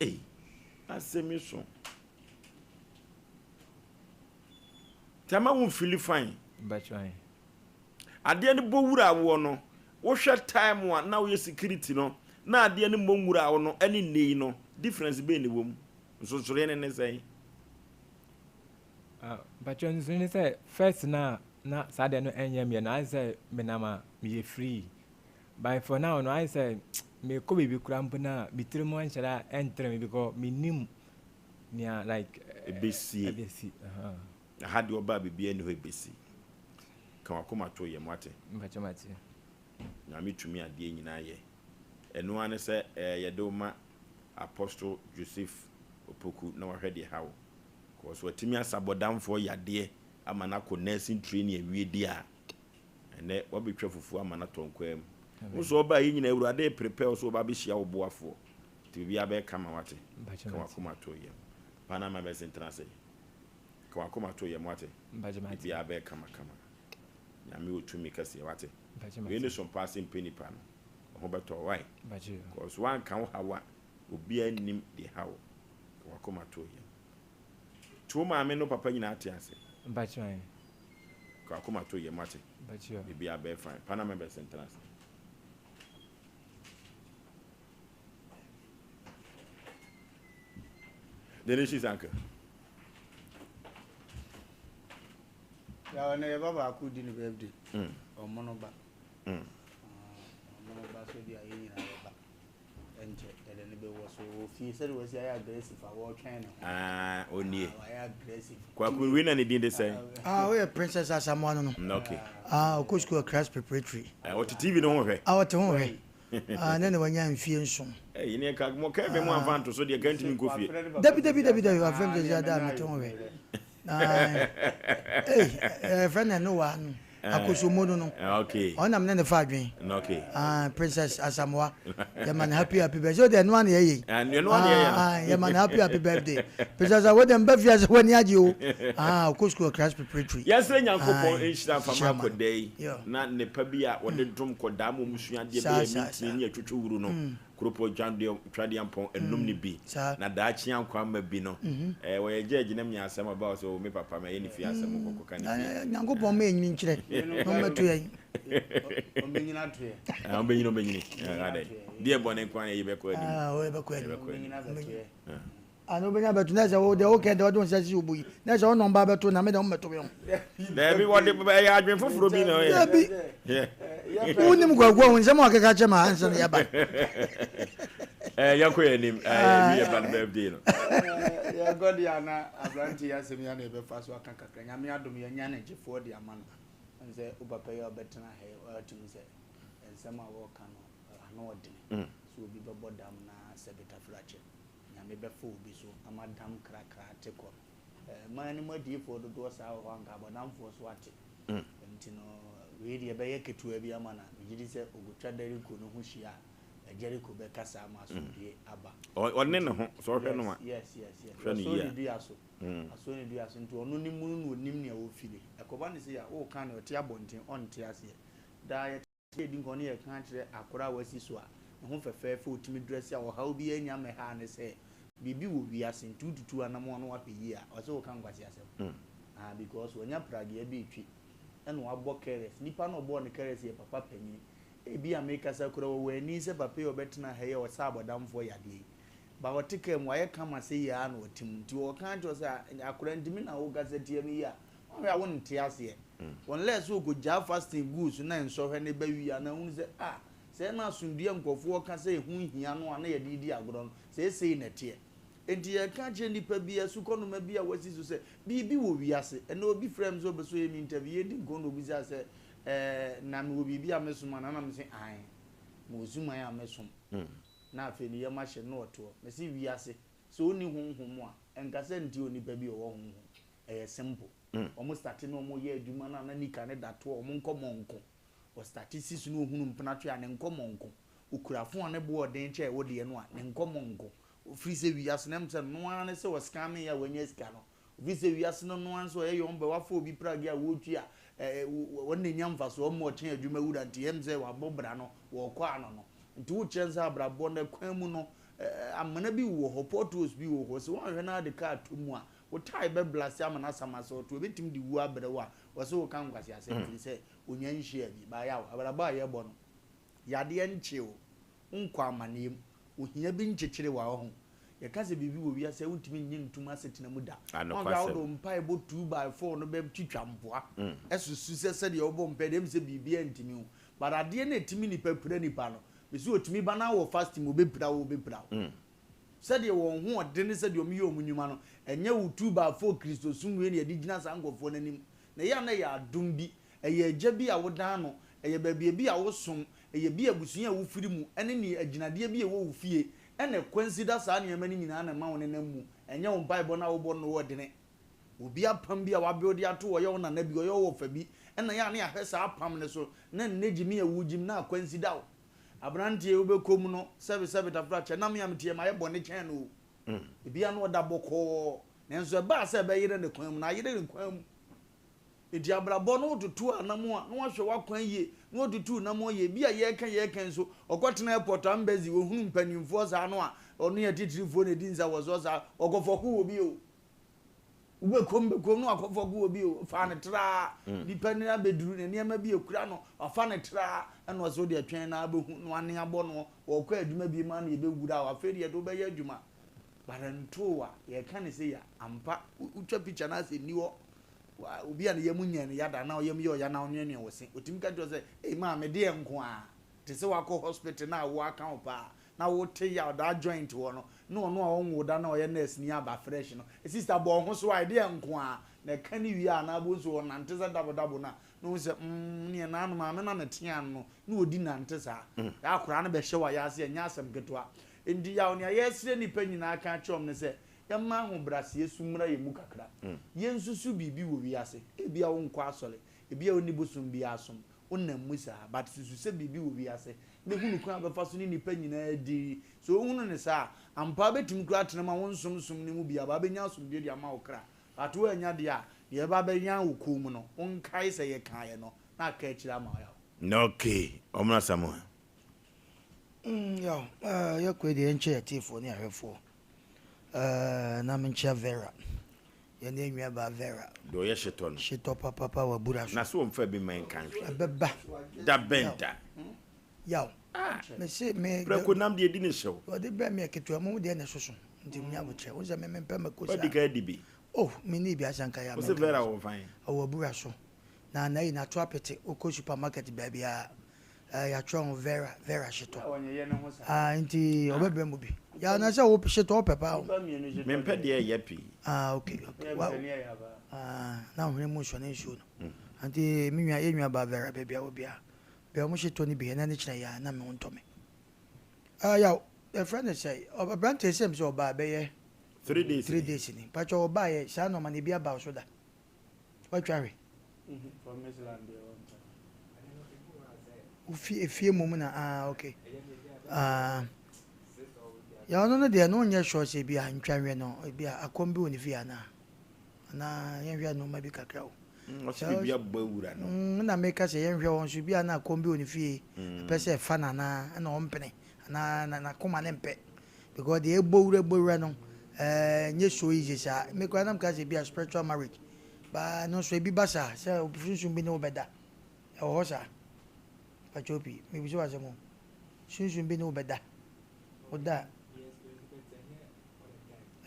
Speaker 1: Ei, asɛm yi so. Nti ama wo mfili fine?
Speaker 13: Mpakyɛ ahe.
Speaker 1: Adeɛ no bɔ wura woɔ no, wohwɛ time a na woyɛ security no, na adeɛ no mmɔ nwura wo no ɛne nnɛ yi no, difference bɛn na ɛwɔ mu? Nsonsonoeɛ no ne sɛn?
Speaker 13: Ah, mpakyɛ nsonsonoeɛ ne sɛ first no a na saa adeɛ no ɛnyɛ meɛ no ayɛ sɛ menam a meyɛ free. But for now no ayɛ sɛ mekɔ baabi koraa mpo no a me tiri mu ɛnhyɛ da ɛntere me because mennim nea like
Speaker 1: ɛbɛsie.
Speaker 13: Ɛbɛsi.
Speaker 1: Na ha deɛ ɔbaa biribiara nni hɔ ɛbɛsi. Ka w'akoma to yam wate.
Speaker 13: Mpakyɛ mate.
Speaker 1: Nyame tumi adeɛ nyinaa yɛ. Ɛno ara ne sɛ eh, yɛde wo ma Apostle Joseph Opoku na wahwɛ deɛ ɛha wo. Cause watumi asa bɔdamfoɔ yadeɛ ama no akɔ nursing training awie deɛ a, ɛnɛ wabɛtwa fufuo ama no atɔ nkwaa mu. Wo nso ɔbaa yi nyinaa Awurade prepare wo sɛ wɔba abɛhyia wo boafoɔ. Nti biribiara bɛyɛ kama wate.
Speaker 13: Mpakyɛ
Speaker 1: Ka
Speaker 13: mate.
Speaker 1: w'akoma to yam. Pa na ama bɛse ntena ase. Ka w'akoma to yam wate.
Speaker 13: Mpakyɛ mate.
Speaker 1: Biribiara bɛyɛ kama kama. Nyame wɔ tumi kɛseɛ wate.
Speaker 13: Mpakyɛ
Speaker 1: Wei
Speaker 13: mate.
Speaker 1: ne sompa ase mpɛ nipa no. Wo ho bɛtɔ wo wai.
Speaker 13: Mpakyɛ.
Speaker 1: Cause woanka wo haw a obiara nnim deɛ ɛha wo. Ka w'akoma to yam. Nti wo maame ne wo papa nyinaa te ase?
Speaker 13: Mpakyɛ ae.
Speaker 1: Ka w'akoma to yam wate.
Speaker 13: Mpakyɛ.
Speaker 1: Biribiara bɛyɛ fine. Pa na mɛbɛse ntena ase. Delicious uncle.
Speaker 3: Yaw na yɛba baako di ne birthday. Ɔmono ba. Ɔmono ba so bi a yɛn nyinaa yɛba. Ɛnkyɛ yɛde ne bɛwɔ so wɔ fie sɛde wɔasi ayɛ aggressive a wɔretwɛn ne ho.
Speaker 1: Ah, onie.
Speaker 3: Ah, wayɛ aggressive.
Speaker 1: Kwaku wei na ne din de sɛn?
Speaker 2: Ah, woyɛ Princess Asamoah no no.
Speaker 1: Okay.
Speaker 2: Ah, ɔkɔ school wɔ Christ Preparatory.
Speaker 1: Eh, ɔte TV no ho hwɛ.
Speaker 2: Ah, ɔte ho hwɛ. Ah, ne na wanya mfie nson.
Speaker 1: Ɛyi ne ka mo kɛn mi mu anfa nto so deɛ kɛn ntumi nkɔ fie.
Speaker 2: Dabi dabi dabi dabi wafrɛ mi sɛ ada mete ho hwɛ. Ee ɛfrɛ na ɛno wa no akosomo no no.
Speaker 1: Okay.
Speaker 2: Ɔno na me ne ne fa adwen.
Speaker 1: Okay.
Speaker 2: Ah, Princess Asamoah. Yɛma no happy happy birthday. So deɛ ɛno ana yɛyɛ yi.
Speaker 1: Ɛno ana yɛyɛ no.
Speaker 2: Ah, yɛma no happy happy birthday. Princess Asamoah deɛ mba fie ase w'ani agye o. Ah, ɔkɔ school Christ Preparatory.
Speaker 1: Yɛsrɛ Nyankopɔn nhyira mfa ma akɔdaa yi na nnepa bi a wɔde dom kɔdaa ma wɔn sua adeɛ bɛyɛ mintini ne atwotwowuru no Kuropɔn Tweaduampɔn anum no bi na daakye ankɔ amma bi no eh, wɔyɛ judge na menya asɛm aba wɔ sɛ o me papa mɛyɛ ne fie asɛm nkɔkɔ ka ne fie.
Speaker 2: Nyankopɔn ma ɛnyini nkyerɛ na ɔmmɛto yɛn.
Speaker 3: Ɔmbɛnyini ato yɛn.
Speaker 1: Ah, ɔmbɛnyini ɔmbɛnyini. Adɛn deɛ bɔne nko ara yɛ bɛkɔ anim.
Speaker 2: Ah, ɔyɛ bɛkɔ anim.
Speaker 3: Ɔmbɛnyini abɛto yɛn.
Speaker 2: Ana wobɛnya bɛto na sɛ wo deɛ wokɛ deɛ wɔde wo nsa si wo bo yi na sɛ wo nɔmba bɛto na me deɛ wommɛto me ho.
Speaker 1: Daabi wɔde ɛyɛ adwen foforɔ bi na ɔyɛ.
Speaker 2: Daabi wonim kwaku a wo nsɛm a wakeka kyɛ ma ansa na yɛba.
Speaker 1: Ɛɛ yɛnkɔ yɛn anim ɛɛ yɛ ba no birthday no.
Speaker 3: Yɛnkɔ deɛ ana aberante yi asɛm yi ana yɛbɛfa so aka kakra nyame adom yɛnya ne gyefoɔ de ama no sɛ wo papa yi a ɔbɛtena ha yi ɔatumi sɛ nsɛm a wɔka no ano ɔdene sɛ obi bɛbɔ dam na sɛ betafrakyɛ Nyame bɛfa obi so ama dam krakra ate kɔ no. Man no mu adiyifoɔ dodoɔ saa wɔ hɔ a anka abɔdamfoɔ so ate. Nti no, wei deɛ ɛbɛyɛ ketewa bi ama no a, megye di sɛ ɔkɔtwa Deriko no ho hyia a, Jericho bɛkasa ama asomdwoeɛ aba.
Speaker 1: Ɔne ne ho, sɛ ɔhwɛ no a.
Speaker 3: Yes, yes, yes.
Speaker 1: Hwɛ no
Speaker 3: Wasɔ
Speaker 1: yie
Speaker 3: ne
Speaker 1: a.
Speaker 3: dua so. Wasɔ ne dua so. Nti ɔno ne mu no na ɔnim nea ɔfili. Ɛkɔba no sei a, woka nea ɔte abɔnten, ɔnte aseɛ. Daa yɛte. Sɛ yɛdi nkɔmmɔ na yɛka kyerɛ akora a wasi so a ne ho fɛfɛɛfɛ a ɔtumi drɛse a ɔhaw biara nnya mmɛhaa no sɛ biribi wɔ wiase nti wotutu anamɔn na woahwɛ yie a, ɔse woka nkwaseasɛm. Ah because wanya pragea bi retwi ɛna wabɔ kɛrɛs. Nipa no a ɔbɔɔ no kɛrɛs yɛ papa panyini. Ebia mekasa koraa wɔwɔ ani sɛ papa yi a ɔbɛtena ha yi a ɔsa abɔdamfoɔ yadeɛ yi. Ba ɔte kaa mu wayɛ kama sei ara na ɔte mu nti ɔka kyerɛ wo sɛ akora nti me na wokasa tia me yi a, Wohwɛ a wonte aseɛ. Unless sɛ ɔkɔgyaa fasting guu so na nsɔhwɛ no ba wie a na ahunu sɛ ah sɛɛ na asomdwoeɛ a nkurɔfoɔ ka sɛ ɛho hia no a na yɛde redi agorɔ no sɛɛ sei na ɛteɛ. Enti yɛreka akyerɛ nnipa bi, asukɔnoma bi a wasi so sɛ biribi wɔ wiase. Ɛnnɛ obi frɛɛ me sɛ ɔpɛ sɛ ɔyɛ me interview, yɛredi nkɔmmɔ na ɔbisaa sɛ ɛɛ na mewɔ biribi a mesom anaa? Na mese aane, mewɔ suman a mesom. Na afei ne yam ahye no na ɔtoɔ. Mese wiase, sɛ ɔnni honhom a, ɛnkasa ntia onipa bi a ɔwɔ honhom. Ɛyɛ simple. Ɔmo starte na ɔmo yɛ adwuma no a na nika no da toɔ, ɔmo nkɔmɔ nko. Ɔstarte si so na ohunu mpenatwe a, ne nkɔmɔ nko. Okura fon a ne bo ɔden kyɛɛ wo deɛ no a, ne nkɔmɔ nko. Ofiri sɛ wiase no ɛm sɛ no ara ne sɛ ɔscammee a wanya sika no. Ofiri sɛ wiase no no ara ne sɛ ɔyɛ yɔn bɛ wafa obi pragea a wɔretwi a ɛɛ wɔn na enya mfasoɔ ɔmo ɔkyɛn adwuma wura nti ɛm sɛ wabɔ bra no wɔrekɔ ano no. Nti wokyerɛ no sɛ abrabɔ no ɛkwan mu no ɛɛ amena bi wɔ hɔ potholes bi wɔ hɔ sɛ woanhwɛ na ade kaa tɔ mu a wo tae bɛ blase ama no asam asɛ ɔto ebetumi de wuo abrɛ wo a wɔse woka nkwaseasɛm firi sɛ onya nhyia bi. Bayaw abrabɔ a yɛbɔ no yadeɛ nkye o Wonkɔ amaneɛ mu. Ohia bi nkyekyere wo a, ɔho. Yɛka sɛ biribi wɔ wiase a wontumi nnye ntom asetena mu da. Woanhwɛ a wode wo mpaebɔ two by four no bɛtwitwa mpoa. Susu sɛ sɛdeɛ wobɔ mpaeɛ deɛ ɛm sɛ biribiara ntumi wo. But adeɛ no a ɛtumi nipa pira nipa no, mese ɔtumi ba na wɔ fasting mu ɔbɛpira wo ɔbɛpira wo. Sɛdeɛ wɔn ho ɔden ne sɛdeɛ wɔyɛ wɔn nnwuma no, ɛnyɛ wo two by four Kristosom wei na yɛde gyina saa nkurɔfoɔ no anim. Na ɛyɛ a na ɛyɛ adom bi, ɛyɛ agya bi a wodan no, ɛyɛ baabi bi a wosom, ɛyɛ bi a abusua a wofiri mu, ne nea agyinadeɛ bi a ɛwɔ wo fie, ɛna ɛkwansida saa nneɛma no nyinaa na ɛma wo nenam mu. Ɛnyɛ wo mpaebɔ no a wobɔ no wɔ dene. Obi apam bi a wabuilde ato hɔ, ɔyɛ wo nana bi, ɔyɛ wo wɔfa bi, ɛna ɛyɛ a na yɛahwɛ saa apam no so, na nnɛ gyimi a wogyim na akwansida wo. Aberanteɛ yi wobɛkɔ mu no, sɛbesɛbe tafra kyɛ, na me a meteɛ mayɛ bɔne kyɛn no o. Ebia na ɔda bɔkɔɔ, nanso ɛbaa sɛ ɛbɛyere ne kwan mu no, ayere ne kwan mu. Enti abrabɔ no wototo anamon a, na wahwɛ w'akwan yie, na watutu namon yie. Bi a yɛreka yɛreka nso, ɔkɔtena airport embassy, ɔhunu mpanimfoɔ saa no a, ɔne atitirifoɔ na ɛdi nsawɔsoɔ saa, ɔkɔfɔko wɔ bi o. Wobɛkom bɛkom na wakɔfɔko wɔ bi o, faa no traa, nipa no abɛduru ne nneɛma bi ekura no, wafa no traa, ɛna ɔsɛ wode atwɛn na abɛhu na wane abɔ no, ɔkɔ adwuma bi mu a na yɛbɛwura o, afei deɛ yɛde wobɛyɛ adwuma. But ntoo a, yɛreka no sei a, ampa, wotwa picture no asɛ nni hɔ. Obi a ne yam nyɛ no ya da anaa ɔyam yɛ ɔya na ɔnwɛnwɛn wo se, otumi ka kyerɛ wo sɛ, Ei maa, me deɛ nko ara. Te sɛ woakɔ hospital na awoɔ aka wo paa, na wote yaw that joint hɔ no, na ɔno a ɔnwoo da na ɔyɛ nurse ni aba fresh no, Sister bɔ wo ho so a, ɛdeɛn nko ara. Na ɛka no wie a, anaa wobɛhu sɛ ɔnante sɛ dabodabo no a, na wohu sɛ, mm, neɛ naano maame no a meteaa no no, na ɔdi nante saa. Saa akwadaa no bɛhyɛ wo ayaase a, ɛnyɛ asɛm ketewa. Enti yaw, nea yɛresrɛ nnipa nyinaa ka akyerɛ wɔn ne sɛ, Yɛmma ahobrɛaseɛ su mmra yɛn mu kakra. Yɛnsusu biribi wɔ wiase. Ebia wonkɔ asɔre, ebia wonni bosom biara som, wonam mu saa, but susu sɛ biribi wɔ wiase na hunu kwan a wobɛfa so ne nnipa nyinaa adi. Sɛ wohunu no saa a, ampa wobɛtumi koraa atena mu a wonsom som no mu biara, but wobɛnya asomdwoeɛ de ama wo kra. But woannya deɛ a, deɛ ɛbɛba abɛyan wo kɔn mu no, wonkae sɛ yɛkaeɛ no, na aka akyire ama wo yaw.
Speaker 1: Okay, Ɔmena Samoa.
Speaker 2: Yaw, yɛkɔ yi deɛ yɛnkyɛ yɛn atiefoɔ ne ahwɛfoɔ. Eh, na menkyia Vera. Yɛne yɛn nuabaa Vera.
Speaker 1: Deɛ ɔyɛ hyetɔ no.
Speaker 2: Hyetɔ papapa wɔ abura so.
Speaker 1: Na so wɔmfa bi mma nka nhwɛ.
Speaker 2: Ɛbɛba.
Speaker 1: Da bɛn da?
Speaker 2: Yaw.
Speaker 1: Ah.
Speaker 2: Mese me.
Speaker 1: Prɛko nam deɛ di ne hyew.
Speaker 2: Ɔde brɛ me ketewa mu deɛ na ɛsoso. Nti menya abokyerɛ. Wo sɛ me mempɛ mako saa.
Speaker 1: Wadi ka adi bi.
Speaker 2: Oh, menni bi asanka ya.
Speaker 1: Wo sɛ Vera wɔ fan?
Speaker 2: Ɔwɔ abura so. Na na yi na to apete. Wokɔ supermarket baabi a. Eh, yɛatwerɛ ho Vera, Vera hyetɔ. Ah, nti ɔbɛbrɛ mu bi. Ya na sɛ wo hyetɔ wopɛ paa o.
Speaker 1: Mempɛ deɛ ɛyɛ pii.
Speaker 2: Ah, okay, okay. Wa, ah, na hwene mu nsɔ ne nsuo no. Nti me nua, yɛ nua ba Vera baabi a wɔ bia. Bɛ ɔmo hyetɔ no bi, ɛnɛ ne kyerɛ ya na me ho ntɔ me. Ah, ya, yɛfrɛ no sɛ, aberanteɛ sɛm sɛ ɔbaa bɛyɛ
Speaker 1: 3 days
Speaker 2: 3 days ni. Pakyɛ ɔbaa yɛ, saa nɔɔma no ebi aba wo so da. Watwa hwɛ. Ofie efie mmom na ah okay. Ah. Ya ɔno no deɛ no nyɛ sure sɛ bi a ntwa hwɛ no bi a akɔm bi wɔ ne fie anaa. Anaa yɛnhwɛ nneɛma bi kakra o.
Speaker 1: Ɔsɛ biribi abɔ awura no.
Speaker 2: Na meka sɛ yɛnhwɛ wɔn so bi a na akɔm bi wɔ ne fie. Ɛpɛ sɛ ɛfa no anaa ɛna ɔmpene anaa n'akoma ne mpɛ. Because deɛ ɛbɔ wura bɔ wura no ɛnyɛ so easy saa. Me koraa na meka sɛ bi a spiritual marriage. But ɛno nso ebi ba saa sɛ sunsum bi ne wo bɛda. Ɛwɔ hɔ saa. Pakyɛw pii. Mebisa wo asɛm o. Sunsum bi ne wo bɛda. Woda a.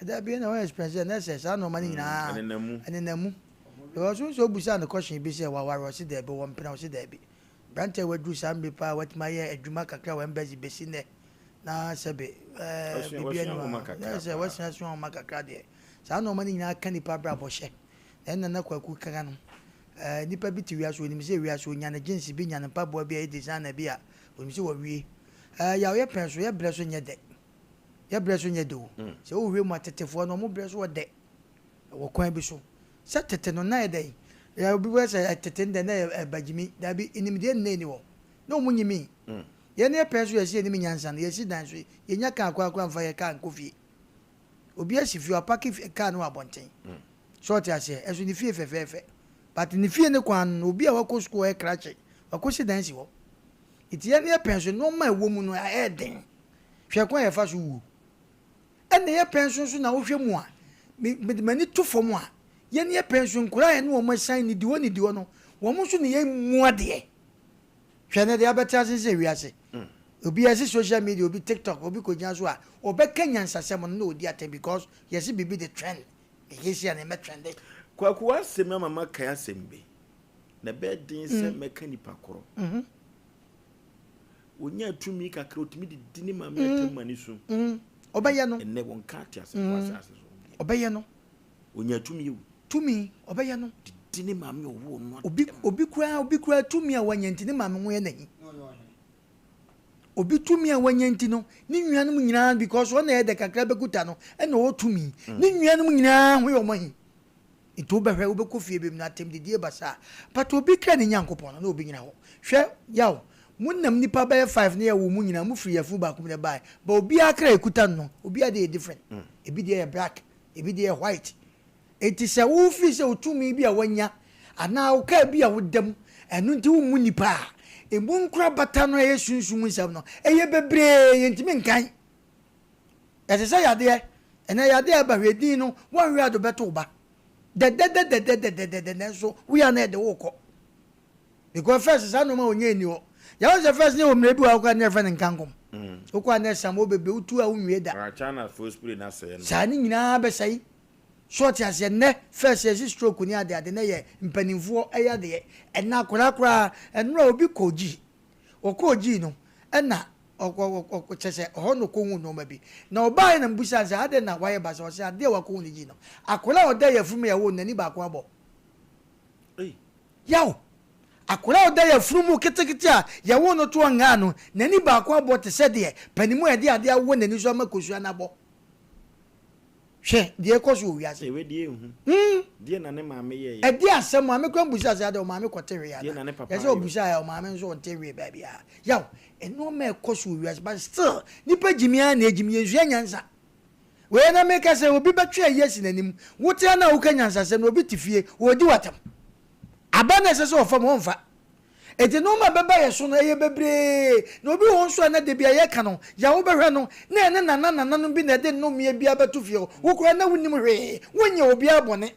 Speaker 2: Ɛda bi na wɔn experience na ɛsɛ saa nneɛma no nyinaa.
Speaker 1: Ɛnenam mu.
Speaker 2: Ɛnenam mu. Because sunsum obusaa no question bi sɛ waware ɔse daabi ɔwɔ mpena ɔse daabi. Aberanteɛ a waduru saa mmere paa a watumi ayɛ adwuma kakra wɔ embassy besi nnɛ na sɛbe ɛɛ biribi
Speaker 1: Wasua nwoma
Speaker 2: anu a
Speaker 1: kakra
Speaker 2: sɛ
Speaker 1: paa.
Speaker 2: wasua sua nwoma kakra deɛ saa nneɛma no nyinaa ka nipa abrabɔ hyɛ na ɛna na Kwaku ka no ɛɛ nipa bi te wiase onim sɛ wiase onya ne jeans bi nya ne mpaboa bi a ɛyɛ designer bi a onim sɛ wawie ɛɛ yaw yɛ pɛn so yɛ brɛ so nyɛ dɛ yɛ brɛ so nyɛ dɛ o sɛ wohwɛ mu a tetefoɔ no wɔn brɛ so wɔ dɛ wɔ kwan bi so sɛ tete no na yɛ dɛn yɛ obi bɛ sɛ tete no dɛ na yɛ bagyimi dabi nimdeɛ nna ni hɔ na wɔn nyimi yɛn yɛ pɛn so yɛsi yɛnim nyansa no yɛsi dan so yɛnya kaa koraa koraa mfa yɛ kaa nkɔ fie. Obi asi fie, wapake kaa no wɔ abɔnten. So ɔte aseɛ? Ɛso ne fie fɛfɛɛfɛ. But ne fie ne kwan no, obi a wakɔ sukuu ɔyɛ krakye, wakɔsi dan si hɔ. Nti yɛn yɛ pɛn so nneɛma a ɛwɔ mu no ɛyɛ den. Hwɛ kwan a yɛfa so wuo. Ɛna yɛ pɛn so nso na wohwɛ mu a, me mede m'ani to fam a, yɛn yɛ pɛn so nkwadaa a yɛne wɔn asiane nidi hɔ nidi hɔ no, wɔn nso na yɛmmu adeɛ. Hwɛ nnɛ deɛ abɛte ase sɛ wiase. Obi yɛse social media, obi tiktok, obi kɔgyina so a, ɔbɛka nyansasɛm no na ɔdi atɛm because yɛse biribi de trend. Meyɛ sei a na ɛmɛ trende.
Speaker 1: Kwaku w'asɛm yi ama makae asɛm bi, na ɛbɛyɛ den sɛ mɛka nipa korɔ. Ɔnyaa tumi kakra, ɔtumi de di ne maame atam ma ne su.
Speaker 2: Ɔbɛyɛ no.
Speaker 1: Ɛnnɛ wɔnka ateasefoɔ asase so.
Speaker 2: Ɔbɛyɛ no.
Speaker 1: Ɔnyaa tumi o.
Speaker 2: Tumi, ɔbɛyɛ no.
Speaker 1: De di ne maame a ɔwoo no
Speaker 2: atam. Obi koraa, obi koraa tumi a wanya nti ne maame ho yɛ n'ahi. Obi tumi a wanya nti no, ne nuanom nyinaa because ɔno na ɛyɛ dɛ kakra bɛkuta no, ɛna ɔwɔ tumi. Ne nuanom nyinaa ho yɛ wɔn ahi. Nti wobɛhwɛ, wobɛkɔ fie bi mu no atɛmdidie basaa. But obi kra ne Nyankopɔn no, na obi nyina hɔ. Hwɛ, yaw, mo nam nipa bɛyɛ five na yɛwoo mo nyinaa, mo firi yafunu baako mu na ɛbaeɛ. But obiara kra a ɛkuta no no, obiara deɛ yɛ different. Ebi deɛ yɛ black, ebi deɛ yɛ white. Enti sɛ wo feel sɛ wo tumi bi a wanya anaa wo car bi a woda mu ɛno nti wommu nnipa a, emu nkorabata no a ɛyɛ sunsum nsɛm no ɛyɛ bebree yɛntumi nkan. Ɛte sɛ yadeɛ, ɛnɛ yadeɛ a ɛba hwɛ din no woanhwɛ a de bɛto wo ba dɛdɛdɛdɛdɛdɛdɛdɛ nanso woyɛ a na ɛde wo rekɔ. Because first saa nneɛma ɔnyɛ nni hɔ. Yɛwɔ sɛ first ne wɔ mmerɛ bi wɔ akɔ a ne yɛfrɛ no nkankom. Wokɔ a na ɛsam wɔ bebree wotu a wonwie da.
Speaker 1: China foɔ spray no asɛe no.
Speaker 2: Saa ne nyinaa bɛsɛe. So ɔte aseɛ nnɛ first yɛse stroke ne ade ade nɛ yɛ mpaninfoɔ yadeɛ ɛnɛ akwadaa koraa ɛnora obi kɔɔ gyii ɔkɔɔ gyii no ɛna ɔkɔ kyɛsɛ ɔhɔ na ɔkɔ huu nnoɔma bi na ɔbaeɛ na mebusaa no sɛ adɛn na wayɛ basaa ɔse adeɛ a wakɔ hu no gyii no akwadaa a ɔda yafunu mu yɛwoo no n'ani baako abɔ yaw akwadaa a ɔda yafunu mu ketekete a yɛwoo no toɔ ngaa no n'ani baako abɔ te sɛ deɛ panimu a yɛde adeɛ awɔ n'ani so ama kosua no abɔ. Hwɛ deɛ ɛkɔ so wɔ wiase.
Speaker 1: Ee, wei deɛ ɛnhu.
Speaker 2: Hmm.
Speaker 1: Deɛ na ne maame yɛeɛ.
Speaker 2: Ɛdeɛ asɛm a, me koraa mbusaa sɛ adɛn ɔmaame kɔte hwee
Speaker 1: Deɛ
Speaker 2: anaa?
Speaker 1: na ne papa
Speaker 2: Yɛ sɛ
Speaker 1: ayɛ o.
Speaker 2: ɔbusaa ɛ, ɔmaame nso ɔnte hwee baabiara. Yaw, nnoɔma ɛkɔ so wɔ wiase but still nipa gyimi ara na ɛgyimi, yɛnsua nyansa. Wei na meka sɛ obi bɛtwe ayi asi n'anim, wote ha no a woka nyansasɛm no obi te fie, ɔredi w'atɛm. Aba no a ɛsɛ sɛ ɔfa mu, ɔmfa. Enti nnoɔma a ɛbɛba yɛn so no, ɛyɛ bebree. Na obi wɔ hɔ nso a na da bi a yɛka no, deɛ wobɛhwɛ no, na ɛne nana nananom bi na ɛde nnomeɛ bi abɛto fie hɔ. Wo koraa na wonnim hwee. Wonyɛ obiara bɔne.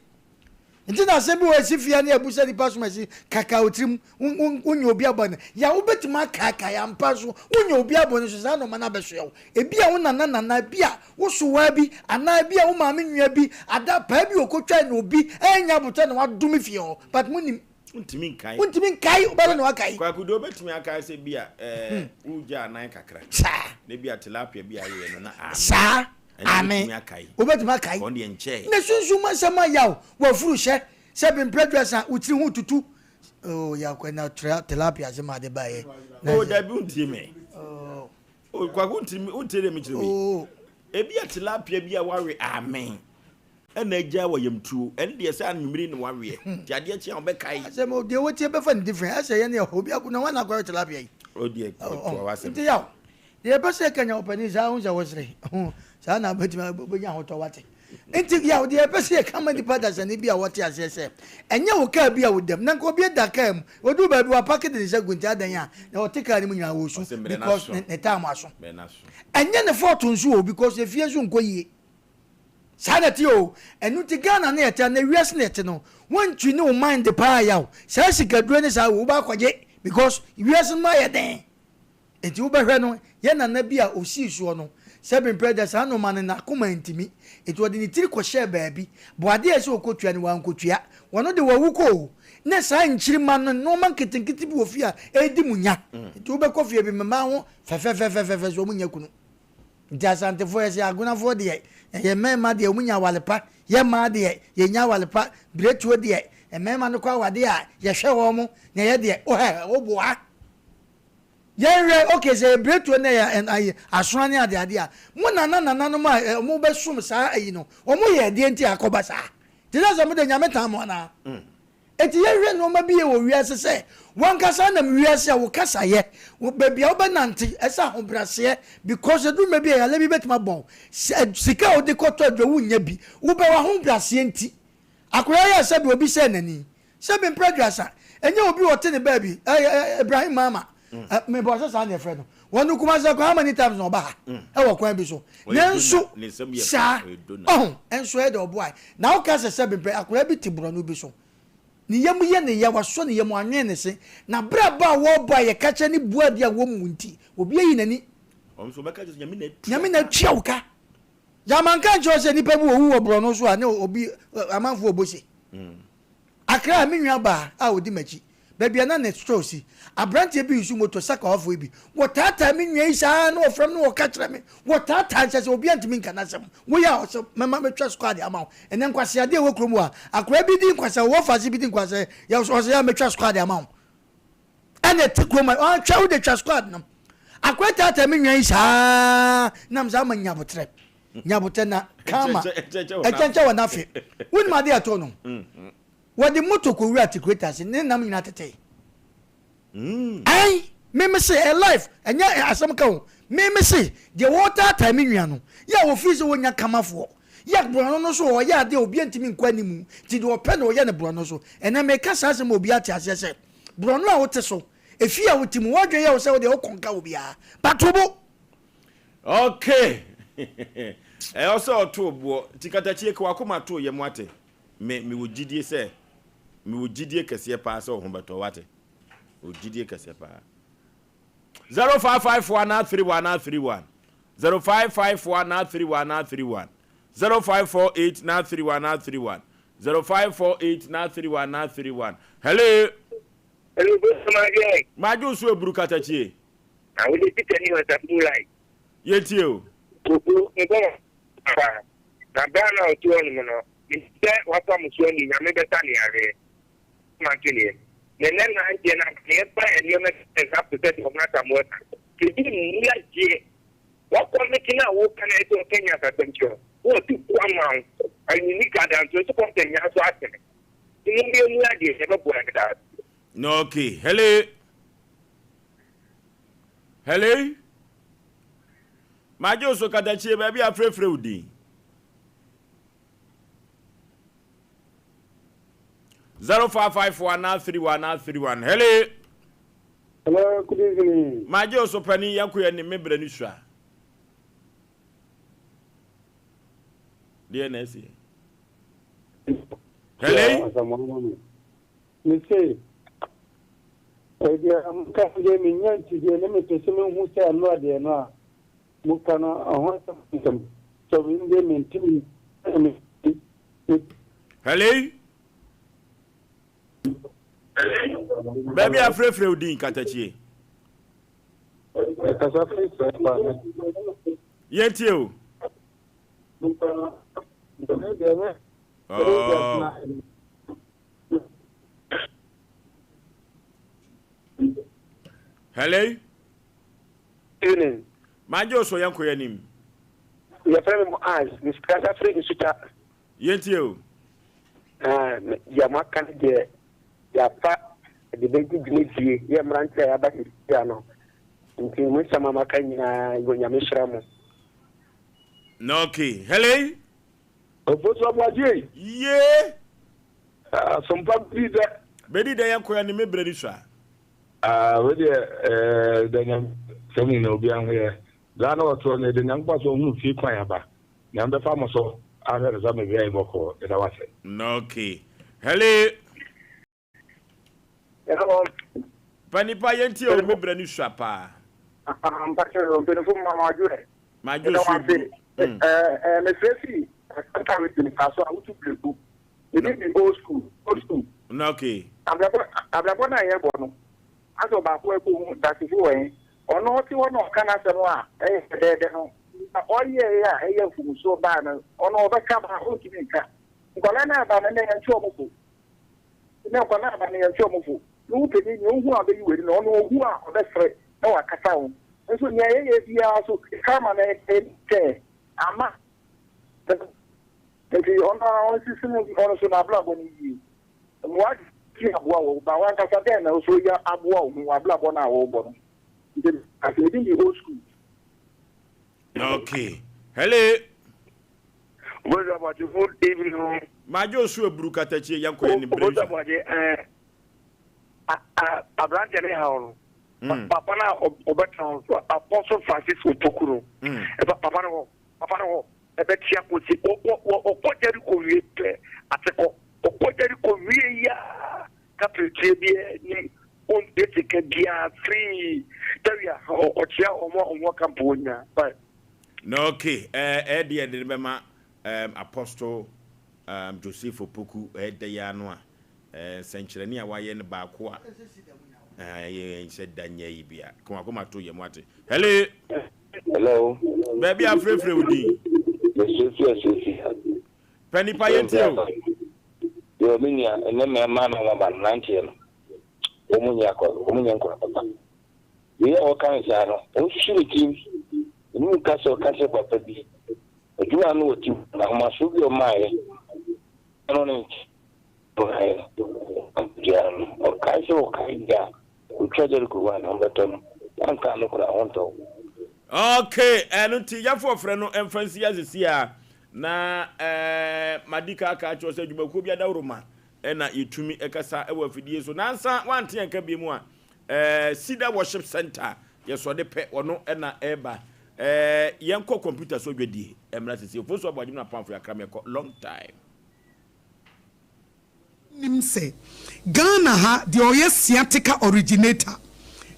Speaker 2: Nti na asɛm bi wɔ hɔ a ɛsi fie a na yɛbu sɛ nipa som asi kaka wo tirim. Wonyɛ obiara bɔne. Yea, wobɛtumi akaakae ampa nso wonyɛ obiara bɔne nso saa nnoɔma no abɛsoɛ wo. Ebia wo nana nana, ebia wo sowaa bi, anaa ebia wo maame nua bi, ada paa bi a ɔkɔtwae na obi annya abotare na wadome fie hɔ. But monnim.
Speaker 1: Wontumi nkae.
Speaker 2: Wontumi nkae, wobɛdɛ na wakae.
Speaker 1: Kwaku deɛ wobɛtumi akae sɛ bi a ɛɛ wogya anan kakra.
Speaker 2: Saa.
Speaker 1: Na bi a tilapia bi a ayeyɛ no na aame.
Speaker 2: Saa.
Speaker 1: Aame. Wobɛtumi akae.
Speaker 2: Wobɛtumi akae.
Speaker 1: Wɔn deɛ nkyɛɛ.
Speaker 2: Na sunsum asɛm ayaw, wafuru hyɛ, sɛ bemprɛ duasa, wo tiri ho tutu. Oh, yakɔ na tilapia asɛm ade baeɛ.
Speaker 1: Oh, dabi wontie me. Oh. Oh, Kwaku wontie me, wontie deɛ mekyerɛ wei.
Speaker 2: Oh.
Speaker 1: Ebi a tilapia bi a wawe aame. Ɛna agya wɔ yamtuo. Ɛno deɛ sɛ anwummere na waweɛ. Nti adeɛ kye a ɔbɛkae.
Speaker 2: Asɛm o, deɛ wotie bɛfa no different. Ɛsɛ yɛn deɛ obi ako na wɔn na akɔyɛ tilapia yi.
Speaker 1: O deɛ toa w'asɛm.
Speaker 2: Nti yaw, deɛ yɛpɛ sɛ yɛka nya ɔpanin saa ho sɛ wosere. Saa na wobɛtumi wobɛnya ahotɔ wate. Nti yaw, deɛ yɛpɛ sɛ yɛka ma nipa dasani bi a wɔte aseɛ sɛ ɛnyɛ wo kaa bi a wodam na nka obi da kaa mu oduru baabi wapake de ne nsa gu nti adan a na ɔte kaa no mu nyinaa wɔsu because ne time aso. Ɛnyɛ ne fault nso o because efie nso nkɔ yie. Saa na ɛte oo, ɛno nti Ghana na yɛte anaa wiase na yɛte no, wontwi ne wo mind paa yaw, saa sikaduro ne saa wei wobɛ akɔgye because wiase no mu ayɛ den. Nti wobɛhwɛ no, yɛn nana bi a osii soɔ no, sɛbe mprɛ deɛ saa nnoɔma no n'akoma ntimi, nti ɔde ne tiri kɔhyɛɛ baabi, bɔ adeɛ a ɛsɛ ɔkɔtua no wankɔtua, ɔno de wawu kɔ oo, ne saa nkyirimma no nnoɔma nketenkete bi wɔ fie a ɛredi mu nya, nti wobɛkɔ fie bi mmaa ho fɛfɛfɛfɛfɛ so wɔn nnya kunu. Nti Asantefoɔ yɛse Agonafoɔ deɛ yɛ mmarima deɛ wɔn nya awale pa, yɛ mmaa deɛ yɛnnya awale pa, Biretuo deɛ mmarima no kɔ awadeɛ a yɛhwɛ wɔn na yɛ deɛ wohɛ woboa. Yɛnhwɛ ok sɛ yɛ Biretuo na yɛ ayi asoa ne ade ade a mo nana nananom a wɔn bɛsom saa ayi no wɔn yɛ ɛdeɛ nti akɔba saa? Te sɛ sɛ mo deɛ Nyame tan mo anaa? Enti yɛnhwɛ nnoɔma bi yɛ wɔ wiase sɛ, w'ankasa nam wiase a wo kasa yɛ, baabi a wobɛnante, ɛsɛ ahobraseɛ because ɛduru mmerɛ bi a yareɛ bi bɛtumi abɔ wo, sika a wode kɔtɔ aduro wonnya bi, wobɛ w'ahobraseɛ nti. Akwadaa yi a sɛbi obi sɛɛ n'ani, sɛbi mprɛ aduasa, ɛnyɛ obi a ɔte ne baabi, Ibrahim Mahama, mebɔ sɛ saa na yɛfrɛ no, wɔn Kumasi akwan how many times na ɔba ha, ɛwɔ kwan bi so, nanso saa, ɔho, nso ɛyɛ dɛ ɔboae. Na woka sɛ sɛbi mprɛ, akwadaa bi te borɔno bi so, ne yam yɛ ne ya, wasɔ ne yam, wanwene ne se, na abrabɔ a wɔrebɔ a yɛka kyerɛ ne bu adeɛ a wɔmmu nti, obi ayi n'ani. Nyame na atua wo ka. Gya manka nkyerɛ wo sɛ nnipa bi wɔwu wɔ borɔno so a ne obi amanfoɔ ɔbɔ se. Accra me nua baa a ɔdi m'akyi baabi a na ne store si abranteɛ bi resu motor sakawafoɔ yi bi wɔtaataa me nua yi saa na wɔfrɛ me na wɔka kyerɛ me wɔtaataa nkyɛ sɛ obiara ntumi nka n'asɛm woyɛ a ɔsɛ mɛma mɛtwa squad ama wo ɛnɛ nkwaseadeɛ ɛwɔ kurom hɔ a akwadaa bi di nkwasea wɔwɔ faase bi di nkwasea yɛ ɔsɛ yɛ a mɛtwa squad ama wo ɛna ɛte kurom a ɔtwa wo de twa squad no akɔyɛ taataa me nwa yi saa nam saa ma nyabotrɛ nyabotrɛ na kama ɛkyɛnkyɛ wɔ n'afe wonim adeɛ ɛtɔ no wɔde moto kɔwura atikuleta ase ne nam nyinaa tete ɛn meme se ɛ life ɛnyɛ asɛm ka o meme se deɛ wɔtaataa me nua no yɛ a wɔfiri sɛ wɔnya kamafoɔ yɛ borɔno no so ɔyɛ adeɛ obi ntumi nkɔ animu nti deɛ ɔpɛ na ɔyɛ no borɔno so ɛnɛ meka saa asɛm obi ate aseɛ sɛ Borɔno a wote so, efie a wote mu, w'adwene yɛ wo sɛ wo deɛ wokɔ nka obiara. But wo bo.
Speaker 1: Okay. Ɛyɛ sɛ ɔtoo boɔ. Nti katakyie ka w'akoma too yam wate. Me mewɔ gyidie sɛ mewɔ gyidie kɛseɛ paa sɛ wo ho bɛtɔ wate. Mewɔ gyidie kɛseɛ paa. 0554 931 931 0554 931 931 0548 931 931 0548 931 931 Hello.
Speaker 14: Hello, Bro Major.
Speaker 1: Majo so eburu katakyie.
Speaker 14: Na wo de Peter ni wasa blue light.
Speaker 1: Yɛntie o.
Speaker 14: Koko mebɔ wo paa. Na bra no a ɔte hɔ nom no, menim sɛ wafa mo so ani, Nyame bɛsa no yareɛ. Mante neɛ. Na ɛnɛ mmeranteɛ no anka yɛfa nneɛma bi example sɛ deɛ ɔmo Asamoah ka. Sɛ bi mmu agyeɛ. Wakɔ mete no a woka no ɛsɛ ɔka nyansasɛm kyerɛ wo. Na ɔtu fo ama wo. Ɛne nika da nso nso kɔm sɛ nya nso asene. Nti mo mmea mu adeɛ yɛbɛboa yɛn meda ase.
Speaker 1: No okay. Hello. Hello. Magye wo so katakyie baabi a frɛfrɛ wo din. 0554 931 931. Hello.
Speaker 15: Hello, good evening.
Speaker 1: Magye wo so panin yɛnko yɛ ne me brɛ no sua. Deɛ na ɛsi. Hello.
Speaker 15: Me se, ɛdeɛ moka deɛ menya nti deɛ ne mepɛ sɛ mehu sɛ ɛno adeɛ no a moka no ɛho asɛm ntɛm sɛ deɛ mentumi
Speaker 1: Hello. Baabi a frɛfrɛ wo din katakyie.
Speaker 15: Ɛkasa firi sɛ pa
Speaker 1: Yɛntie o. Oh. Hello.
Speaker 14: Evening.
Speaker 1: Magye o so yɛnkɔ yɛn anim.
Speaker 14: Yɛfrɛ me Moaz, mekasa firi Nsuta.
Speaker 1: Yɛntie o.
Speaker 14: Ah, deɛ moaka no deɛ, yɛafa de bɛdi dwumadie, yɛ mmeranteɛ a yɛaba sesia no. Nti mo nsɛm a moaka nyinaa, Nyame hyira mo.
Speaker 1: Na okay. Hello.
Speaker 15: Ofosu Aboagye.
Speaker 1: Yee.
Speaker 15: Asompa bedi dɛ.
Speaker 1: Bedi dɛ yɛn koya ne me brɛ ni sua.
Speaker 15: Ah wei deɛ ɛɛ da nyame sɛ mu nyina obiara ho yɛ daa na ɔtoɔ no yɛda Nyankopɔn ase ɔhunu fie kwan aba Nyame bɛfa mo so ahwɛ no sa ma biribiara ayɛ bɔkɔɔ yɛda wo ase.
Speaker 1: Okay. Hello.
Speaker 14: Hello.
Speaker 1: Pa nipa yɛn tie o me brɛ ni sua paa.
Speaker 14: Mpakyɛ mpanyinfo mu ma mo adwo ɛ.
Speaker 1: Ma adwo so eburu.
Speaker 14: Ɛɛ mefrɛ fi Asante region fa so a wotu breku. Mede fi old school old school.
Speaker 1: Na okay.
Speaker 14: Abrabɔ abrabɔ no a yɛbɔ no asɛ ɔbaako ɛkɔ hu dasefo wɔ he ɔno ɔte hɔ na ɔka n'asɛm a ɛyɛ dɛdɛɛdɛ no na ɔyɛɛ a ɛyɛ mfomsoɔ baa no ɔno ɔbɛka ba ɔntumi nka nkwadaa no aba no na yɛntwe ɔmo fo na nkwadaa aba no yɛntwe ɔmo fo na wo panin nea ohu a ɔbɛyi w'ani no ɔno ohu a ɔbɛsere na wakasa ho nso nea yɛyɛ biara so karma no ɛkyɛ ama nti ɔno ara ɔnsisi no ɔno so n'abrabɔ no yie mmoa. Wobɛtumi aboa wo ba w'ankasa dɛn na wo nso woyɛ aboa wo ho w'abrabɔ no a worebɔ no nti asɛ ebi ni old school.
Speaker 1: Okay. Hello.
Speaker 16: Obosu Aboagye, good evening o.
Speaker 1: Magye osu eburu katakyie yɛn kɔ yɛn ni bere
Speaker 16: Obosu Aboagye, ɛɛ aberanteɛ ne haw no. Papa no a ɔbɛtena hɔ so Apostle Francis Opoku no. Papa no hɔ, papa no hɔ ɛbɛte akɔsi ɔkɔ Jericho wie pɛ atekɔ. Ɔkɔ Jericho wie ya kapiritie bi ni ɔntua sika biara free. Tawia ɔkyea wɔn a wɔn wɔ camp hɔ nyinaa. Bye.
Speaker 1: Na okay, ɛɛ ɛɛ deɛ de bɛma um, Apostle um, Joseph Opoku ɛɛ da yi ano a ɛɛ nsɛnkyerɛnne a wayɛ no baako a ɛɛ yɛ nhyɛ da nyɛ yi bia kɔn akoma to yɛ mu ate. Hello.
Speaker 17: Hello.
Speaker 1: Baabi a frɛfrɛ wo din.
Speaker 17: Mesuafi asuafi.
Speaker 1: Pɛ nipa yɛ ntie o.
Speaker 17: Yo me nua ɛnɛ mmarima na wɔn aba no nanteɛ no wɔn nyɛ akɔ wɔn nyɛ nkora papa. Wei a ɔka no saa no, ɔnsusu ne tirim. Emu nka sɛ ɔka kyerɛ papa bi. Adwuma a na ɔte mu no, ahomasoɔ bi a ɔmaeɛ no ne nkyɛn no, ampagyaa no. Ɔkae sɛ ɔkae deɛ a, ɔtwa Jeriko hɔ a ne ho bɛtɔ no. Wanka no koraa, ho ntɔ wo.
Speaker 1: Okay, ɛno nti yɛfo ɔfrɛ no mfa nsi asisi a na ɛɛ madi ka aka akyerɛ sɛ adwumakuo bi adaworoma ɛna yɛtumi ɛkasa ɛwɔ afidie so nansa wante yɛn ka bie mu a Eh, Cedar Worship Center, yɛsɔ de pɛ, ɔno na ɛreba. Eh, yɛnkɔ computer so dwadie mmra sisi. Ofosu Aboagye na Pamfo Yakra mɛkɔ long time.
Speaker 18: Nim sɛ Ghana ha deɛ ɔyɛ sciatica originator,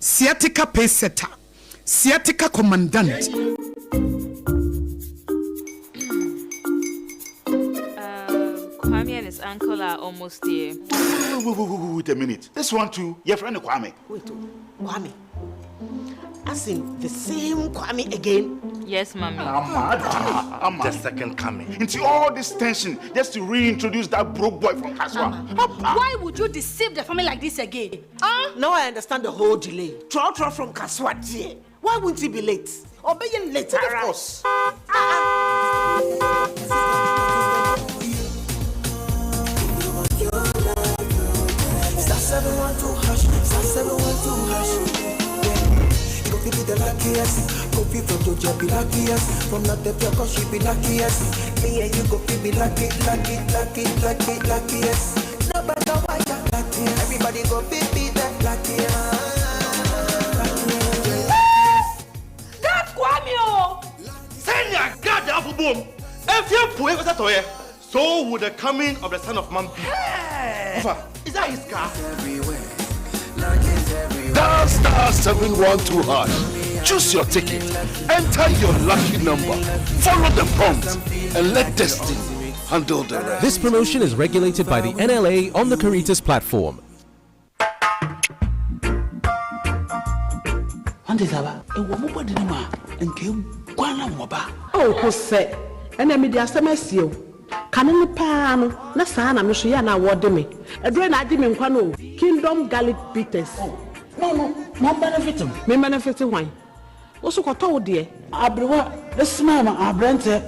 Speaker 18: sciatica pacesetter, sciatica commandant.
Speaker 19: Kwame and his uncle are almost here.
Speaker 20: Wait, wait, wait, wait, wait a minute. This one too, your friend Kwame.
Speaker 21: Wait, oh, Kwame. As in the same Kwame again?
Speaker 19: Yes, mommy.
Speaker 20: Amma, Amma. The second coming. Into all this tension just to reintroduce that broke boy from Kaswa.
Speaker 22: Why would you deceive the family like this again? Huh?
Speaker 21: Now I understand the whole delay. Trotro from Kaswa, dear. Why wouldn't he be late? Or be late,
Speaker 20: Of course.
Speaker 11: Star 712 hash, star 712 hash. Yeah. You go be the luckiest. Go be from Georgia, be luckiest. From North Africa, she be luckiest. Me and you go be lucky, lucky, lucky, lucky, luckiest. No matter why you're lucky. Everybody go be the luckiest.
Speaker 22: That Kwame o.
Speaker 23: Sɛnea Gad afo bom mfeɛ mpoe kɔsɛ tɔeɛ, so will the coming of the Son of Man be. Ɔfa, is that his car?
Speaker 5: Dial star 712 hash. Choose your ticket. Enter your lucky number. Follow the prompt and let destiny handle the rest.
Speaker 24: This promotion is regulated by the NLA on the Caritas platform.
Speaker 25: Ɔnte saa ba? Ɛwɔ mo bɔde no mu a, nka eguan na wɔba.
Speaker 26: Oh, Hosɛ, ɛnna mede asɛm asie wo. Kane no paa no, na saa na me nso yɛ a na wɔde me. Aduro na agye me nkwa no o. Kingdom Garlic Bitters.
Speaker 25: Oh, no, no, ma benefit me.
Speaker 26: Me benefit hwan? Wo so kɔtɔ wo deɛ.
Speaker 25: Aberewa smile ma aberanteɛ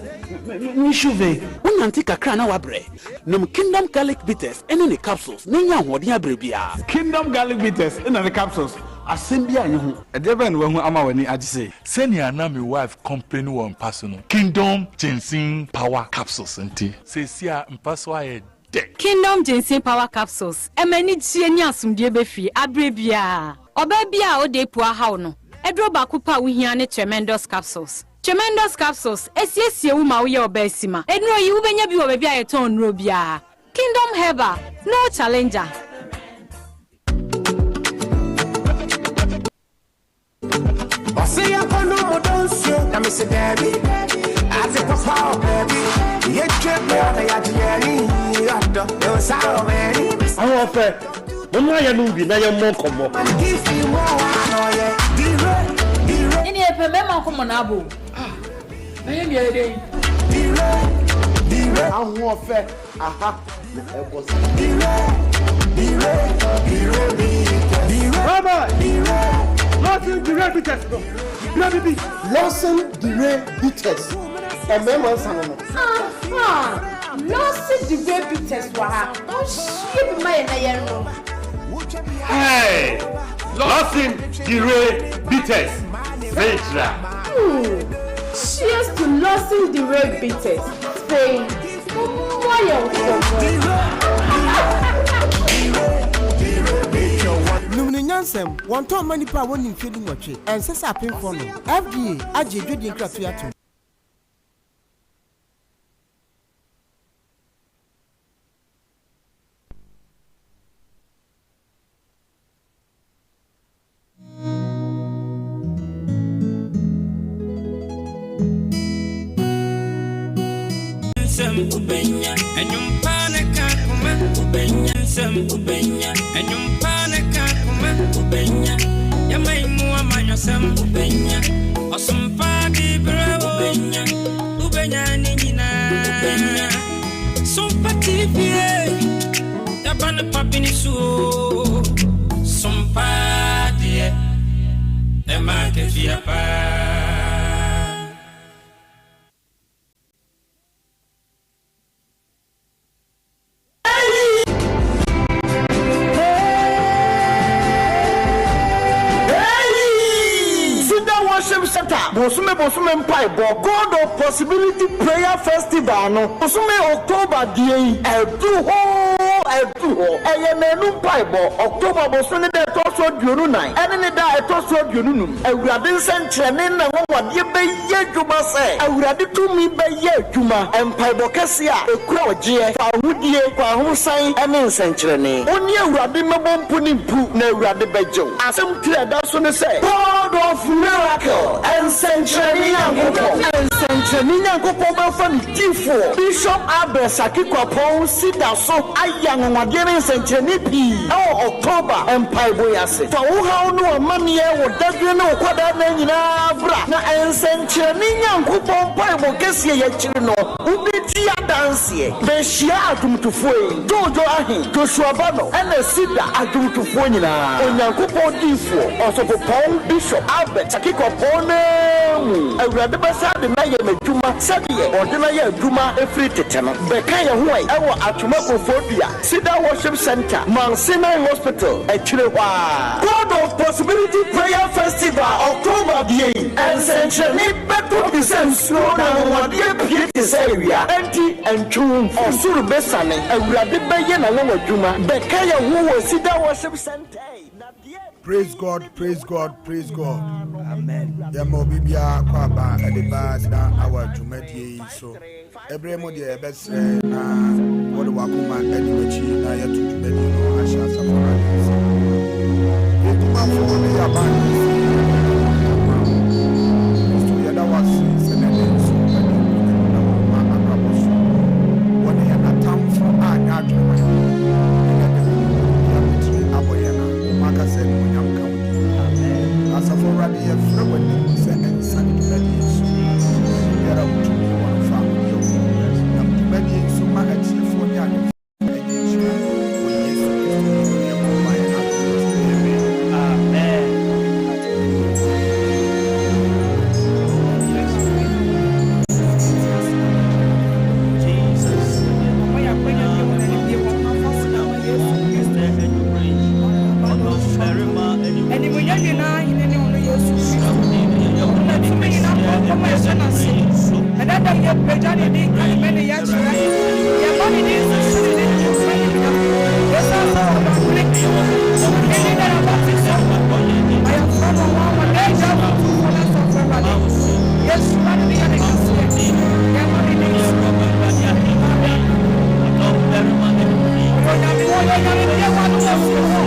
Speaker 25: me shuve. Wonante kakra na woabrɛ. Nom Kingdom Garlic Bitters ne ne capsules na nya ahoɔden abrɛ biara.
Speaker 27: Kingdom Garlic Bitters na ne capsules, asɛm biara nni ho.
Speaker 28: Ɛdeɛ bɛn na wahu ama w'ani agye sei?
Speaker 29: Sɛnea na me wife complaini wɔ mpa so no, Kingdom Ginseng Power Capsules nti, seesei a mpa so ayɛ dɛ.
Speaker 9: Kingdom Ginseng Power Capsules ɛma anigyeɛ ne asomdwoeɛ ba fie aberɛ biara. Ɔbaa biara a ɔda apu ahaw no, aduro baako pɛ a wohia ne Tremendous Capsules. Tremendous Capsules ɛsiesie wo ma woyɛ ɔbaa sima. Nnuro yi wobɛnya bi wɔ baabi a yɛtɔn nnuro biara. Kingdom Herbal, no challenger.
Speaker 11: Ɔse yɛnkɔ no mu dɔ nsuo na mese daabi ade papa wɔ baabi yɛtwa bia na yɛagye yɛni ɔdɔ ɛwɔ saa wɔ m'ani
Speaker 5: Ahoɔfɛ, momma yɛnom bi na yɛmmɔ nkɔmmɔ.
Speaker 11: Give you more na ɔyɛ dire dire
Speaker 30: Ɛne yɛpɛ mmarima nkɔmmɔ na abɔ o. Na yɛn deɛ yɛdɛn?
Speaker 11: dire dire
Speaker 5: Ahoɔfɛ, aha na ɛbɔ sa.
Speaker 11: dire dire dire dire
Speaker 5: Bye-bye. Lawson Dire Bitters no, bra bi bi. Lawson Dire Bitters, mmarima nsa no no.
Speaker 22: Aha! Lɔse Dewey Bitters wɔ ha. Monhwie bi ma yɛn na yɛnnom.
Speaker 23: Hey! Lawson Dewey Bitters, Sɛnkyerɛ.
Speaker 22: Hmm, cheers to Lawson Dewey Bitters. Afei, mommɔ yɛn nkɔmmɔ.
Speaker 2: Nom no nyansam, Wɔntɔn mma nnipa a wɔnni mfeɛ dunwɔtwe. Ɛnsɛ sɛ apemfoɔ nom. FDA agye adwadie nkratoɔ atom.
Speaker 3: Cedar Worship Center bosome bosome mpaebɔ God of Possibility Prayer Festival no bosome October deɛ yi aduru hɔ oo aduru hɔ. Ɛyɛ nnanu mpaebɔ, October bosome ne da a ɛtɔ so 24 ɛne ne da a ɛtɔ so 25. Awurade nsɛnkyerɛnne ne n'anwanwadeɛ bɛyɛ adwuma sɛ Awurade tumi bɛyɛ adwuma, mpaebɔ kɛseɛ a ɛkura ɔgyeɛ, fawohodie, kwahosan ne nsɛnkyerɛnne. Wo ne Awurade mmɛbɔ mpo ne mpu na Awurade bɛgye wo. Asɛm tiri a ɛda so ne sɛ, God of Miracle, Nsɛnkyerɛnne Nyankopɔn. Nsɛnkyerɛnne Nyankopɔn bɛfa ne difoɔ, Bishop Abel Saki Kwapong Sida so ayɛ anwanwadeɛ ne nsɛnkyerɛnne pii wɔ October mpaebɔ yi ase. Fa wo haw ne w'amanneɛ, wo dadwene ne wo kwadaa nna nyinaa bra, na nsɛnkyerɛnne Nyankopɔn mpaebɔ kɛseɛ yi akyiri no, wobɛdi adanseɛ. Bɛhyia adwomtofoɔ yi, Jojo Ahe, Joshua Bano, ɛna Sida adwomtofoɔ nyinaa, Onyankopɔn diyifoɔ, Ɔsɔfopɔn Bishop Albert Sakikɔpɔn no ara mu. Awurade bɛsan de no ayɛ n'adwuma sɛdeɛ ɔde no ayɛ adwuma firi tete no. Bɛka yɛn ho ɛ wɔ Atwoma Koforidua Cedar Worship Centre, Mount Sinai Hospital akyire hɔ ara. God of Possibility Prayer Festival October deɛ yi, nsɛnkyerɛnne bɛtɔ te sɛ nsuo na anwanwadeɛ pue te sɛ awia. Enti ntwe wo mfiri. Ɔsoro bɛsiane, Awurade bɛyɛ n'anwanwadwuma. Bɛka yɛn ho wɔ Cedar Worship Centre na deɛ.
Speaker 4: Praise God, praise God, praise God. Amen. Yɛma obi biara kɔ aba ɛde ba saa awa dwumadie yi so. Ɛberɛ mu deɛ yɛbɛsrɛ na wɔde wakoma adi m'akyi na yɛto dwumadie no ahyɛ asafo Awurade nsa. Yɛdwumafoɔ ne yɛaban Kristo yɛda wase sɛ nɛ ne nso wadi nkonim na wɔma abrabɔ so. Wɔne yɛn atamfo a nyɛ adwene wɔ yɛn ho. Ɛnɛ da yi yɛabotiri abɔ yɛn a. Wɔn akasa animuonyam nka wo din. Amen. Asafo Awurade yɛfrɛ w'anim sɛ ɛnsane dwumadie yi so. Baabi biara a wo tumi wɔ no fa ahodeɛ wɔ mu. Nam dwumadie yi so ma atiefoɔ ne ahwɛfoɔ nyinaa nyɛ nhyira. Wɔ Yesu Kristo din mu na yɛbɔ mpaeɛ na adom no so. Amen.
Speaker 6: Amen. Jesus.
Speaker 30: Animuonyam nyinaa Hene ne ɔno Yesu Kristo. Ɔno na tumi nyinaa kronkron ma yɛhyɛ n'ase. Ɛnnɛ da yi yɛpagya ne din ka ne mmaninyɛ kyerɛ. Yɛbɔ ne din so hyɛ ne din kronkron animuonyam. Esiane sɛ ɔdɔ hene, ɔhene na n'abati so. Ma yɛmfrɛ no ɔnwanwa, Agya Otumfoɔ ne Asafo Awurade. Yɛhyira no ne yɛ ne kɛseɛ. Yɛma ne din so. Onyame, wɔyɛ Onyame bia wɔ ano wɔ soro hɔ.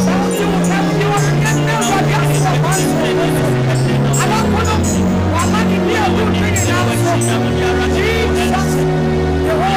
Speaker 30: Sɛ wote wo nka bio a, yɛnna Awurade ase wɔ kwan soronko so. Adɔfo no, wɔama ne bi a ɛbu ntwe nyinaa so. Jesus, Yehowa.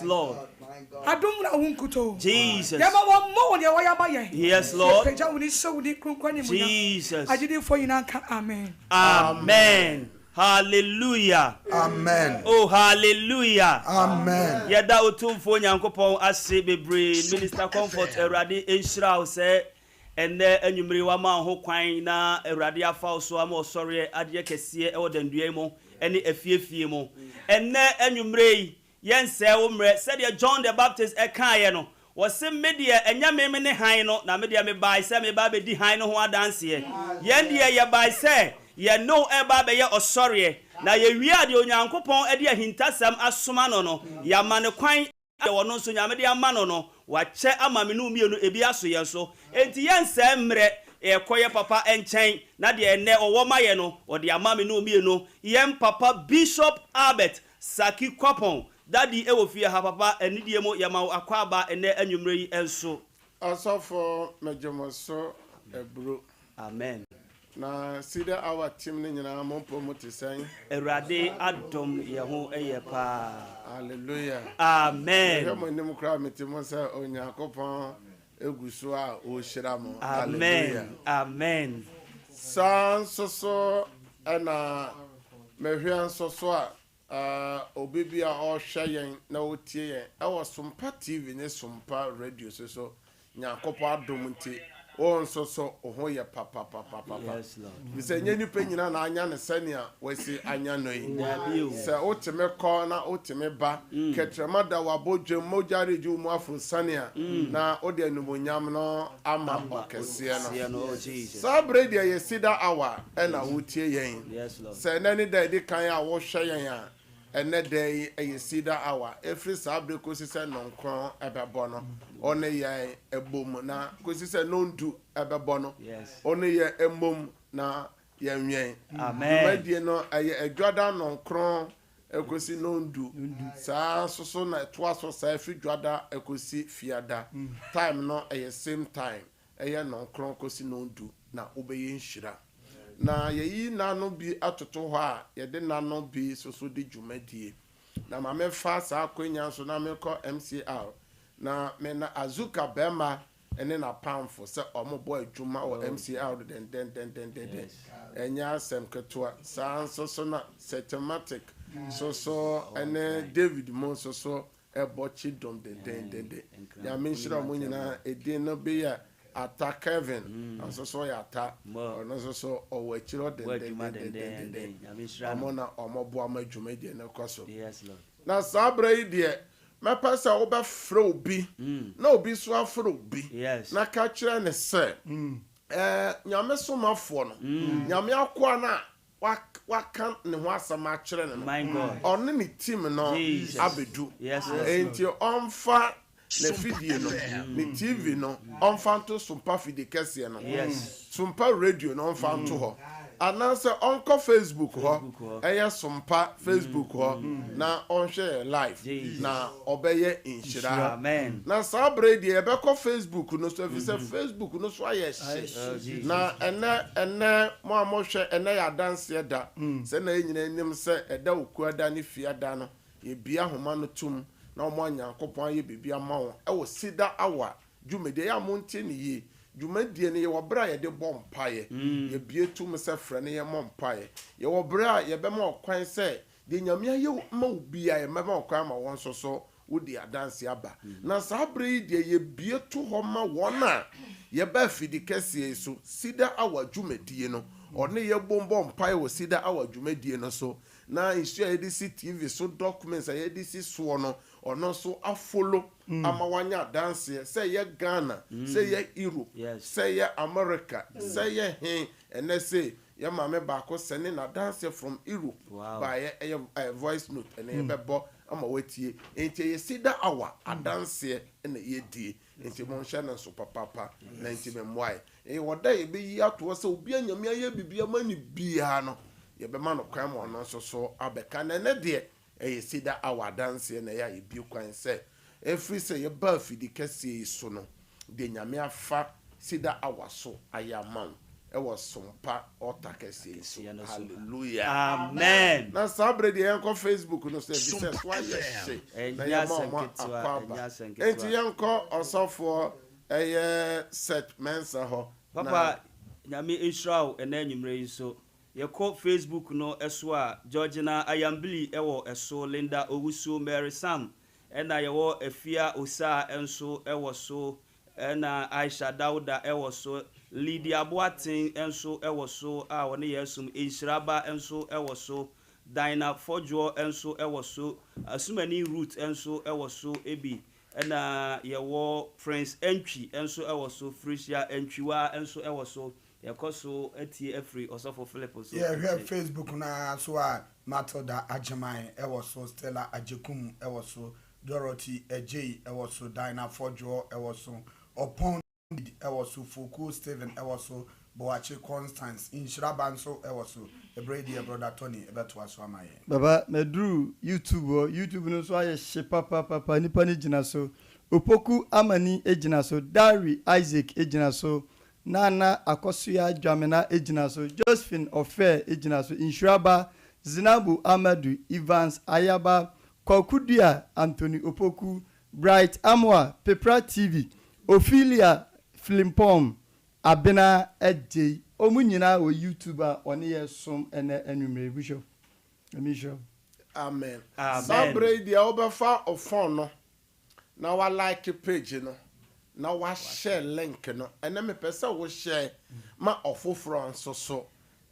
Speaker 6: Lord.
Speaker 30: Adom na wo nkutoo.
Speaker 6: Jesus.
Speaker 30: Yɛma wɔmmɔ wo deɛ wɔyɛ ama yɛn.
Speaker 6: Yes, Lord.
Speaker 30: Yɛpagya wo din hyɛ wo din kronkron animuonyam.
Speaker 6: Jesus.
Speaker 30: Agyidifoɔ nyinaa nka amen.
Speaker 6: Amen. Hallelujah.
Speaker 4: Amen.
Speaker 6: Oh, hallelujah.
Speaker 4: Amen.
Speaker 6: Yɛda Otumfoɔ Nyankopɔn ase bebree. Minister Comfort, Awurade nhyira wo sɛ ɛnnɛ anwummere yi wama wo ho kwan na Awurade afa wo so ama ɔsɔreɛ adeɛ kɛseɛ wɔ dandua yi mu ne afiefie mu. Ɛnnɛ anwummere yi, Yɛnsɛe wo mmerɛ. Sɛdeɛ John the Baptist kaeɛ no, ɔse, Me deɛ, ɛnyɛ me mene hann no, na me deɛ mebae sɛ mereba abɛdi hann no ho adanseɛ. Yɛn deɛ, yɛbae sɛ yɛne wo reba abɛyɛ ɔsɔreɛ, na yɛwie a, deɛ Onyankopɔn de ahintasɛm asoma no no, yɛama no kwan, deɛ ɔno nso Nyame de ama no no, wakyɛ ama me ne wo mmienu ebi aso yɛn so. Enti yɛnsɛe mmerɛ, yɛkɔ yɛn papa nkyɛn, na deɛ ɛnnɛ ɔwɔ ma yɛn no, ɔde ama me ne wo mmienu. Yɛn papa Bishop Albert Saki Kwapong, Daddy wɔ fie ha papa anidie mu yɛma wo akwaaba nnɛ anwummerɛ yi nso.
Speaker 7: Ɔsɔfo megye mo so aburo.
Speaker 6: Amen.
Speaker 7: Na Cedar Hour team no nyinaa mo mpɔ mu te sɛn?
Speaker 6: Awurade adom yɛn ho yɛ paa.
Speaker 7: Hallelujah.
Speaker 6: Amen.
Speaker 7: Mehwɛ mo anim koraa mete mo sɛ Onyankopɔn egu so a ɔrehyira mo.
Speaker 6: Amen.
Speaker 7: Hallelujah.
Speaker 6: Amen.
Speaker 7: Saa nso so ɛna mehwɛ nso so a obi bi a ɔrehwɛ yɛn na ɔretie yɛn ɛwɔ Sompa TV ne Sompa Radio so so Nyankopɔn adom nti wo nso so wo ho yɛ papapapapa.
Speaker 6: Yes, Lord.
Speaker 7: Fisɛ nyɛ nipa nyina na anya no sɛnea wasi anya no yi.
Speaker 6: Daabi o.
Speaker 7: Sɛ woteme kɔ na woteme ba, kɛtrɛma da w'abodwam, mogya regye wo mu aforo-siane a, na wode animuonyam no ama ɔkɛseɛ
Speaker 6: Ɔkɛseɛ
Speaker 7: no.
Speaker 6: no, oh Jesus.
Speaker 7: Saa berɛ yi deɛ yɛ Cedar Hour na wotie yɛn.
Speaker 6: Yes, Lord.
Speaker 7: Sɛ ɛnnɛ ne da a ɛdi kan a wohwɛ yɛn a, Ɛnnɛ da yi yɛ Cedar Hour. Ɛfiri saa berɛ kɔsi sɛ nnɔnkron bɛbɔ no, wo ne yɛn bom na kɔsi sɛ nnɔndu bɛbɔ no, wo ne yɛn mmom na yɛnwɛn. Dwumadie no, ɛyɛ Adwada nnɔnkron kɔsi nnɔndu. Saa ara nso so na ɛtoa so saa firi Dwada kɔsi Fiada. Time no ɛyɛ same time. Ɛyɛ nnɔnkron kɔsi nnɔndu na wobɛyɛ nhyira. Na yɛyi nna no bi atoto hɔ a, yɛde nna no bi nso so di dwumadie. Na ma memfa saa akwanya nso na menkɔ MCR na me na Azuka bɛrima ne n'apamfo sɛ wɔbɔ adwuma wɔ MCR do dɛndɛndɛndɛndɛn. Ɛnyɛ asɛm ketewa. Saa nso so na Setomatic nso so ne David mo nso so ɛbɔ kyidom dendendenden. Nyame nhyira ɔmo nyinaa. Edin no bi yɛ Atta Kevin, ɔno nso so ɔyɛ Atta, ɔno nso so ɔwɔ akyire hɔ dendendendenden. Ɔmo na ɔmo boa ma dwumadie no kɔ so. Na saa berɛ yi deɛ, mɛpɛ sɛ wobɛfrɛ obi na obi nso afrɛ obi na ka kyerɛ no sɛ, ɛɛ Nyame somafoɔ no, Nyame akoa no a waka ne ho asɛm akyerɛ no no, ɔne ne team no abɛdu. Enti ɔmfa n'afidie no, ne TV no, ɔmfa nto Sompa fidie kɛseɛ no, Sompa radio no ɔmfa nto hɔ. Anaasɛ ɔnkɔ Facebook hɔ, ɛyɛ Sompa Facebook hɔ, na ɔnhwɛ yɛn live, na ɔbɛyɛ nhyira. Na saa berɛ yi deɛ yɛbɛkɔ Facebook no so, ɛfiri sɛ Facebook no so ayɛ hye. Na ɛnnɛ, ɛnnɛ, mo a mohwɛ, ɛnnɛ yɛ adanseɛ da. Sɛnea yɛn nyinaa nim sɛ ɛda Okuada ne Fiada no, yɛbue ahoma no tom na wɔn a Nyankopɔn ayɛ biribi ama wɔn wɔ Cedar Hour dwumadie. Ɛyɛ a montie no yie. Dwumadie no, yɛwɔ berɛ a yɛde bɔ mpaeɛ. Yɛbue tom sɛ frɛ na yɛmmɔ mpaeɛ. Yɛwɔ berɛ a yɛbɛma wo kwan sɛ deɛ Nyame ayɛ ma wo biara, yɛbɛma wo kwan ama wɔn nso so wodi adanse aba. Na saa berɛ yi deɛ yɛbue to hɔ ma wɔn a yɛba afidi kɛseɛ yi so, Cedar Hour dwumadie no, ɔne yɛ bom bɔ mpaeɛ wɔ Cedar Hour dwumadie no so, na nsuo a yɛde si TV so, documents a yɛde si soɔ no, ɔno nso afolo ama wanya adanseɛ, sɛ ɛyɛ Ghana, sɛ ɛyɛ Europe, sɛ ɛyɛ America, sɛ ɛyɛ he, ɛnnɛ sei, Yɛ maame baako sɛne n'adanseɛ from Europe baeɛ, ɛyɛ voice note ɛna yɛbɛbɔ ama watie. Nti ɛyɛ Cedar Hour adanseɛ na yɛdie. Nti monhyɛ no nso papaapa na nti memmoaɛ. Ɛyɛ ɔda a yɛbɛyi ato hɔ sɛ obi a Nyame ayɛ biribi ama no biara no, yɛbɛma no kwan ma ɔno nso so abɛka. Na ɛnɛ deɛ ɛyɛ Cedar Hour adanseɛ na ɛyɛ a yɛbue kwan sɛ ɛfiri sɛ yɛbaa afidi kɛseɛ yi so no, deɛ Nyame afa Cedar Hour so ayɛ ama wo. Ɛwɔ Sompa altar kɛseɛ yi so. Hallelujah.
Speaker 6: Amen.
Speaker 7: Na saa berɛ deɛ yɛnkɔ Facebook no so ɛfiri sɛ so ayɛ hye na yɛma ɔmo akɔ aba. Enti yɛnkɔ ɔsɔfoɔ ɛyɛ Seth Mensah hɔ na.
Speaker 6: Papa Nyame nhyira wo ɛnɛ anwummerɛ yi nso. Yɛkɔ Facebook no so a, Georgina Ayambili wɔ so, Linda Owusu, Mary Sam, ɛna yɛwɔ Afia Osaa nso wɔ so, Ɛna Aisha Dauda wɔ so, Lydia Boateng nso wɔ so a ɔne yɛn som, Nhyira Ba nso wɔ so, Dinah Fodjour nso wɔ so, Asumani Ruth nso wɔ so bi, ɛna yɛwɔ Prince Antwi nso wɔ so, Frisia Antwiwaa nso wɔ so. Yɛkɔ so tie afiri Ɔsɔfo Philip nso
Speaker 4: Yɛhwɛ
Speaker 6: nkyɛn.
Speaker 4: Facebook no ara so a, Matilda Agyeman wɔ so, Stella Agyekum wɔ so, Dorothy Adjei wɔ so, Dinah Fodjour wɔ so, Opon David wɔ so, Fokuo Stephen wɔ so, Boakye Constance, Nhyira Ba nso wɔ so. Ɛberɛ yi deɛ Brɔda Tony bɛtoa so ama yɛn.
Speaker 1: Baba maduru YouTube hɔ, YouTube no nso ayɛ hye papapapa, nnipa no gyina so. Opoku Amani gyina so, Dary Isaac gyina so, Nana Akosua Dwamena gyina so, Josephine Ofeh gyina so, Nhyira Ba, Zinabu Amadu, Evans Ayaba, Kwaku Dua, Anthony Opoku, Bright Amoah, Pepra TV, Ophelia Flimpong, Abena Adjei, wɔn nyinaa wɔ YouTube a wɔne yɛn som ɛnnɛ anwummere yi. Bishop, Nyame nhyira wo.
Speaker 7: Amen. Saa berɛ yi deɛ wobɛfa wo phone no na wa like page no na wa share link no. Ɛnɛ mepɛ sɛ wo share ma ɔfoforɔ nso so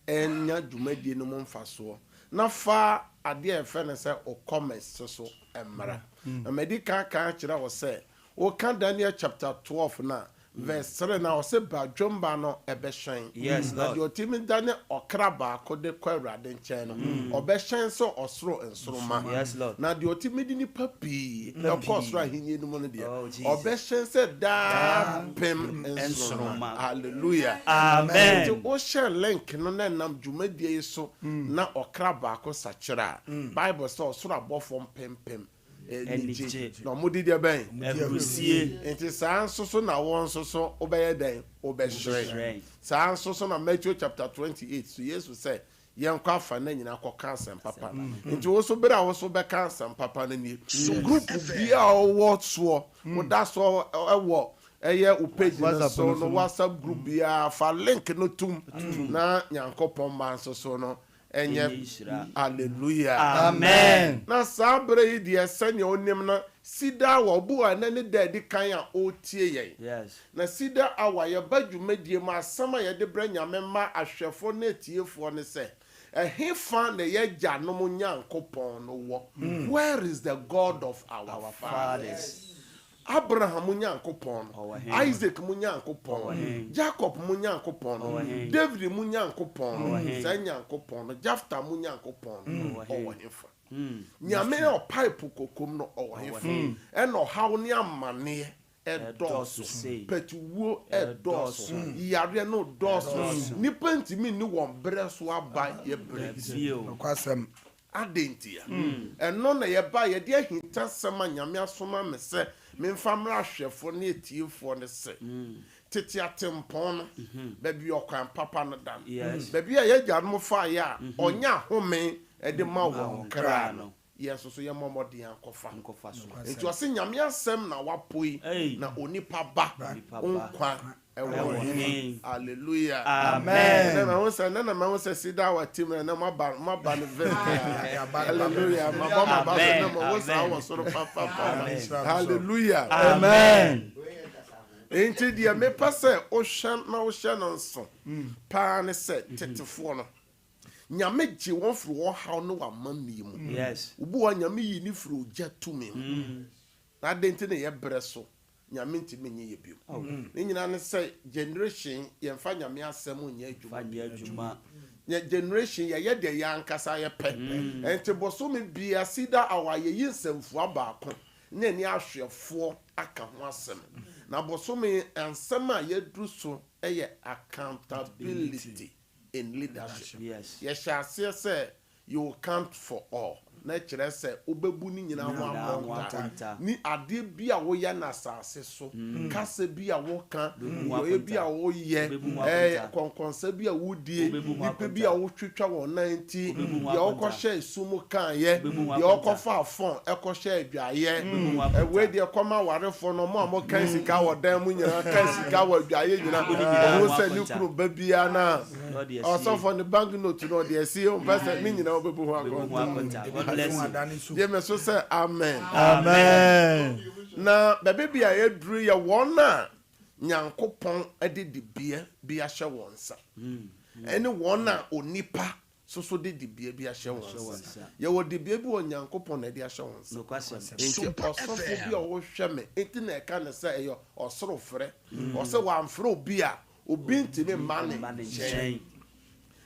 Speaker 7: nya dwumadie no mu mfasoɔ. Na fa adeɛ a yɛfrɛ no sɛ wo comments so mmra. Na madi kan aka akyerɛ wo sɛ Woka Daniel chapter 12 no a, verse 3 no a, ɔse badwomba no bɛhyɛn.
Speaker 6: Yes,
Speaker 7: Na
Speaker 6: Lord.
Speaker 7: deɛ ɔtumi dane ɔkra baako de kɔ Awurade nkyɛn no, ɔbɛhyɛn sɛ ɔsoro nsoromma.
Speaker 6: Yes, Lord.
Speaker 7: Na deɛ ɔtumi de nnipa pii
Speaker 6: Nnipa
Speaker 7: kɔ
Speaker 6: pii.
Speaker 7: ɔsoro ahennie no mu no deɛ,
Speaker 6: Oh, Jesus.
Speaker 7: ɔbɛhyɛn sɛ daapem nsoromma.
Speaker 6: Nsoromma.
Speaker 7: Hallelujah.
Speaker 6: Amen.
Speaker 7: Nti wohyɛ link no na ɛnam dwumadie yi so na ɔkra baako sakyera a, Bible sɛ ɔsoro abɔfoɔ mpempem anigye. Na wɔde deɛ bɛn?
Speaker 6: Ahurisie.
Speaker 7: Nti saa nso so na wo nso so wobɛyɛ dɛn? Wobɛhyerɛn. Saa nso so na Matthew chapter 28 so Yesu sɛ yɛnkɔ afa na nyinaa kɔka asɛm papa no. Nti wo nso berɛ a wo nso bɛka asɛm papa no nie. Group biara a wowɔ soɔ, woda soɔ wɔ ɛyɛ wo page no so no, WhatsApp group biara, fa link no tom na Nyankopɔn mma nso so no Ɛnyɛ Hallelujah.
Speaker 6: Amen.
Speaker 7: Na saa berɛ yi deɛ sɛdeɛ wonim no, Cedar Hour, obi wɔ ha ɛnnɛ ne da a ɛdi kan a ɔretie yɛn.
Speaker 6: Yes.
Speaker 7: Na Cedar Hour, yɛba dwumadie mu a, asɛm a yɛde brɛ Nyame mma ahwɛfoɔ ne atiefoɔ ne sɛ, Ɛhefa na yɛn agyanom Nyankopɔn no wɔ? Where is the God of our fathers? Abraham mo Nyankopɔn no, Isaac mo Nyankopɔn no, Jacob mo Nyankopɔn no, David mo Nyankopɔn no, saa Nyankopɔn no, Jafta mo Nyankopɔn no, ɔwɔ hefa? Nyame a ɔpae po kokom no, ɔwɔ hefa? Ɛna ɔhaw ne amaneɛ ɛdɔɔso, patuwuo ɛdɔɔso, yareɛ no dɔɔso, nnipa ntumi nni wɔn berɛ so aba yɛ berɛ bio.
Speaker 4: Nokwasɛm.
Speaker 7: Adɛn ntia? Ɛno na yɛba a yɛde ahintasɛm a Nyame asoma me sɛ memfa mmrɛ ahwɛfoɔ ne atiefoɔ no sɛ, tete atempɔn no, baabi a ɔkwan papa no da no, baabi a yɛn agyanom faeɛ a ɔnya ahome de ma wɔn kra no, yɛn nso so yɛmmɔ mmɔden ankɔfa. Enti ɔse Nyame asɛm na wapo yi, na onipa ba nkwa Ɛwɔ he? Hallelujah.
Speaker 6: Amen.
Speaker 7: Ɛnɛ mahu sɛ ɛnɛ na mahu sɛ sida wa tim ɛnɛ mo aba mo aba no vim. Hallelujah. Ma bɔ ma ba so ɛnɛ mo wo saa wɔ soro papa papa. Hallelujah.
Speaker 6: Amen.
Speaker 7: Nti deɛ mepɛ sɛ wohwɛ na wohyɛ no nso paa ne sɛ tetefoɔ no Nyame gye wɔn firi wɔn haw ne wɔn amanneɛ mu.
Speaker 6: Yes.
Speaker 7: Obi wɔ hɔ a Nyame yi ne firi ogya tumi mu. Na adɛn nti na yɛbrɛ so Nyame ntumi nye yɛ bio. Ne nyinaa ne sɛ generation yɛnfa Nyame asɛm nyɛ adwuma bio. Yɛ generation yɛyɛ deɛ yɛn ankasa yɛpɛ. Ɛnti bosome bia Cedar Hour yɛyi nsɛmfua baako na ɛne ahwɛfoɔ aka ho asɛm. Na bosome nsɛm a yɛaduru so yɛ accountability in leadership. Yɛhyɛ aseɛ sɛ You will count for all. na kyerɛ sɛ wobɛbu ne nyinaa ho akonta. Ne adeɛ bi a woyɛ no asase so, kasa bi a woka, nneyɔeɛ bi a woyɛ, ɛɛ, kɔnkɔnsa bi a wodie, nnipa bi a wotwitwa wɔn nan ti, deɛ wokɔhyɛɛ sum mu kaeɛ, deɛ wokɔfaa fɔn kɔhyɛɛ adwaeɛ, wei deɛ kɔma awarefoɔ no, wɔn a wɔkan sika wɔ dan mu nyinaa, kan sika wɔ adwaeɛ nyinaa, ɔhu sɛ ne kunu ba biara no a, Ɔsɔfo ne bank note no ɔde asie ɔmpɛ sɛ ne nyinaa ɔbɛbu ho akonta. Gye me so sɛ amen.
Speaker 1: Amen.
Speaker 7: Na baabi bi a yɛduru yɛ wɔn a Nyankopɔn de dibea bi ahyɛ wɔn nsa ɛne wɔn a onipa soso de dibea bi ahyɛ wɔn nsa. Yɛwɔ dibea bi wɔ Nyankopɔn na ɛde ahyɛ wɔn nsa. Nti ɔsɔfo bi a ɔhwɛ me nti na ɛka ne sɛ ɛyɛ ɔsoro frɛ. Ɔsɛ wamfrɛ obi a Obi ntumi mma ne nkyɛn.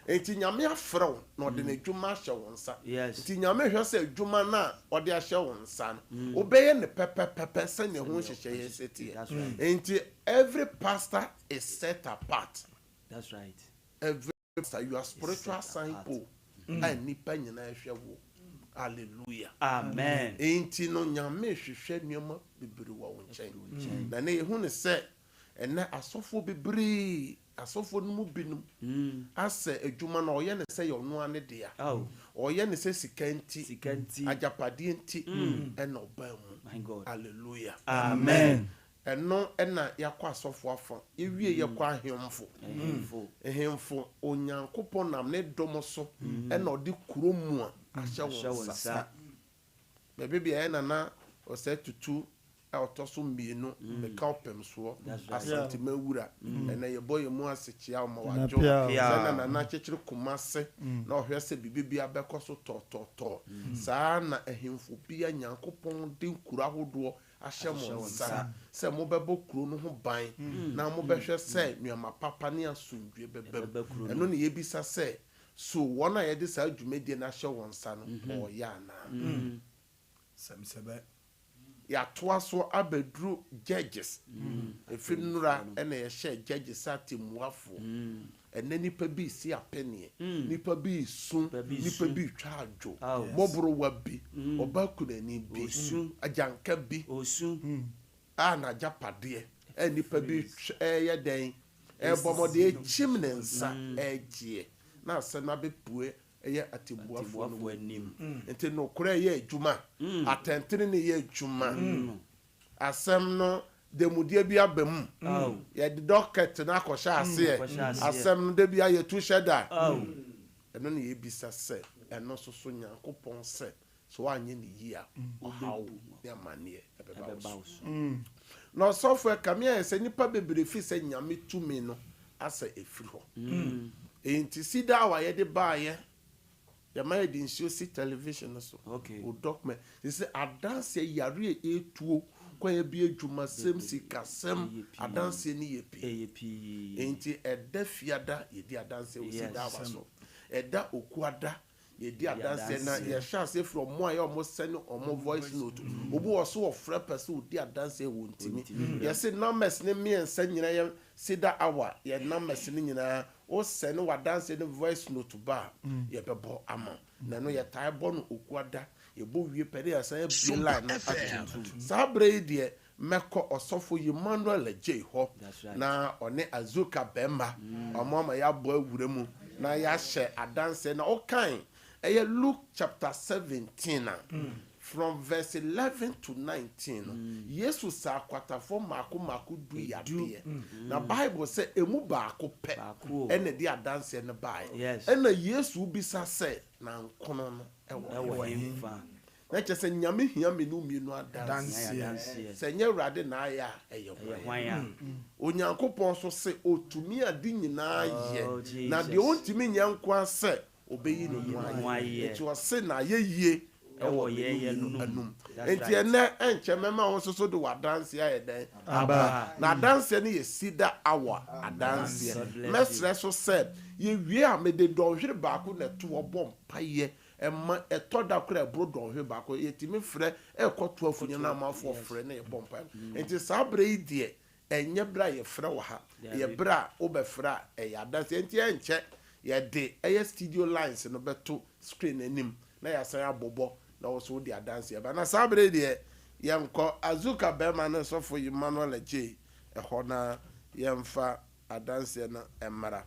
Speaker 7: Enti Nyame afrɛ wo na ɔde n'adwuma ahyɛ wo nsa. Nti Nyame hwɛ sɛ adwuma no a ɔde ahyɛ wo nsa no, wobɛyɛ no pɛpɛpɛpɛ sɛnea ɛho nhyehyɛeɛ sɛ teɛ. Enti every pastor is set apart. Every pastor, you are spiritual signpost a nnipa nyinaa hwɛ wo. Hallelujah.
Speaker 6: Amen.
Speaker 7: Enti no Nyame hwehwɛ nneɛma bebree wɔ wo nkyɛn. Na ɛnɛ yɛhu no sɛ Ɛnnɛ asɔfoɔ bebree, asɔfoɔ no mu binom asɛ adwuma no, ɔyɛ no sɛ ɛyɛ ɔno ara ne dea. Ɔyɛ no sɛ sika nti, agyapadeɛ nti ɛna ɔbaa mu. Hallelujah.
Speaker 1: Amen.
Speaker 7: Ɛno na yɛakɔ asɔfoɔ afa. Yɛwie yɛkɔ ahemfo. Ahemfo, Onyankopɔn nam ne dom so ɛna ɔde kuro mua ahyɛ wɔn nsa. Baabi biara na na ɔsɛe tutu a ɔtɔ so mmienu meka ɔpem soɔ, Asante Mawura. Ɛnɛ yɛbɔ yɛn mu ase kyea wo ma wadwo sɛ na Nana kyekyere Kumase na ɔhwɛ sɛ biribi biara bɛkɔ so tɔɔtɔɔtɔɔ. Saa ara na ahemfo biara Nyankopɔn de nkuro ahodoɔ ahyɛ mo nsa sɛ mobɛbɔ kuro no ho ban na mobɛhwɛ sɛ nneɛma papa ne asomdwoeɛ bɛba mu. Ɛno na yɛbisa sɛ So wɔn a yɛde saa dwumadie no ahyɛ wɔn nsa no, wɔreyɛ anaa?
Speaker 4: Sɛmsɛbɛ.
Speaker 7: Yɛatoa so abɛduru Judges. Ɛfiri nnora na yɛhyɛɛ Judges sɛ atɛmmuafoɔ. Ɛnnɛ nnipa bi resi apɛneɛ, nnipa bi resu, nnipa bi retwa adwo, mmɔborowa bi, ɔbaa kunani bi, agyanka bi a n'agyapadeɛ a nnipa bi reyɛ dɛn? Rebɔ mmɔden rekyim ne nsa regyeɛ na asɛm no abɛpue ɛyɛ atɛmmuafoɔ no anim. Nti nokorɛ yɛ adwuma, atɛntenenee yɛ adwuma. Asɛm no demudeɛ bi aba mu. Yɛde dɔkɛt no akɔhyɛ aseɛ. Asɛm no da biara yɛtu hyɛ da. Ɛno na yɛbisa sɛ, ɛno nso so Nyankopɔn sɛ Sɛ woanyɛ no yie a, ɔhaw ne amanneɛ bɛba wo so. Na ɔsɔfo ɛkame ayɛ sɛ nnipa bebree fi sɛ Nyame tumi no asɛ ɛfiri hɔ. Enti sida a yɛde baeɛ, yɛma yɛde nsuo si television no so, wo document, sɛ adanseɛ yareɛ ɛtuo, kwan bi adwumasɛm, sikasɛm, adanseɛ no yɛ pii. Enti ɛda fiada yɛdi adanseɛ wɔ Sidawa so, ɛda okuada Yɛdi adanseɛ na yɛhyɛ aseɛ firi ɔmo a yɛ ɔmo sɛne ɔmo voice note. Obi wɔ so ɔfrɛ pɛ sɛ ɔdi adanseɛ wɔntimi. Yɛse numbers no mmiɛnsa nyinaa yɛ Cedar hour yɛ numbers no nyinaa wo sɛne wadanseɛ no voice note ba a yɛbɛbɔ ama wo. Na ɛno yɛtae bɔ no Okuada yɛbɔ wie pɛ na yɛasan abue line no ato mu. Saa berɛ yi deɛ Mɛkɔ Ɔsɔfo Emmanuel Adjei hɔ na ɔne Azuka Bɛmba ɔmo ama yɛabɔ awura mu na yɛahyɛ adanseɛ. Na wokan ɛyɛ Luke chapter 17 a, from verse 11 to 19 no, Yesu saa akwatafoɔ mmaako mmaako du yadeɛ. Na Bible sɛ ɛmu baako pɛ ɛna ɛde adanseɛ no baeɛ. Ɛna Yesu bisa sɛ, Na nkono no ɛwɔ he? Na kyerɛ sɛ Nyame hia me ne wo mmienu adanseɛ. Sɛ ɛnyɛ Awurade na ayɛ a, ɛyɛ hwan a? Onyankopɔn nso se ɔtumi ade nyinaa yɛ, na deɛ ɔntumi nyɛ nko ara sɛ ɔbɛyi ne ho ayɛ. Enti ɔse n'ayɛyie wɔ me ne wo mmienu anum. Enti ɛnnɛ ɛnkyɛ mɛma wo nso so de w'adanseɛ ayɛ dɛn? Aba. Na adanseɛ no yɛ Cedar Hour adanseɛ. Mɛsrɛ so sɛ yɛwie a mede dɔnhwere baako na ɛto hɔ bɔ mpaeɛ Ɛma ɛtɔ da koraa a ɛboro dɔnhwere baako. Yɛtumi frɛ ɛkɔ 12 nyinaa amanfoɔ frɛ na yɛbɔ mpaeɛ. Nti saa berɛ yi deɛ ɛnyɛ berɛ a yɛfrɛ wɔ ha. Ɛyɛ berɛ a wobɛfrɛ a ɛyɛ adanseɛ. Nti ɛnkyɛ yɛde ɛyɛ studio lines no bɛto screen no anim na yɛasan abobɔ. Na wo nso wode adanseɛ ba. Na saa berɛ yi deɛ, yɛnkɔ Azuka barima ne sɔfo Emmanuel Adjei hɔ na yɛmfa adanseɛ no mmra.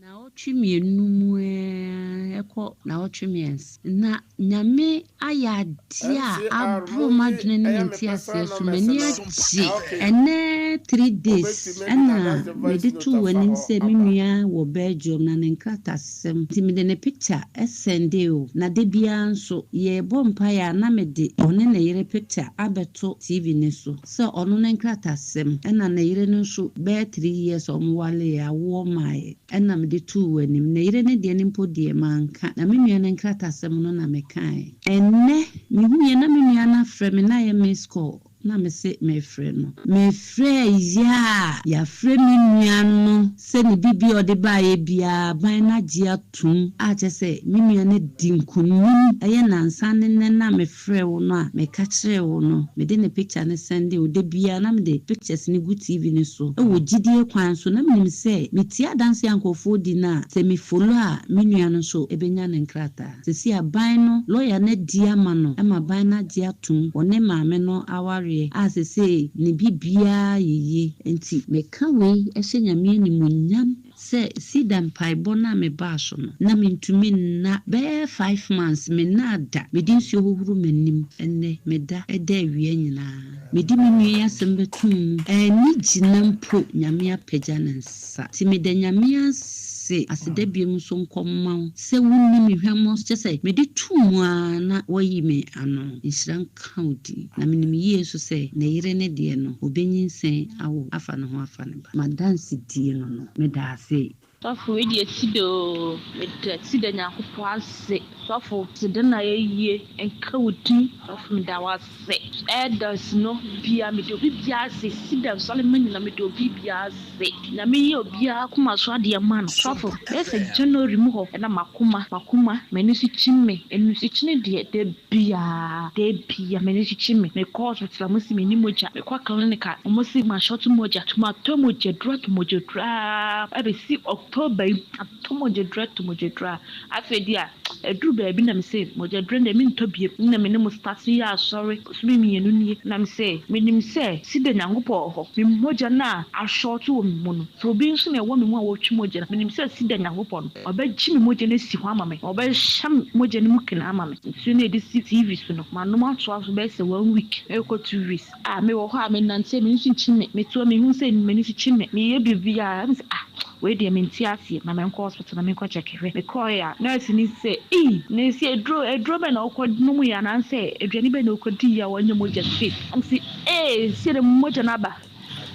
Speaker 8: Naawɔtwe mienu mu ɛɛ ɛkɔ naawɔtwe miɛnsa na Nyame ayɛ adeɛ a
Speaker 7: MCR
Speaker 8: aboro
Speaker 7: monyi
Speaker 8: m'adwene ne me
Speaker 7: ɛyɛ me
Speaker 8: nteaseɛ
Speaker 7: personal
Speaker 8: so
Speaker 7: numbers
Speaker 8: m'ani
Speaker 7: no
Speaker 8: agye
Speaker 7: ah okay
Speaker 8: ɛnɛ three days
Speaker 7: obetumi de
Speaker 8: ɛna
Speaker 7: that's the
Speaker 8: mede
Speaker 7: voice note
Speaker 8: too
Speaker 7: afa
Speaker 8: w'anim
Speaker 7: hɔ
Speaker 8: sɛ me
Speaker 7: aba.
Speaker 8: nua wɔ Belgium na ne nkratasɛm nti mede ne picture sɛndee o na da biara nso yɛrebɔ mpaeɛ a na mede ɔne ne yere picture abɛto TV no so sɛ ɔno ne nkratasɛm ɛna ne yere no nso bɛyɛ 3 years a ɔmo wareeɛ awoɔ mmaeɛ ɛna mede too w'anim. Ne yere ne deɛ no mpo deɛ manka na me nua no nkratasɛm no na mekaeɛ. Ɛnnɛ mehuiɛ na me nua no afrɛ me na ayɛ miss call na mese mefrɛ no. Mefrɛɛ yɛ a yɛafrɛ me nua no sɛ ne biribi a ɔde baeɛ biara aban no agye atom a kyerɛ sɛ me nua no adi nkonim. Ɛyɛ nnansa ne nnɛ no a mefrɛɛ wo no a meka kyerɛɛ wo no mede ne picture no sɛndee wo. Da biara na mede pictures no gu TV no so wɔ gyidie kwan so na menim sɛ metie adanseɛ a nkurɔfoɔ di no a sɛ me follow a me nua no nso bɛnya ne nkrataa. Seesei aban no lawyer no adi ama no ma aban no agye atom ɔne maame no awareɛ a seesei ne biribiara yɛ yie. Nti meka wei hyɛ Nyame animuonyam sɛ sida mpaebɔ no a mebaa so no na mentumi nna bɛyɛ 5 months mennaa da mede nsuo hohoro m'anim. Ɛnnɛ meda da awia nyinaa mede me nua yi asɛm bɛto mu ani gyina mpo Nyame apagya ne nsa nti meda Nyame ase aseda biom nso nkɔma wo sɛ wonni me hwammɔ kyɛ sɛ mede too mu ara na woayi me ano. Nhyira nka wo din na menim yie nso sɛ ne yere ne deɛ no ɔbɛnyinsɛn awo afa ne ho afa ne ba. M'adansedie no meda ase.
Speaker 10: Sɔfo wei deɛ ti da oo, meda ti da Nyankopɔn ase. Sɔfo sede na yɛyie nka wo din. Sɔfo meda wo ase. Elders no bia mede obi bia ase. Sida nsɔre ma nyina mede obi bia ase. Nyame yɛ obiara akoma so adeɛ ma no. Sɔfo bɛyɛ sɛ January mu hɔ ɛna makoma m'ani so kyi me. Ɛnu so kyini deɛ da biara da bia m'ani so kyi me. Mekɔ hospital a mo si menni mogya. Mekɔ clinic a ɔmo si ma short mogya. Tomatɔ mogya duro ato mogya duro aa ɛbɛsi October yi atɔ mogya duro ato mogya duro a afei deɛ a ɛduru baabi na mesɛ mogya duro deɛ mentɔ biem na me ne mo start yɛ asɔre bosome 2 nie na mesɛ menim sɛ sida Nyankopɔn wɔ hɔ me mogya no a ashort wɔ me mu no sɛ obi nso na ɛwɔ me mu a wɔtwe mogya no menim sɛ sida Nyankopɔn no ɔbɛgye me mogya no asi hɔ ama me na ɔbɛhyɛ me mogya no mu kena ama me. Nsuo no a yɛde si TV so no manom atoa so bɛyɛ sɛ one week ɛrekɔ 2 weeks a mewɔ hɔ a menante a m'ani so nkyi me metoa mehu sɛ m'ani so kyi me meyɛ biribiara ɛm sɛ ah wei deɛ mente aseɛ ma menkɔ hospital na menkɔ check hwɛ. Mekɔɛ a nurse ni sɛ ei na esi aduro aduro bɛn na wokɔ nom yɛ anaasɛ aduane bɛn na wokɔ di yɛ a wɔnyɛ mogya sei. Ɛm sɛ ee sie de mogya no aba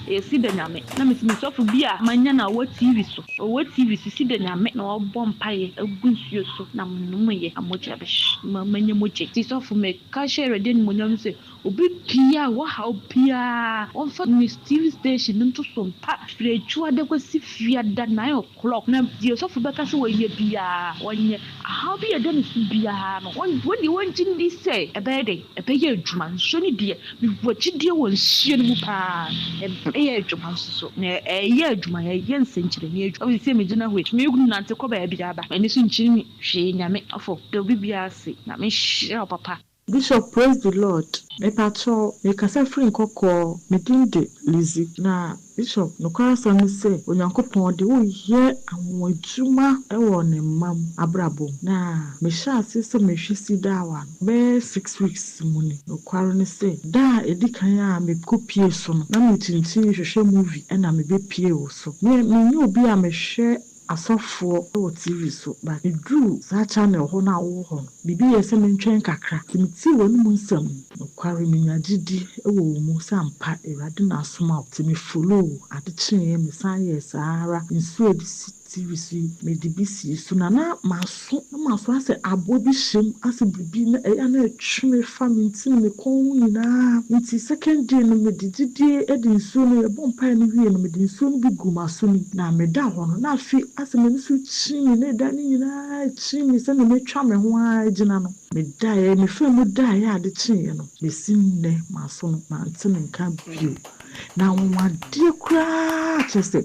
Speaker 10: esi da Nyame na mesi mesɔfo bi a manya na ɔwɔ TV so ɔwɔ TV so si da Nyame na ɔbɔ mpaeɛ agu nsuo so na menom yɛ a mogya bɛhye ma manya mogya. Nti sɔfo meka hyɛ Awurade animuonyam sɛ obi bia a wɔhaw biara wɔmfa ne TV station no nto so mpa firi Adwuada kɔsi Fiada 9 o'clock na deɛ sɔfo bɛka sɛ wɔnyɛ biara wɔnyɛ. Ahaw bi a ɛda ne so biara no wɔn deɛ wɔngye ndi sɛ ɛbɛyɛ dɛ ɛbɛyɛ adwuma. Nsuo no deɛ mewɔ gyidie wɔ nsuo no mu paa ɛbɛyɛ adwuma nso so na ɛyɛ adwuma ɛyɛ nsɛnkyerɛnne adwuma. Ɔsi sɛ megyina hɔ yi me nante kɔ baabi aba m'ani so nkyiri me hwee. Nyame ɔfo da obi biara ase na mehyira wo papa.
Speaker 12: Bishop, praise the Lord. Mepakyɛw, mekasa firi Nkɔkɔɔ. Me din de Lizzy. Na Bishop, nokware asɛm ne sɛ Onyankopɔn de woyɛ anwonwadwuma wɔ ne mma mu abrabɔ mu. Na mehyɛ ase sɛ mehwɛ Cedar Hour no bɛyɛ 6 weeks mu ni. Nokware ne sɛ da a ɛdi kan a mekɔpie so no na mekyinkyini hwehwɛ movie ɛna mebɛpie wɔ so. Me menyɛ obi a mehwɛ asɔfoɔ wɔ TV so, but meduru saa channel hɔ no a wowɔ hɔ no biribi yɛ sɛ mentwɛn kakra nti metie w'anom nsɛm no. Nokware menya gyidi wɔ wo mu sɛ ampa Awurade na asoma wo nti me follow wo. Ade kyeeɛ mesan yɛɛ saa ara nsuo a ɛde si TV so yi, mede bi sii so na na m'aso na m'aso asɛ aboa bi hyɛ mu asɛ biribi na ɛyɛ a na ɛtwe me fa me ntini me kɔn ho nyinaa nti second day no mede gyidie de nsuo no yɛbɔ mpaeɛ no wie no mede nsuo no bi guu m'aso no mu na meda hɔ no na afei asɛ m'ani so kyini me na ɛdan no nyinaa kyini me sɛdeɛ matwa me ho ara agyina no medaeɛ mefaa mu daeɛ a ade kyeeɛ no bɛsi nnɛ m'aso no mante ne nka bio na anwanwadeɛ koraa kyerɛ sɛ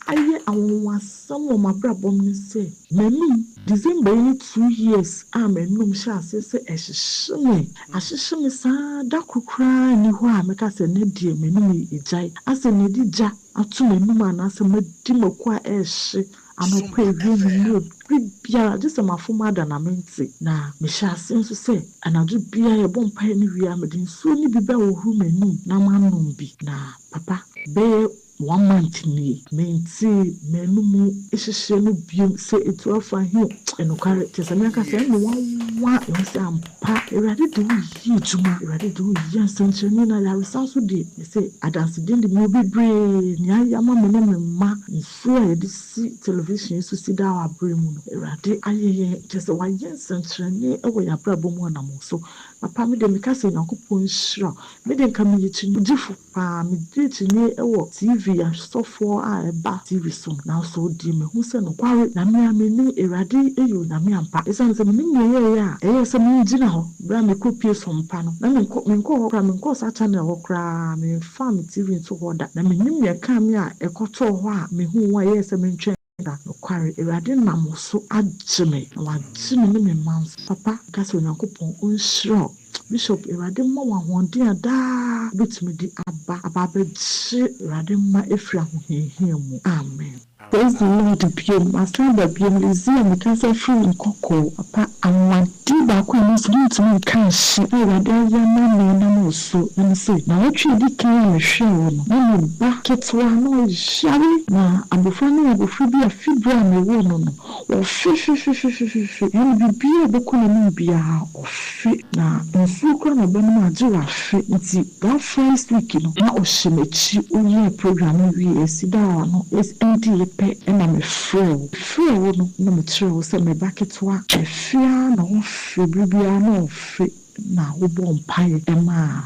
Speaker 12: ayɛ anwanwasɛm wɔ m'abrabɔ mu ne sɛ, m'anum, December yi ne 2 years a m'anum hyɛɛ aseɛ sɛ ɛhyehye me. Ahyehye me saa da koro koraa nni hɔ a mɛka sɛ nnɛ deɛ m'anum yi agyae. Asɛ nea ɛde gya ato m'anum anaasɛ madi mako a ɛrehye anɔpa, awia, anwummerɛ, bere biara gye sɛ mafom ada na mente. Na mehyɛ aseɛ nso sɛ anadwo biara yɛbɔ mpaeɛ no wie a mede nsuo no bi bɛhohoro m'anum na manom bi. Na papa, bɛyɛ one month nie, mentee m'anum hyehyeɛ no biom sɛ ɛtu afa he o. Ɛnokware, kyerɛ sɛ me ankasa ɛyɛ me nwanwa ɛhu sɛ ampa Awurade de wo yɛ adwuma, Awurade de wo yɛ nsɛnkyerɛnne na ayaresa nso deɛ, mese adansedie de mewɔ bebree nea ayɛ ama me ne me mma. Nsuo a yɛde si television yi so si daa wɔ aberɛ mu no, Awurade ayɛ yɛn, kyerɛ sɛ wayɛ nsɛnkyerɛnne wɔ yɛn abrabɔ mu ɔnam wo so. Papa, me deɛ meka sɛ Nyankopɔn nhyira wo. Me deɛ nka meyɛ kyingyefo paa, megye akyinnye wɔ TV asɔfoɔ a ɛba TV so no, nanso deɛ mahu sɛ nokware na me ara menim Awurade yɛ Onyame ampa. Ɛsiane sɛ menim deɛ ɛyɛeɛ a ɛyɛɛ sɛ mengyina hɔ berɛ a mekɔpue Sompa no, na menkɔ menkɔɔ hɔ koraa, menkɔɔ saa channel hɔ koraa, memfaa me TV ntoo hɔ da, na menim deɛ ɛkaa me a ɛkɔtɔɔ hɔ a mehuu a ɛyɛɛ sɛ mentwɛn da. Nokware, Awurade nam wo so agye me, na wagye me ne me mma nso. Papa, meka sɛ Onyankopɔn ɔnhyira wo. Bishop, Awurade mma wo ahoɔden a daa wobɛtumi de aba aba abɛgye Awurade mma afiri ahohiahia mu. Amen. Praise the Lord biom, masan aba biom, Lizzie a mekasa firi Nkɔkɔɔ. Papa, anwanwadeɛ baako a ɛno nso mentumi nka nhye a Awurade ayɛ ama me nam wo so ne sɛ, nnawɔtwe a ɛdi kan a mehwɛɛ wo no, na me ba ketewa na ɔyare, na abɔfra no yɛ abɔfra bi a fi berɛ a mewoo no no, ɔfe fefefefefefe, ɛne biribiara a ɛbɛkɔ n'anim biara ɔfe, na nsuo koraa na ɔbɛnom a gye wafe, nti that first week no na ɔhyɛ m'akyi, woyɛɛ program no wieɛ, Sidawa no ɛndiiɛ pɛ ɛna mefrɛɛ wo, mefrɛɛ wo no na mekyerɛɛ wo sɛ me ba ketewa ɛfe ara na ɔfe, berɛ biara na ɔfe, na wobɔɔ mpaeɛ ɛmaa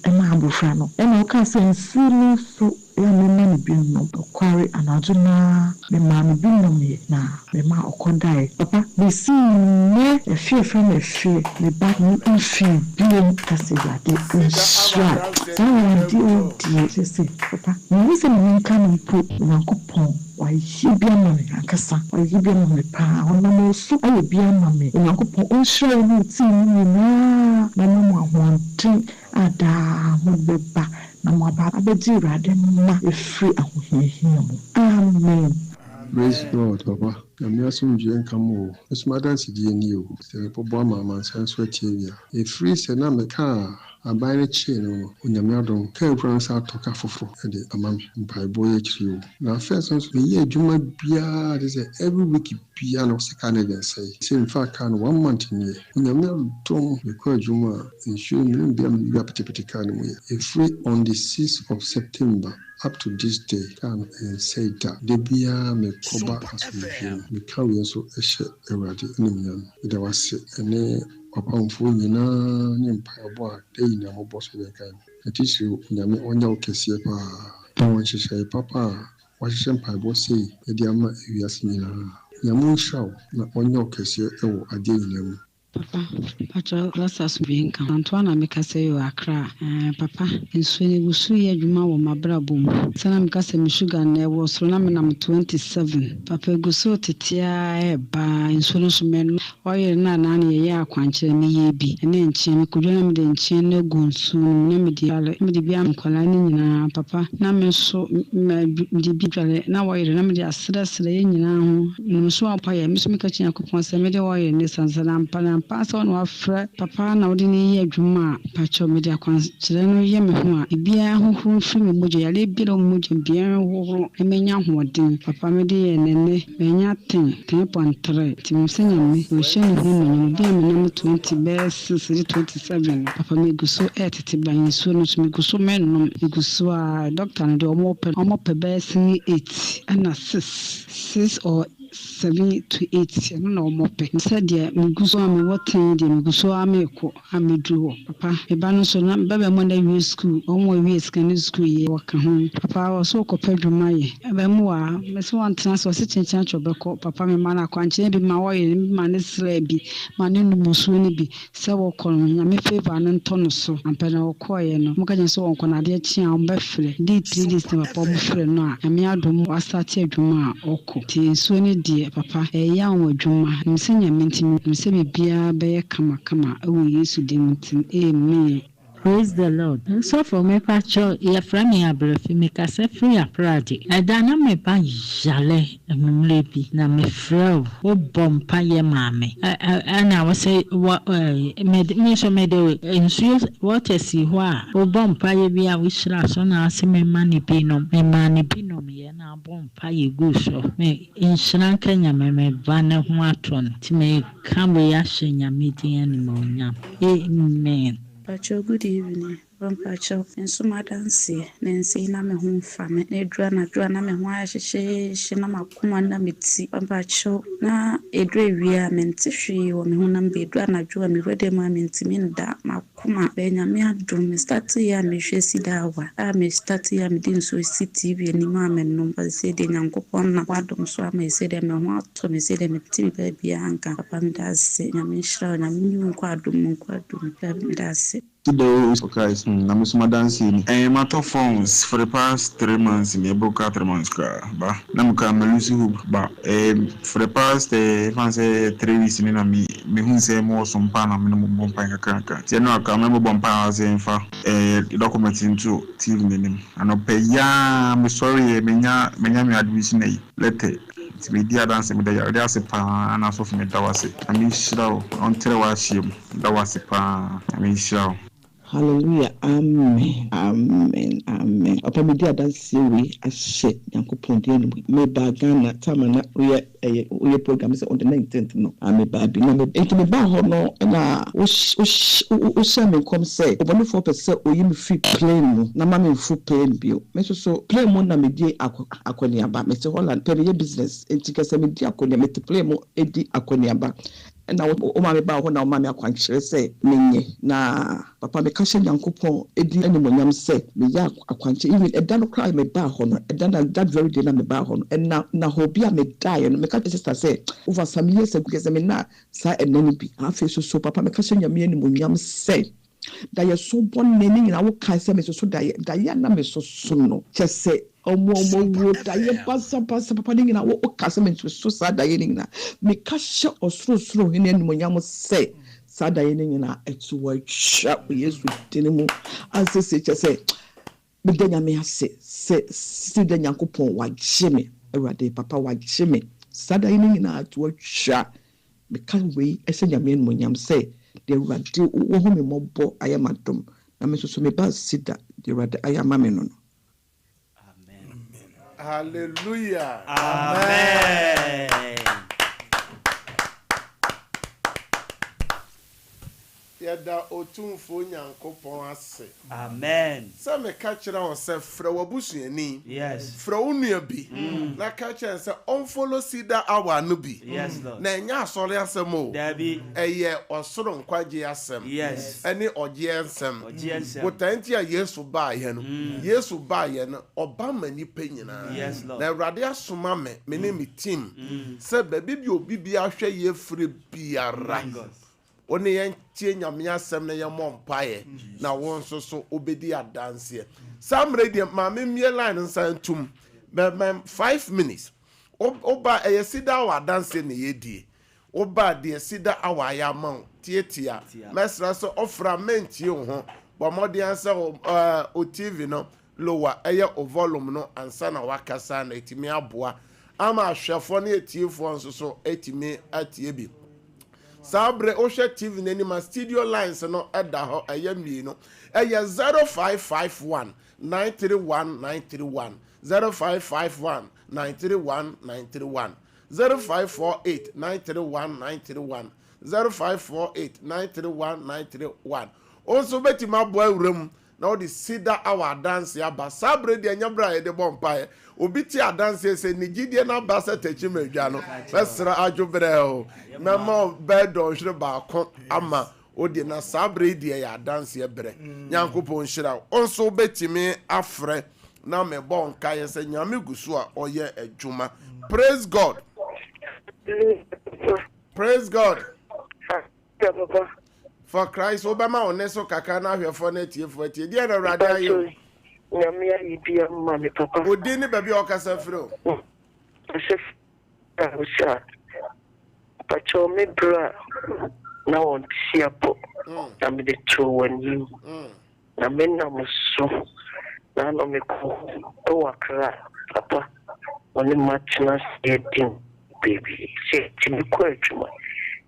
Speaker 12: ɛmaa abɔfra no, ɛna wokaa sɛ nsuo no nso yɛ a memma no bi nnom. Nokware, anadwo no ara memaa no bi nomee na memaa ɔkɔdaeɛ. Papa, bɛsi nnɛ, afie a ɛfrɛ me afie, me ba no mfii biom ka sɛ Awurade nhyira wo. Saa anwanwadeɛ yi deɛ, kyerɛ sɛ, papa, menhu sɛ menka no mpo, Onyankopɔn wayɛ bi ama me ankasa, wayɛ bi ama me paa, ɔnam wo so ayɛ bi ama me. Onyankopɔn ɔnhyira wo ne wo team no nyinaa na ɔmma mo ahoɔden a daa mode bɛba na moaba abɛgye Awurade mma afiri ahohiahia mu. Amen.
Speaker 13: Praise God papa Nyame asomdwoeɛ nka mo o me so m'adansedie nie o sɛ mebɔbɔ ama amansan so atie me a ɛfiri sɛ na me kaa a aban no kyee no no Onyame adom kaa kura no san atɔ kaa foforɔ de ama me mpaebɔ yi akyiri o na first nso meyɛ adwuma biara te sɛ every week biara na wɔsɛ kaa no de nsɛe sɛ mfaa kaa no one month nie Onyame adom mekɔ adwuma a nsuo menom bi a mede bi apetepete kaa no mu yɛ ɛfiri on the 6th of September up to this day kaa no ɛnsɛe da. Da biara mekɔba asomdwoeɛ mu. Meka wei nso hyɛ Awurade animuonyam. Meda wo ase ne w'apamfoɔ nyinaa ne mpaebɔ a da nyinaa mobɔ sɛ yɛnkae wo. Na titiriw Onyame ɔnyɛ wo kɛseɛ paa wɔ nhyehyɛe papa a wahyehyɛ mpaebɔ sei de ama ewiase nyinaa. Nyame ɔnhyira wo na ɔnyɛ wo kɛseɛ wɔ adeɛ nyinaa mu.
Speaker 14: Papa, pakyɛ last asomdwee nka ho. Antoa na mekasa yi o, Accra. Eh, papa, nsuo no egu so yɛ adwuma wɔ m'abrabɔ mu. Sɛ na meka sɛ me sugar nnɛ ɛwɔ soro na menam 27. Papa, egu so tete ara ɛreba. Nsuo no nso mɛnom. Ɔyere no a na ne yɛyɛ akwankyerɛ meyɛ bi. Ɛne nkyene, mekodwa na mede nkyene no agu nsuo no mu na mede dware. Na mede bi ama nkwadaa no nyinaa. Papa, na me nso mede bi dware na wɔyere na mede asrɛsrɛ yɛn nyinaa ho. Menim so ampa yɛ. Me nso meka kyerɛ Nyankopɔn sɛ mede ɔyere ne sansa na ampa na ampa. ampa ara sɛ wo na wafrɛ papa na wode no reyɛ adwuma a, mpakyɛw mede akwankyerɛ no yɛ me ho a, biribiara nhohoro mfiri me mogya, yareɛ biara a ɛwɔ me mogya mu biara nhohoro na manya ahoɔden. Papa mede yɛɛ no ɛnnɛ manya ten, 10.3, nti menim sɛ Nyame ɔrehyɛ ne ho animuonyam, obi a menam 20 bɛyɛ 6 de 27 no, papa megu so retete ban, nsuo no nso megu so menom, megu so ara, doctor no deɛ wɔpɛ no wɔpɛ bɛyɛ sene 8 ɛna 6, 6 or 7 to 8 ɛno na wɔpɛ, sɛ deɛ megu so a mewɔ ten yi deɛ megu so ara merekɔ. A meduru hɔ papa me ba no nso na me ba bɛmɔ no awie sukuu wɔn a wɔwie secondary school yi wɔka ho papa ɔse ɔkɔpɛ adwuma yɛ ɛbɛmoa mese wɔntena ase ɔse kyenkyen akyɛ ɔbɛkɔ papa me ma no akwankyerɛ bi ma ɔyɛ no bi ma no srɛ bi ma no nom nsuo no bi sɛ wɔkɔ no nyame favour no ntɔ no so ampɛ na ɔkɔɔyɛ no wɔka kyerɛ no sɛ ɔnkɔ no adeɛ kye a wɔbɛfrɛ dii 3 days na papa wɔfrɛ no a nyame adom wastate adwuma a ɔkɔ. Nti nsuo no deɛ papa ɛyɛ anwa dwuma nim sɛ Nyame nti menim sɛ biribiara bɛyɛ kama kama wɔ Yesu din mu nti amen.
Speaker 15: Praise the Lord sɔfo mepakyɛw yɛfrɛ me abrɛfi mekasa firi aprade ɛda na me ba yare anwummerɛ bi na mefrɛ wo wo bɔ mpaeɛ maa me ɛna wo sɛ wɔ me nso mede nsuo water si hɔ a wo bɔ mpaeɛ bi a wo hyira so na ase me ma ne bi nom me maa ne bi nom yɛ na abɔ Mpaeɛ guu so. Me nhyira nka Nyame me ba no ho atɔ no nti me ka wei ahyɛ Nyame din animuonyam Amen.
Speaker 16: Mpakyɛw good evening bro mpakyɛw me nso m'adanseɛ ne nsei na me ho nfa me na ɛduru anadwo a na me ho ayɛ hyehyeehye na m'akoma nna me ti mpakyɛw na ɛduru awia a mente hwee wɔ me honam baabi ɛduru anadwo a me wura dan mu a mentumi nda Kuma bɛɛ Nyame adom me starte yɛ a me hwɛ sida awa a me starte yɛ a me de nsuo si TV anim a me nom but sesei deɛ Nyankopɔn nam wadom so ama sesei deɛ me ho atɔ me sesei deɛ me te me baabiaa nka papa me da ase Nyame nhyira wo Nyame nyi wo nkɔ adom mu nkɔ adom mu papa me da ase.
Speaker 17: Today is for Christ hmm na me so m'adanseɛ ni. Ɛɛ matɔ phones for the past 3 months ni ɛboro koraa 3 months koraa ba na me koraa me lose hope ba ɛɛ for the past ɛɛ fa no sɛ 3 weeks ni na me Mehuu sɛ mowɔ som paa na me ne mo bɔ mpae nkakrankra. Nti ɛno a koraa me ne mo bɔ mpae a ɔse yɛmfa yɛ document nto TV no anim. Anɔpa yi ara mesɔreeɛ manya manya me admission ayi, letter. Nti medi adanse meda Awurade ase paa na asɔfo meda wo ase. Nyame nhyira wo na ɔntrɛ w'ahyeɛ mu. Meda wo ase paa. Nyame nhyira wo.
Speaker 18: Hallelujah amen amen amen papa medi adanseɛ wei ahyɛ Nyankopɔn din animuonyam me baa Ghana time a na woyɛ ɛyɛ woyɛ program sɛ on the 19th no ah me baa bi na me nti me baa hɔ no ɛna wo wo wohyɛɛ me nkɔm sɛ ɔbɔnefoɔ pɛ sɛ oyi me firi plane mu na ma me nforo plane bio me nso so plane mu na medi akɔ akɔneaba mete Holland pɛ meyɛ business nti kɛsɛ medi akɔnea mete plane mu di akɔneaba Ɛna wo maame baa hɔ na ɔmaa me akwankyerɛ sɛ menyɛ. Na papa meka hyɛ Nyankopɔn din animuonyam sɛ meyɛ akwankyerɛ even ɛda no koraa a mebaa hɔ no ɛda no that very day na mebaa hɔ no ɛna nnahɔɔ bi a medaeɛ no meka kyerɛ sister sɛ over some years ago kɛsɛ menaa saa ɛna no bi. Afei nso so papa meka hyɛ Nyame animuonyam sɛ Daeɛso bɔne ne nyinaa wo kae sɛ mesoso daeɛ daeɛ a na mesoso no kyɛ sɛ ɔmo a ɔmo awuo daeɛ basabasa papa ne nyinaa wo kae sɛ mesoso saa daeɛ ne nyinaa meka hyɛ ɔsorosoro hene animuonyam sɛ saa daeɛ ne nyinaa ɛto atwa wɔ Yesu dini mu ansese kyɛ sɛ Meda Nyame ase sɛ sida Nyankopɔn wagye me Awurade papa wagye me saa da yi no nyinaa to atwa meka wei hyɛ Nyame animuonyam sɛ deɛ Awurade wahu me mmɔbɔ ayɛ m'adom na me nso so meba sida deɛ Awurade ayɛ ama me no no.
Speaker 7: Hallelujah.
Speaker 6: Amen.
Speaker 7: Yɛda Otumfoɔ Nyankopɔn ase.
Speaker 6: Amen.
Speaker 7: Sɛ meka kyerɛ wo sɛ frɛ w'abusuani,
Speaker 6: Yes.
Speaker 7: frɛ wo nua bi na ka kyerɛ no sɛ ɔnfollow Cedar Hour no bi.
Speaker 6: Yes, Lord.
Speaker 7: Na ɛnyɛ asɔre asɛm o.
Speaker 6: Dabi.
Speaker 7: Ɛyɛ ɔsoro nkwagye asɛm.
Speaker 6: Yes.
Speaker 7: Ɛne ɔgyeɛ nsɛm.
Speaker 6: Ɔgyeɛ nsɛm.
Speaker 7: Botae nti a Yesu baeɛ no, Yesu baeɛ no, ɔba ma nnipa nyinaa.
Speaker 6: Yes, Lord.
Speaker 7: Na Awurade asoma me, me ne me team, sɛ baabi bi a obi biara hwɛ yɛ firi biara,
Speaker 6: My God.
Speaker 7: Wo ne yɛn tie Nyame asɛm na yɛmmɔ mpaeɛ na wo nso so wobɛdi adanseɛ. Saa mmerɛ yi deɛ ma me mmie line nsa ntum bɛmɛm 5 minutes. Woba ɛyɛ sida awa adanseɛ na yɛdie. Woba deɛ sida awa ayɛ ama wo tietia. Mɛsrɛ sɛ ɔfrɛ a mɛntie wo ho. Bɔ mmɔden sɛ o TV no lower ɛyɛ o volume no ansa na wakasa na ɛtumi aboa ama ahwɛfoɔ ne atiefoɔ nso so ɛtumi atie bi. Saa berɛ wohwɛ TV no anim a studio lines no da hɔ ɛyɛ mmienu. Ɛyɛ 0551 931 931, 0551 931 931, 0548 931 931, 0548 931 931. Wo nso wobɛtumi aboa awura mu na wode Cedar Hour adanseɛ aba. Saa berɛ deɛ ɛnyɛ berɛ a yɛde bɔ mpaeɛ. Obi te adanseɛ sɛ ne gyidie no aba sɛ tɛkyima adwa no, mɛsrɛ adwo berɛ o, mɛma wo bɛyɛ dɔnhwere baako ama wode na saa berɛ yi deɛ yɛ adanseɛ berɛ. Nyankopɔn nhyira wo. Wo nso wobɛtumi afrɛ na mebɔ nkaeɛ sɛ Nyame gu so a ɔyɛ adwuma. Praise God. Praise God. For Christ, wobɛma wo nne so kakra na ahwɛfoɔ ne atiefoɔ atie. Deɛ na Awurade ayɛ o.
Speaker 9: Nyame ayɛ bi ama me papa.
Speaker 7: Wo din ne baabi a ɔkasa firi o.
Speaker 9: Ɔsɛ Awusa. Pakyɛw me bra na wɔn ti abɔ na mede too w'anim. Na me nam so na ano me kɔ wɔ Accra papa ɔne ma tena ase adi baabi sɛ nti me kɔ adwuma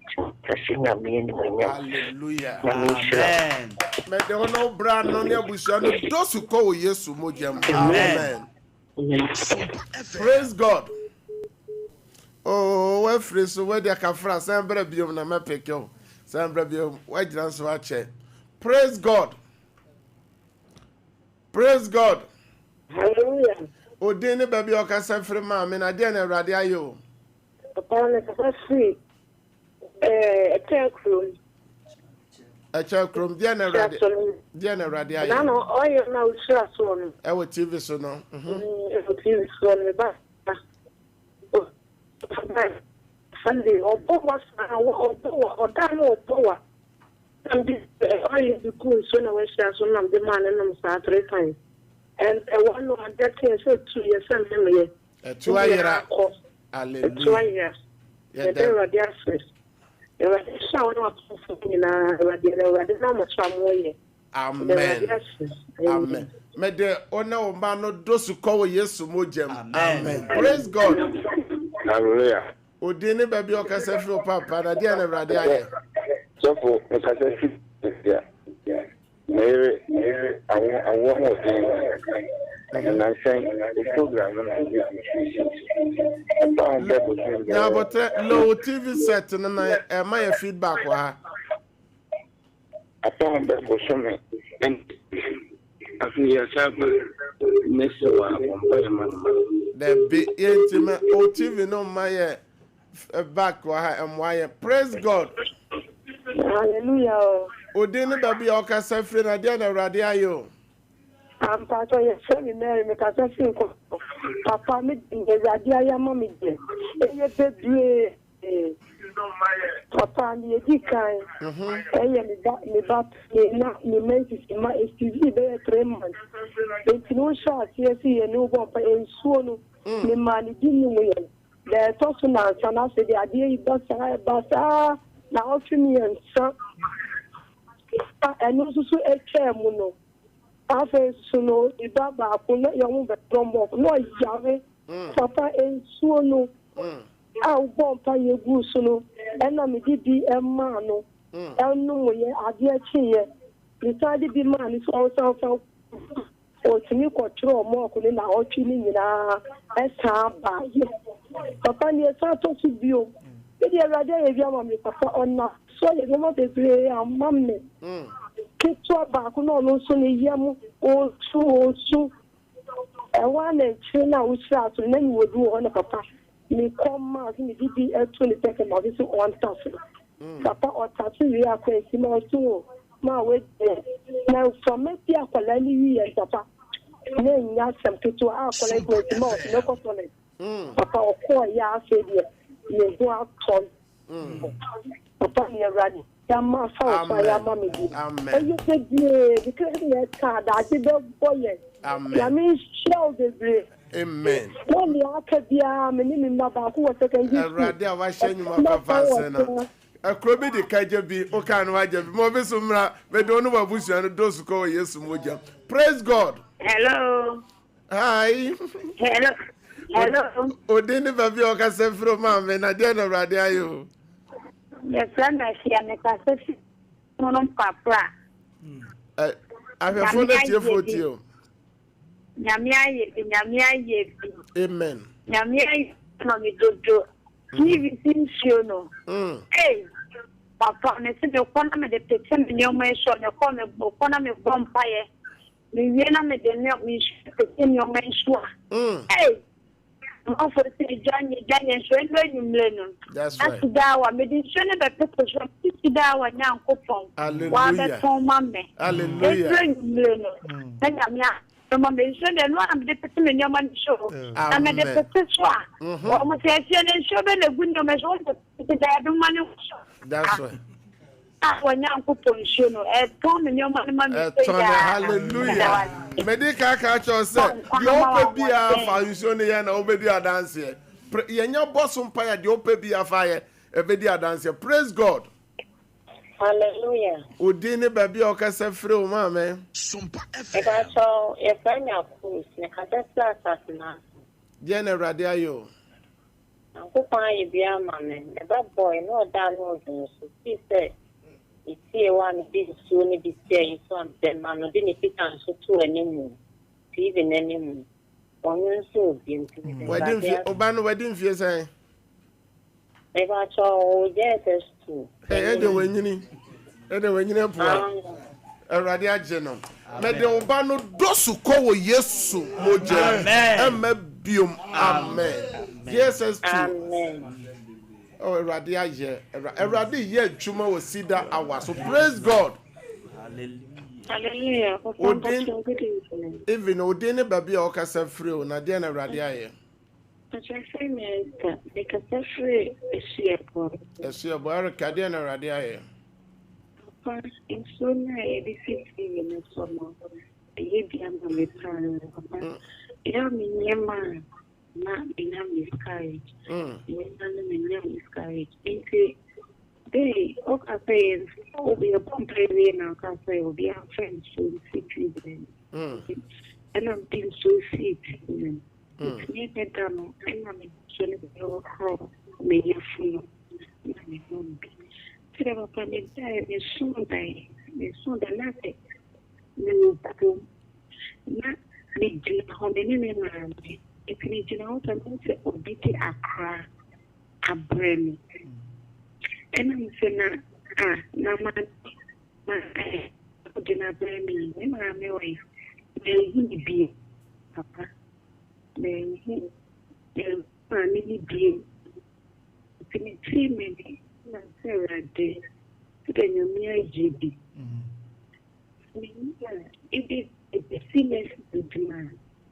Speaker 9: nti me ka sɛ Nyame animuonyam.
Speaker 7: Hallelujah.
Speaker 9: Nyame nhyira wo.
Speaker 7: Mede wo ne wo bra no ne abusua no dɔ sukɔ wɔ Yesu mogya mu. Amen. Praise God. Oh, wafiri so wadi akafra san bra biom na mɛpeke wo. San bra biom wagyina so akyɛ. Praise God. Praise God.
Speaker 19: Hallelujah.
Speaker 7: Odin ne baabi a ɔkasa firi maame na deɛ na Awurade ayɛ o.
Speaker 19: Papa ne kasa firi ɛkyɛ kurom.
Speaker 7: Ɛkyɛ kurom deɛ na Awurade deɛ na Awurade ayɛ.
Speaker 19: Na na ɔyɛ na ɔhyira soɔ no.
Speaker 7: Ɛwɔ TV so no.
Speaker 19: Ɛwɔ TV soɔ no me ba. Sunday ɔbɔ wa saa ɔbɔ wa ɔda no ɔbɔ wa. Na mede oil bi guu nsuo na wahyira so na mede maa no nom saa three times. And ɛwɔ no adeɛ kyeeɛ sɛ ɛtu yɛ sɛ memeyɛ.
Speaker 7: Ɛtu ayera.
Speaker 19: Kɔ.
Speaker 7: Hallelujah.
Speaker 19: Ɛtu ayera. Yɛda Awurade ase. Awurade nhyira wo ne w'atomfoɔ nyinaa. Awurade yɛda Awurade nam mo so a moyɛ.
Speaker 7: Amen. Amen. Mede wo ne wo mma no do sukɔ wɔ Yesu mogya mu. Amen. Praise God.
Speaker 20: Hallelujah.
Speaker 7: Odin ne baabi a ɔkasa firi o papa na deɛ na Awurade ayɛ.
Speaker 20: Sɔfo mekasa firi bia me yere awo awo ahoɔden na nansɛn o program no na mede fi ɛfa ho bɛ bosom bɛyɛ.
Speaker 7: Nyabotrɛ low TV set no na ɛma yɛ feedback wɔ ha.
Speaker 20: Apa ho bɛ bosome ɛne afei yɛsan kɔ ne sɛ wa bɔ mpaeɛ ma no ma no.
Speaker 7: Dabi yɛnti ma o TV no mma yɛ back wɔ ha ɛmmoa yɛn praise God.
Speaker 19: Hallelujah o.
Speaker 7: Odin ne baabi a ɔkasa firi na deɛ na Awurade ayɛ o.
Speaker 19: Ampaatɔ yɛfrɛ me Mary mekasa firi nkɔ papa me deɛ Awurade ayɛ ama me deɛ ɛyɛ bebree. Papa, nea edi kan, ɛyɛ me ba me ba panyin na ne menses ma esizii bɛyɛ three months. Enti no wohyɛ aseɛ sɛ yɛne wo bɔ mpa nsuo no, memaa ne di nom yɛ. Da ɛtɔ so nansa no afei deɛ adeɛ yi ba saa ɛba saa naawɔtwe mmiɛnsa. Ɛno nso so atwaa mu no, afei nso no ne ba baako na yɛn ho bɛdɔ mmɔko na ɔyare. Papa nsuo no. a wobɔɔ mpaeɛ guu so no na mede bi maa no nomoeɛ. Adeɛ kyeeɛ, mesan de bi maa no sɛ ɔnsan mfa nkɔ. Ɔtumi kɔtwerɛɛ mɔɔko no nnawɔtwe no nyinaa san baeɛ. Papa, deɛ ɛsan tɔ so bio, me deɛ Awurade ayɛ bi ama me papa, ɔnam so ayɛ nneɛma bebree ama me. Ketewa baako na ɔno nso ne yam ɔresu ɔresu. Ɛhɔ ara na nkyene no a wohyiraa so no, na mewɔ bi wɔ hɔ na papa mekɔ maa so mede bi to ne tɛkrɛma so sɛ ɔntase. Papa ɔtase wie akwansi ma ɔse o maa wadi na mframa bi akwadaa no yiiɛ no papa na ɛnyɛ asɛm ketewa a akwadaa yi kwansi ma ɔse mɛkɔ toilet. Papa ɔkɔɔeɛ a afei deɛ ne ho atɔ no. Papa ne Awurade ama afa wo so ayɛ ama me bi. Ɛyɛ bebree because yɛ ka daakye bɛbɔ yɛn. Nyame nhyira wo bebree.
Speaker 7: Amen.
Speaker 19: Na nea aka biara me ne me mma baako wɔ secondary school.
Speaker 7: Awurade a wahyɛ nnwuma papa ase no. Ɛkuro bi de ka gya bi, wokaa no wagya bi. Ma obi so mmra, mede wo ne w'abusua no dɔ sukɔ wɔ Yesu mogya. Praise God.
Speaker 21: Hello.
Speaker 7: Hi.
Speaker 21: Hello. Hello.
Speaker 7: Odin ne baabi a ɔkasa firi o maame na deɛ na Awurade ayɛ o.
Speaker 5: Yɛfrɛ me Afia, mekasa fi Mono Mpapra.
Speaker 7: Ɛ ahwɛfoɔ no atiefoɔ tie o.
Speaker 5: Nyame ayɛ bi, Nyame ayɛ bi.
Speaker 7: Amen.
Speaker 5: Nyame ayɛ ma me dodo. TV si nsuo no. Hey, papa, me se mekɔ na mede pete me nneɛma yi so, mekɔ mekɔ na mebɔ mpaeɛ. Mewie na mede nneɛma nsuo pete nneɛma yi so a. Hey, Amanfoɔ sɛ gya nyɛ gya nyɛ nsuo ɛno anwummerɛ no na Sidawa mede nsuo no bɛpete so mese Sidawa Nyankopɔn wabɛtɔn ma me ɛduru anwummerɛ no na Nyame atɔn ma me nsuo no ɛno ara na mede pete me nneɛma no so na mede pete so a wɔn sɛ afie no nsuo bɛ na egu nneɛma so wɔn sɛ pete daabi ma ne so.
Speaker 7: That's right.
Speaker 5: A wɔ Nyankopɔn nsuo no, ɛtɔn me nneɛma no ma me sɛ
Speaker 7: Ɛtɔn no, hallelujah. Mede ka ka kyerɛ sɛ, deɛ wopɛ biara fa nsuo no yɛ na wobɛdi adanseɛ. Yɛnya bɔ so mpaeɛ deɛ wopɛ biara fa yɛ, ɛbɛdi adanseɛ. Praise God.
Speaker 11: Hallelujah.
Speaker 7: Wo din ne baabi a wokasa firi o maame.
Speaker 11: Mepakyɛw, yɛfrɛ me Akos, mekasa firi asase no ase.
Speaker 7: Deɛn na Awurade ayɛ o?
Speaker 11: Nyankopɔn ayɛ bi ama me. Me ba boy na ɔda a na ɔdwo me so firi sɛ me tie hɔ a me de nsuo no bi si ayi so a me ma no de ne pita nso to animu TV no animu ɔno nso obi nti me de
Speaker 7: Wadi
Speaker 11: Awurade
Speaker 7: mfie
Speaker 11: ase.
Speaker 7: ɔba no wadi mfie sɛn?
Speaker 11: Me pa kyɛw ɔwɔ JSS 2.
Speaker 7: Ɛyɛ de wanyini ɛde wanyini apoa Awurade agye no. Mede wo ba no dɔ so kɔ wɔ Yesu mogya mu. Ɛmma biom. Amen. JSS 2. Oh, Awurade ayɛ. Awurade yɛ adwuma wɔ Cedar Hour so. Praise God.
Speaker 11: Hallelujah.
Speaker 7: Odin, even odin ne baabi a ɔkasa firi o, na deɛ na Awurade ayɛ.
Speaker 11: Ɔkyerɛkyerɛ me Esther, mekasa firi Asuɛboa.
Speaker 7: Asuɛboa, Erica, deɛn na Awurade ayɛ?
Speaker 11: Papa, nsuo no a yɛde si TV no so no, ɛyɛ bi ama me paa. Papa, ɛyɛ a menyɛ ma a na menya miscarriage. Menya no menya miscarriage. Nti, dɛ ɔka sɛ yɛn yɛbɔ mpae wie na ɔka sɛ obiara mfa nsuo nsi TV no anim. Ɛna mede nsuo sii TV no anim. Metumi bɛda no na me nsuo no bɛhohoro me yafunu na menom bi. Sɛdeɛ papa medaeɛ mesoo daeɛ mesoo daeɛ na sɛ mewɔ kurom na megyina hɔ me ne me maame nti megyina hɔ sɛ mehu sɛ obi de akora abrɛ me ɛna mesɛ na a na ma ma ɔde no abrɛ me yi me maame wɔ yi manhu ne bio. Papa, manhu manhu maame no bio. Nti metee m'ani na sɛ Awurade, sɛdeɛ Nyame ayɛ bi. Menyi a ebi ebesi next adwuma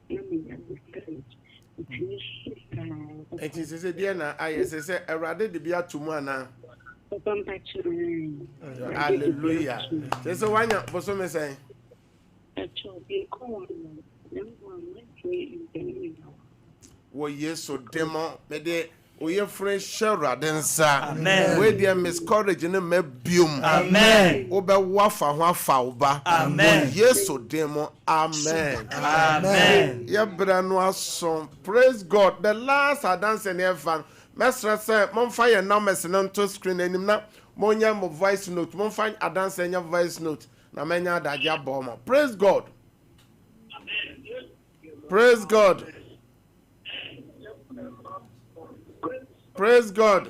Speaker 11: a na menya miscarriage. Nti mesu paa.
Speaker 7: Nti sese deɛ na ayɛ sɛ sɛ Awurade de bi ato mu anaa?
Speaker 11: Papa mpakyɛ.
Speaker 7: Hallelujah. Sɛ sɛ wanya bosome sɛn? Wɔ Yesu din mu, mede wo yefunu hyɛ Awurade nsa. Wei deɛ miscourage no mma biom. Wobɛwo afa ho afa wo ba. Wɔ Yesu din mu, amen. Yɛ berɛ no aso. Praise God. The last adanse ne ɛfa no, mɛsrɛ sɛ momfa yɛn numbers no nto screen anim na monyɛ mo voice note. Momfa adanse nyɛ voice note. Na mɛnya adagye abɔ ma. Praise God. Praise God. Praise God.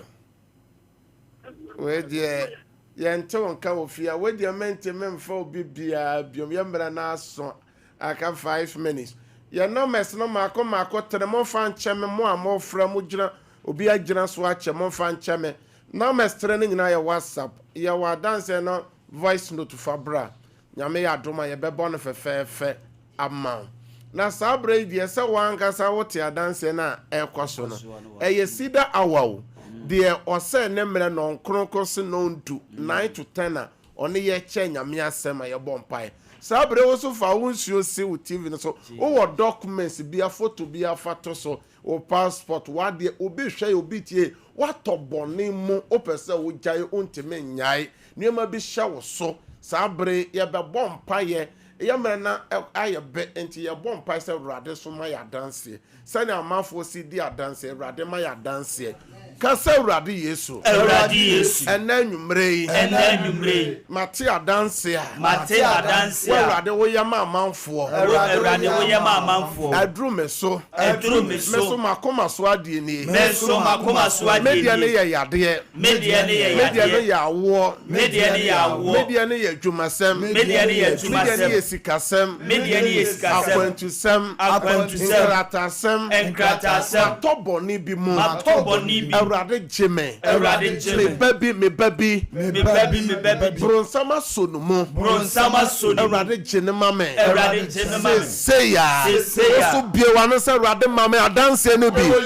Speaker 7: Wei deɛ yɛnte wo nka wɔ fie a wei deɛ mente memfa obi biara biom yɛ mmerɛ no aso aka 5 minutes yɛ numbers no maako maako tere momfa nkyɛ me mo a mofrɛ mo gyina obi agyina so akyɛ momfa nkyɛ me numbers tere no nyinaa yɛ whatsapp yɛwɔ adanseɛ no Voice note fa bra. Nyame yɛ adom a yɛbɛbɔ no fɛfɛɛfɛ ama wo. Na saa berɛ yi deɛ sɛ wo ankasa wote adanseɛ no a ɛrekɔ so no, ɛyɛ cedar hour o. Deɛ ɔsɛe ne mmerɛ nɔnkron kɔsi nɔndu, 9 to 10 a ɔne yɛ kyɛ Nyame asɛm a yɛbɔ mpaeɛ. Saa berɛ wo nso fa wo nsuo si wo TV no so, wowɔ documents bia, photo bia fa to so, Wo passport, w'adeɛ, obi hwɛ yɛ, obi tie, woatɔ bɔne mu, wopɛ sɛ wogyae, wontumi nnyae, nneɛma bi hyɛ wo so. Saa bere yi, yɛbɛbɔ mpaeɛ. Yɛn mmerɛ no ayɛ bɛ, enti yɛbɔ mpaeɛ sɛ Awurade nso ma yɛn adanseɛ. Sɛnea amanfoɔ si di adanseɛ, Awurade ma yɛn adanseɛ. Ka sɛ, Awurade Yesu.
Speaker 6: Awurade Yesu.
Speaker 7: Ɛnnɛ anwummerɛ yi.
Speaker 6: Ɛnnɛ anwummerɛ yi.
Speaker 7: Mate adanse a.
Speaker 6: Mate adanse a.
Speaker 7: Wo Awurade woyɛ ma amanfoɔ.
Speaker 6: Wo Awurade woyɛ ma amanfoɔ.
Speaker 7: Aduru me so.
Speaker 6: Aduru me so.
Speaker 7: Me nso m'akoma so adeɛ nie.
Speaker 6: Me nso m'akoma so adeɛ nie.
Speaker 7: Me deɛ no yɛ yadeɛ.
Speaker 6: Me deɛ no yɛ yadeɛ.
Speaker 7: Me deɛ no yɛ awoɔ.
Speaker 6: Me deɛ no yɛ awoɔ.
Speaker 7: Me deɛ no yɛ adwumasɛm.
Speaker 6: Me deɛ no yɛ adwumasɛm.
Speaker 7: Me deɛ no yɛ sikasɛm.
Speaker 6: Me deɛ no yɛ sikasɛm.
Speaker 7: Akwantusɛm.
Speaker 6: Akwantusɛm.
Speaker 7: Nkrataasɛm.
Speaker 6: Nkrataasɛm.
Speaker 7: Matɔ bɔne bi mu.
Speaker 6: Matɔ bɔne bi mu.
Speaker 7: Awurade gye me.
Speaker 6: Awurade gye me.
Speaker 7: Me ba bi, me ba bi.
Speaker 6: Me ba bi, me ba bi.
Speaker 7: Bronsam asɔ ne mu.
Speaker 6: Bronsam asɔ ne mu.
Speaker 7: Awurade gye no ma me.
Speaker 6: Awurade gye no ma me.
Speaker 7: Seesei ara.
Speaker 6: Seesei ara.
Speaker 7: Wo nso bue w'ano sɛ, Awurade ma me adanseɛ no bi. Bue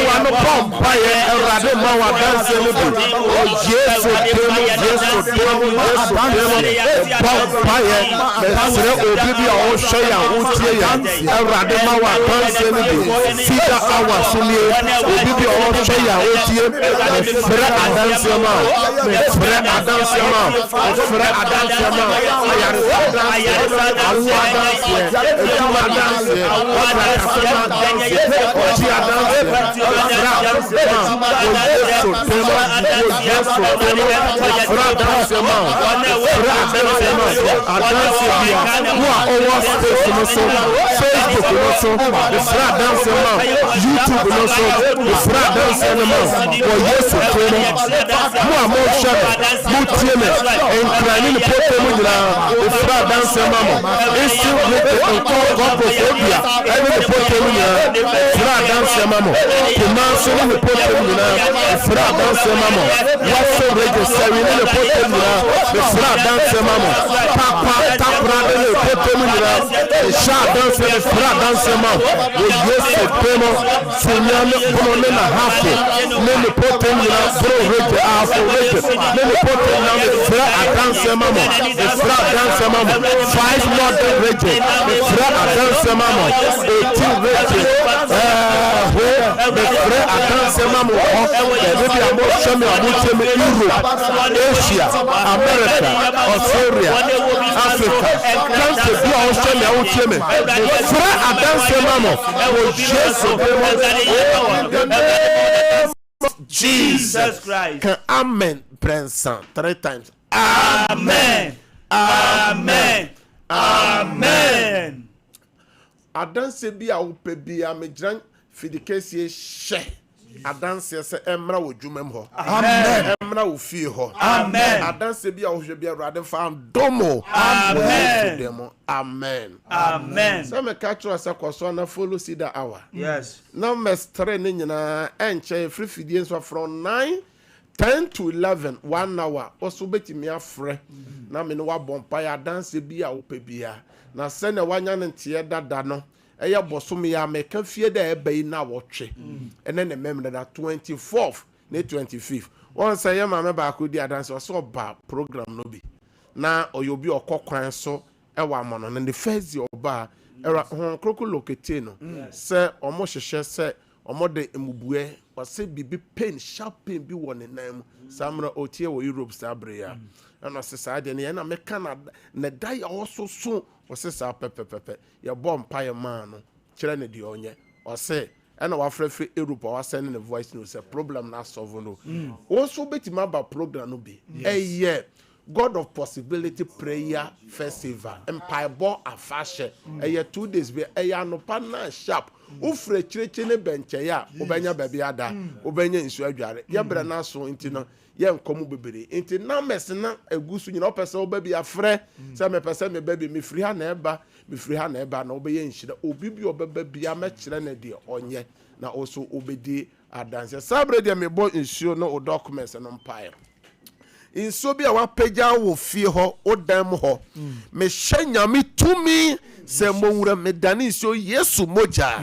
Speaker 7: w'ano bɔ mpaeɛ, Awurade ma wo adanseɛ no bi. Wɔ Yesu din mu, Yesu din mu, Yesu din mu. Mebɔ mpaeɛ, mesrɛ obi bi a ɔhwɛ yɛn, wotie yɛn, Awurade ma wo adanseɛ no bi. Cedar Hour so nie, obi bi a ɔhwɛ yɛn, wotie, mefrɛ adanseɛ ma wo, mefrɛ adanseɛ ma wo, mefrɛ adanseɛ ma wo, ayaresa adanseɛ, awoɔ adanseɛ, adwuma adanseɛ, ɔbrasɛm adanseɛ, ɔgye adanseɛ, mefrɛ adanseɛ ma wo, wɔ Yesu din mu, wɔ Yesu din mu, mefrɛ adanseɛ ma wo, mefrɛ adanseɛ ma wo, adanseɛ bia, wo a ɔwɔ space no so, Facebook no so, mefrɛ adanseɛ ma wo, YouTube no so, mefrɛ adanseɛ no ma wo, wɔ Yesu din mu, mo a mohwɛ me, motie me, Nkran ne ne mpɔtam mu nyinaa, mefrɛ adanseɛ ma mo, Eastern Region, Nkɔnkɔ, Koforidua ne ne mpɔtam nyinaa, mefrɛ adanseɛ ma mo, Kumasi ne ne mpɔtam nyinaa, mefrɛ adanseɛ ma mo, Western Region, Sɛwi ne ne mpɔtam nyinaa, mefrɛ adanseɛ ma mo, Tarkwa, Takoradi ne ne mpɔtam nyinaa, mehyɛ adanseɛ, mefrɛ adanseɛ ma wo, wɔ Yesu din mu. Sunya ne Bono ne N'Ahafo ne ne pɔtam nyinaa, Boro Regye, Ahafo Regye ne ne pɔtam nyinaa, mefrɛ adanseɛ ma mo, mefrɛ adanseɛ ma mo, Five Northern Region, mefrɛ adanseɛ ma mo, Oti Region, ɛɛ, ho, mefrɛ adanseɛ ma mo wɔ hɔ, baabi bi a mohwɛ me a motie me, Europe, Asia, America, Australia, Africa, country bi a wohwɛ me a wotie me, mefrɛ adanseɛ ma mo. Wɔ Yesu din mu, in the name of Jesus. Ka amen prɛnsa, three times.
Speaker 6: Amen. Amen. Amen.
Speaker 7: Adanse bi a wopɛ biara megyina fidikesie hyɛ. Adanseɛ sɛ ɛmmra wɔ dwuma mu hɔ.
Speaker 4: Amen.
Speaker 7: Ɛmmra wɔ fie hɔ.
Speaker 6: Amen.
Speaker 7: Adanseɛ bi a wohwɛ bi Awurade mfa ndom o.
Speaker 6: Amen.
Speaker 7: Wɔ Yesu din mu. Amen.
Speaker 6: Amen.
Speaker 7: Sɛ meka kyerɛ sɛ kɔ so na follow Cedar Hour.
Speaker 6: Yes.
Speaker 7: Numbers 3 ne nyinaa ɛnkyɛ ɛfiri fidie nso from 9 10 to 11 one hour wo so wobɛtumi afrɛ na me ne wabɔ mpaeɛ adanseɛ bi a wopɛ biara na sɛnea wanya ne nteɛ dada no Ɛyɛ bosome yi a meka fie dɛ ɛba yi nawɔtwe ɛne ne memene da 24th ne 25th. Wɔn sɛ yɛ maame baako di adanse ɔsɛ ɔba program no bi na ɔyɛ obi ɔkɔ kwan so ɛwɔ amɔno no ne first day ɔba ɛwɔ hɔn kroko lokete no sɛ ɔmo hyehyɛ sɛ ɔmo de mmubuɛ ɔsɛ biribi pain sharp pain bi wɔ ne nan mu saa mmerɛ ɔtie wɔ Europe saa bere yi a ɛna ɔsɛ saa deɛ no yɛn na meka na ne da yɛ ɔsoso ɔsɛ saa pɛpɛpɛpɛ Yɛbɔɔ mpaeɛ maa no kyerɛ no deɛ ɔnyɛ. Ɔse ɛna wafrɛ firi Europe a wasɛne ne voice note sɛ problem no asɔlve no. Wo nso wobɛtumi aba program no bi. Ɛyɛ God of Possibility Prayer Festival, mpaebɔ afahyɛ. Ɛyɛ 2 days bi, ɛyɛ anɔpa 9 sharp. Wofiri akyirikyiri ne bɛnkyɛeɛ a, wobɛnya baabi ada, wobɛnya nsuo adware. Yɛbrɛ no aso nti no, yɛnkɔ mu bebree nti numbers na egu so nyina wopɛ sɛ woba bi afrɛ sɛ mepɛ sɛ meba bi mefiri ha na ɛba mefiri ha na ɛba na wobɛyɛ nhyira obi bi ɔbɛba bia mɛkyerɛ no deɛ ɔnyɛ na wo so wobɛdi adanseɛ saa berɛ deɛ mebɔ nsuo ne wo documents no mpaeɛ nsuo bi a wapagya wɔ fie hɔ wo dan mu hɔ mehyɛ nyame tumi sɛ mɔwura medane nsuo yesu mogya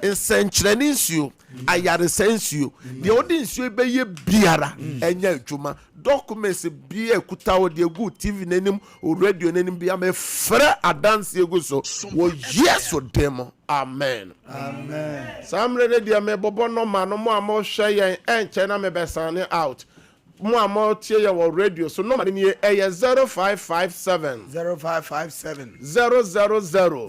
Speaker 7: nsɛnkyerɛne nsuo ayaresa nsuo deɛ wode nsuo yi bɛyɛ biara ɛnyɛ adwuma documents bi a ɛkuta wo deɛ gu tv n'anim o radio n'anim bia mefrɛ adanseɛ gu so wɔ yesu din mu amen saa mmerɛ no deɛ mebobɔ nɔma no mo a mohwɛ yɛn ɛnkyɛ na mebɛsane out. Mo a motie yɛn wɔ radio so, nɔma no nie, ɛyɛ 0557.
Speaker 4: 0557.
Speaker 7: 000.
Speaker 4: 000.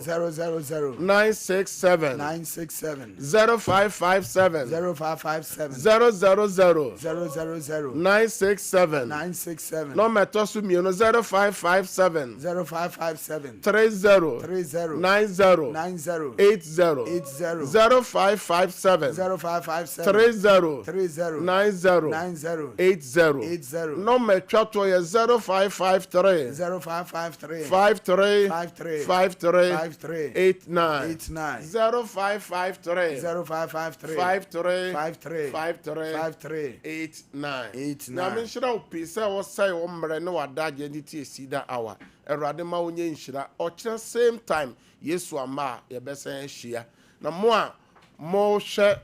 Speaker 7: 967.
Speaker 4: 967.
Speaker 7: 0557.
Speaker 4: 0557.
Speaker 7: 000.
Speaker 4: 000.
Speaker 7: 967.
Speaker 4: 967.
Speaker 7: Nɔma ɛtɔ so mmienu, 0557.
Speaker 4: 0557.
Speaker 7: 30.
Speaker 4: 30.
Speaker 7: 90.
Speaker 4: 90.
Speaker 7: 80.
Speaker 4: 80.
Speaker 7: 0557.
Speaker 4: 0557.
Speaker 7: 30.
Speaker 4: 30.
Speaker 7: 90.
Speaker 4: 90.
Speaker 7: 80.
Speaker 4: 80.
Speaker 7: Nɔma ɛtwa toɔ yɛ 0553.
Speaker 4: 0553.
Speaker 7: 53.
Speaker 4: 53.
Speaker 7: 53.
Speaker 4: 53.
Speaker 7: 89.
Speaker 4: 89.
Speaker 7: 0553.
Speaker 4: 0553.
Speaker 7: 53.
Speaker 4: 53.
Speaker 7: 53.
Speaker 4: 53.
Speaker 7: 89.
Speaker 4: 89.
Speaker 7: Nyame nhyira wo pii sɛ wosɛe wo mmerɛ ne w'adagyeɛ de tie Cedar Hour. Awurade ma wonyɛ nhyira. Ɔkyena same time Yesu amma a yɛbɛsan ahyia. Na mo a mohwɛ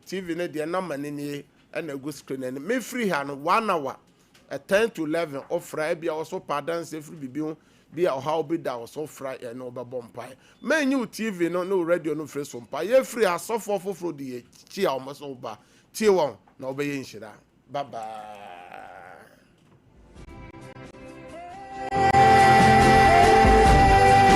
Speaker 7: TV no deɛ number no nie ɛna ɛgu screen no anim. Mefiri ha no one hour, 10 to 11 wofra ebia wo so pɛ adanseɛ firi biribi ho bi a ɔhaw bi da wo so fra yɛne wo bɛbɔ mpaeɛ. Mɛnyi wo TV no ne wo radio no mfiri so mpa. Yɛfiri ha asɔfoɔ foforɔ di yɛn akyi a wɔn nso ba. Tie wɔn na wobɛyɛ nhyira. Bye bye.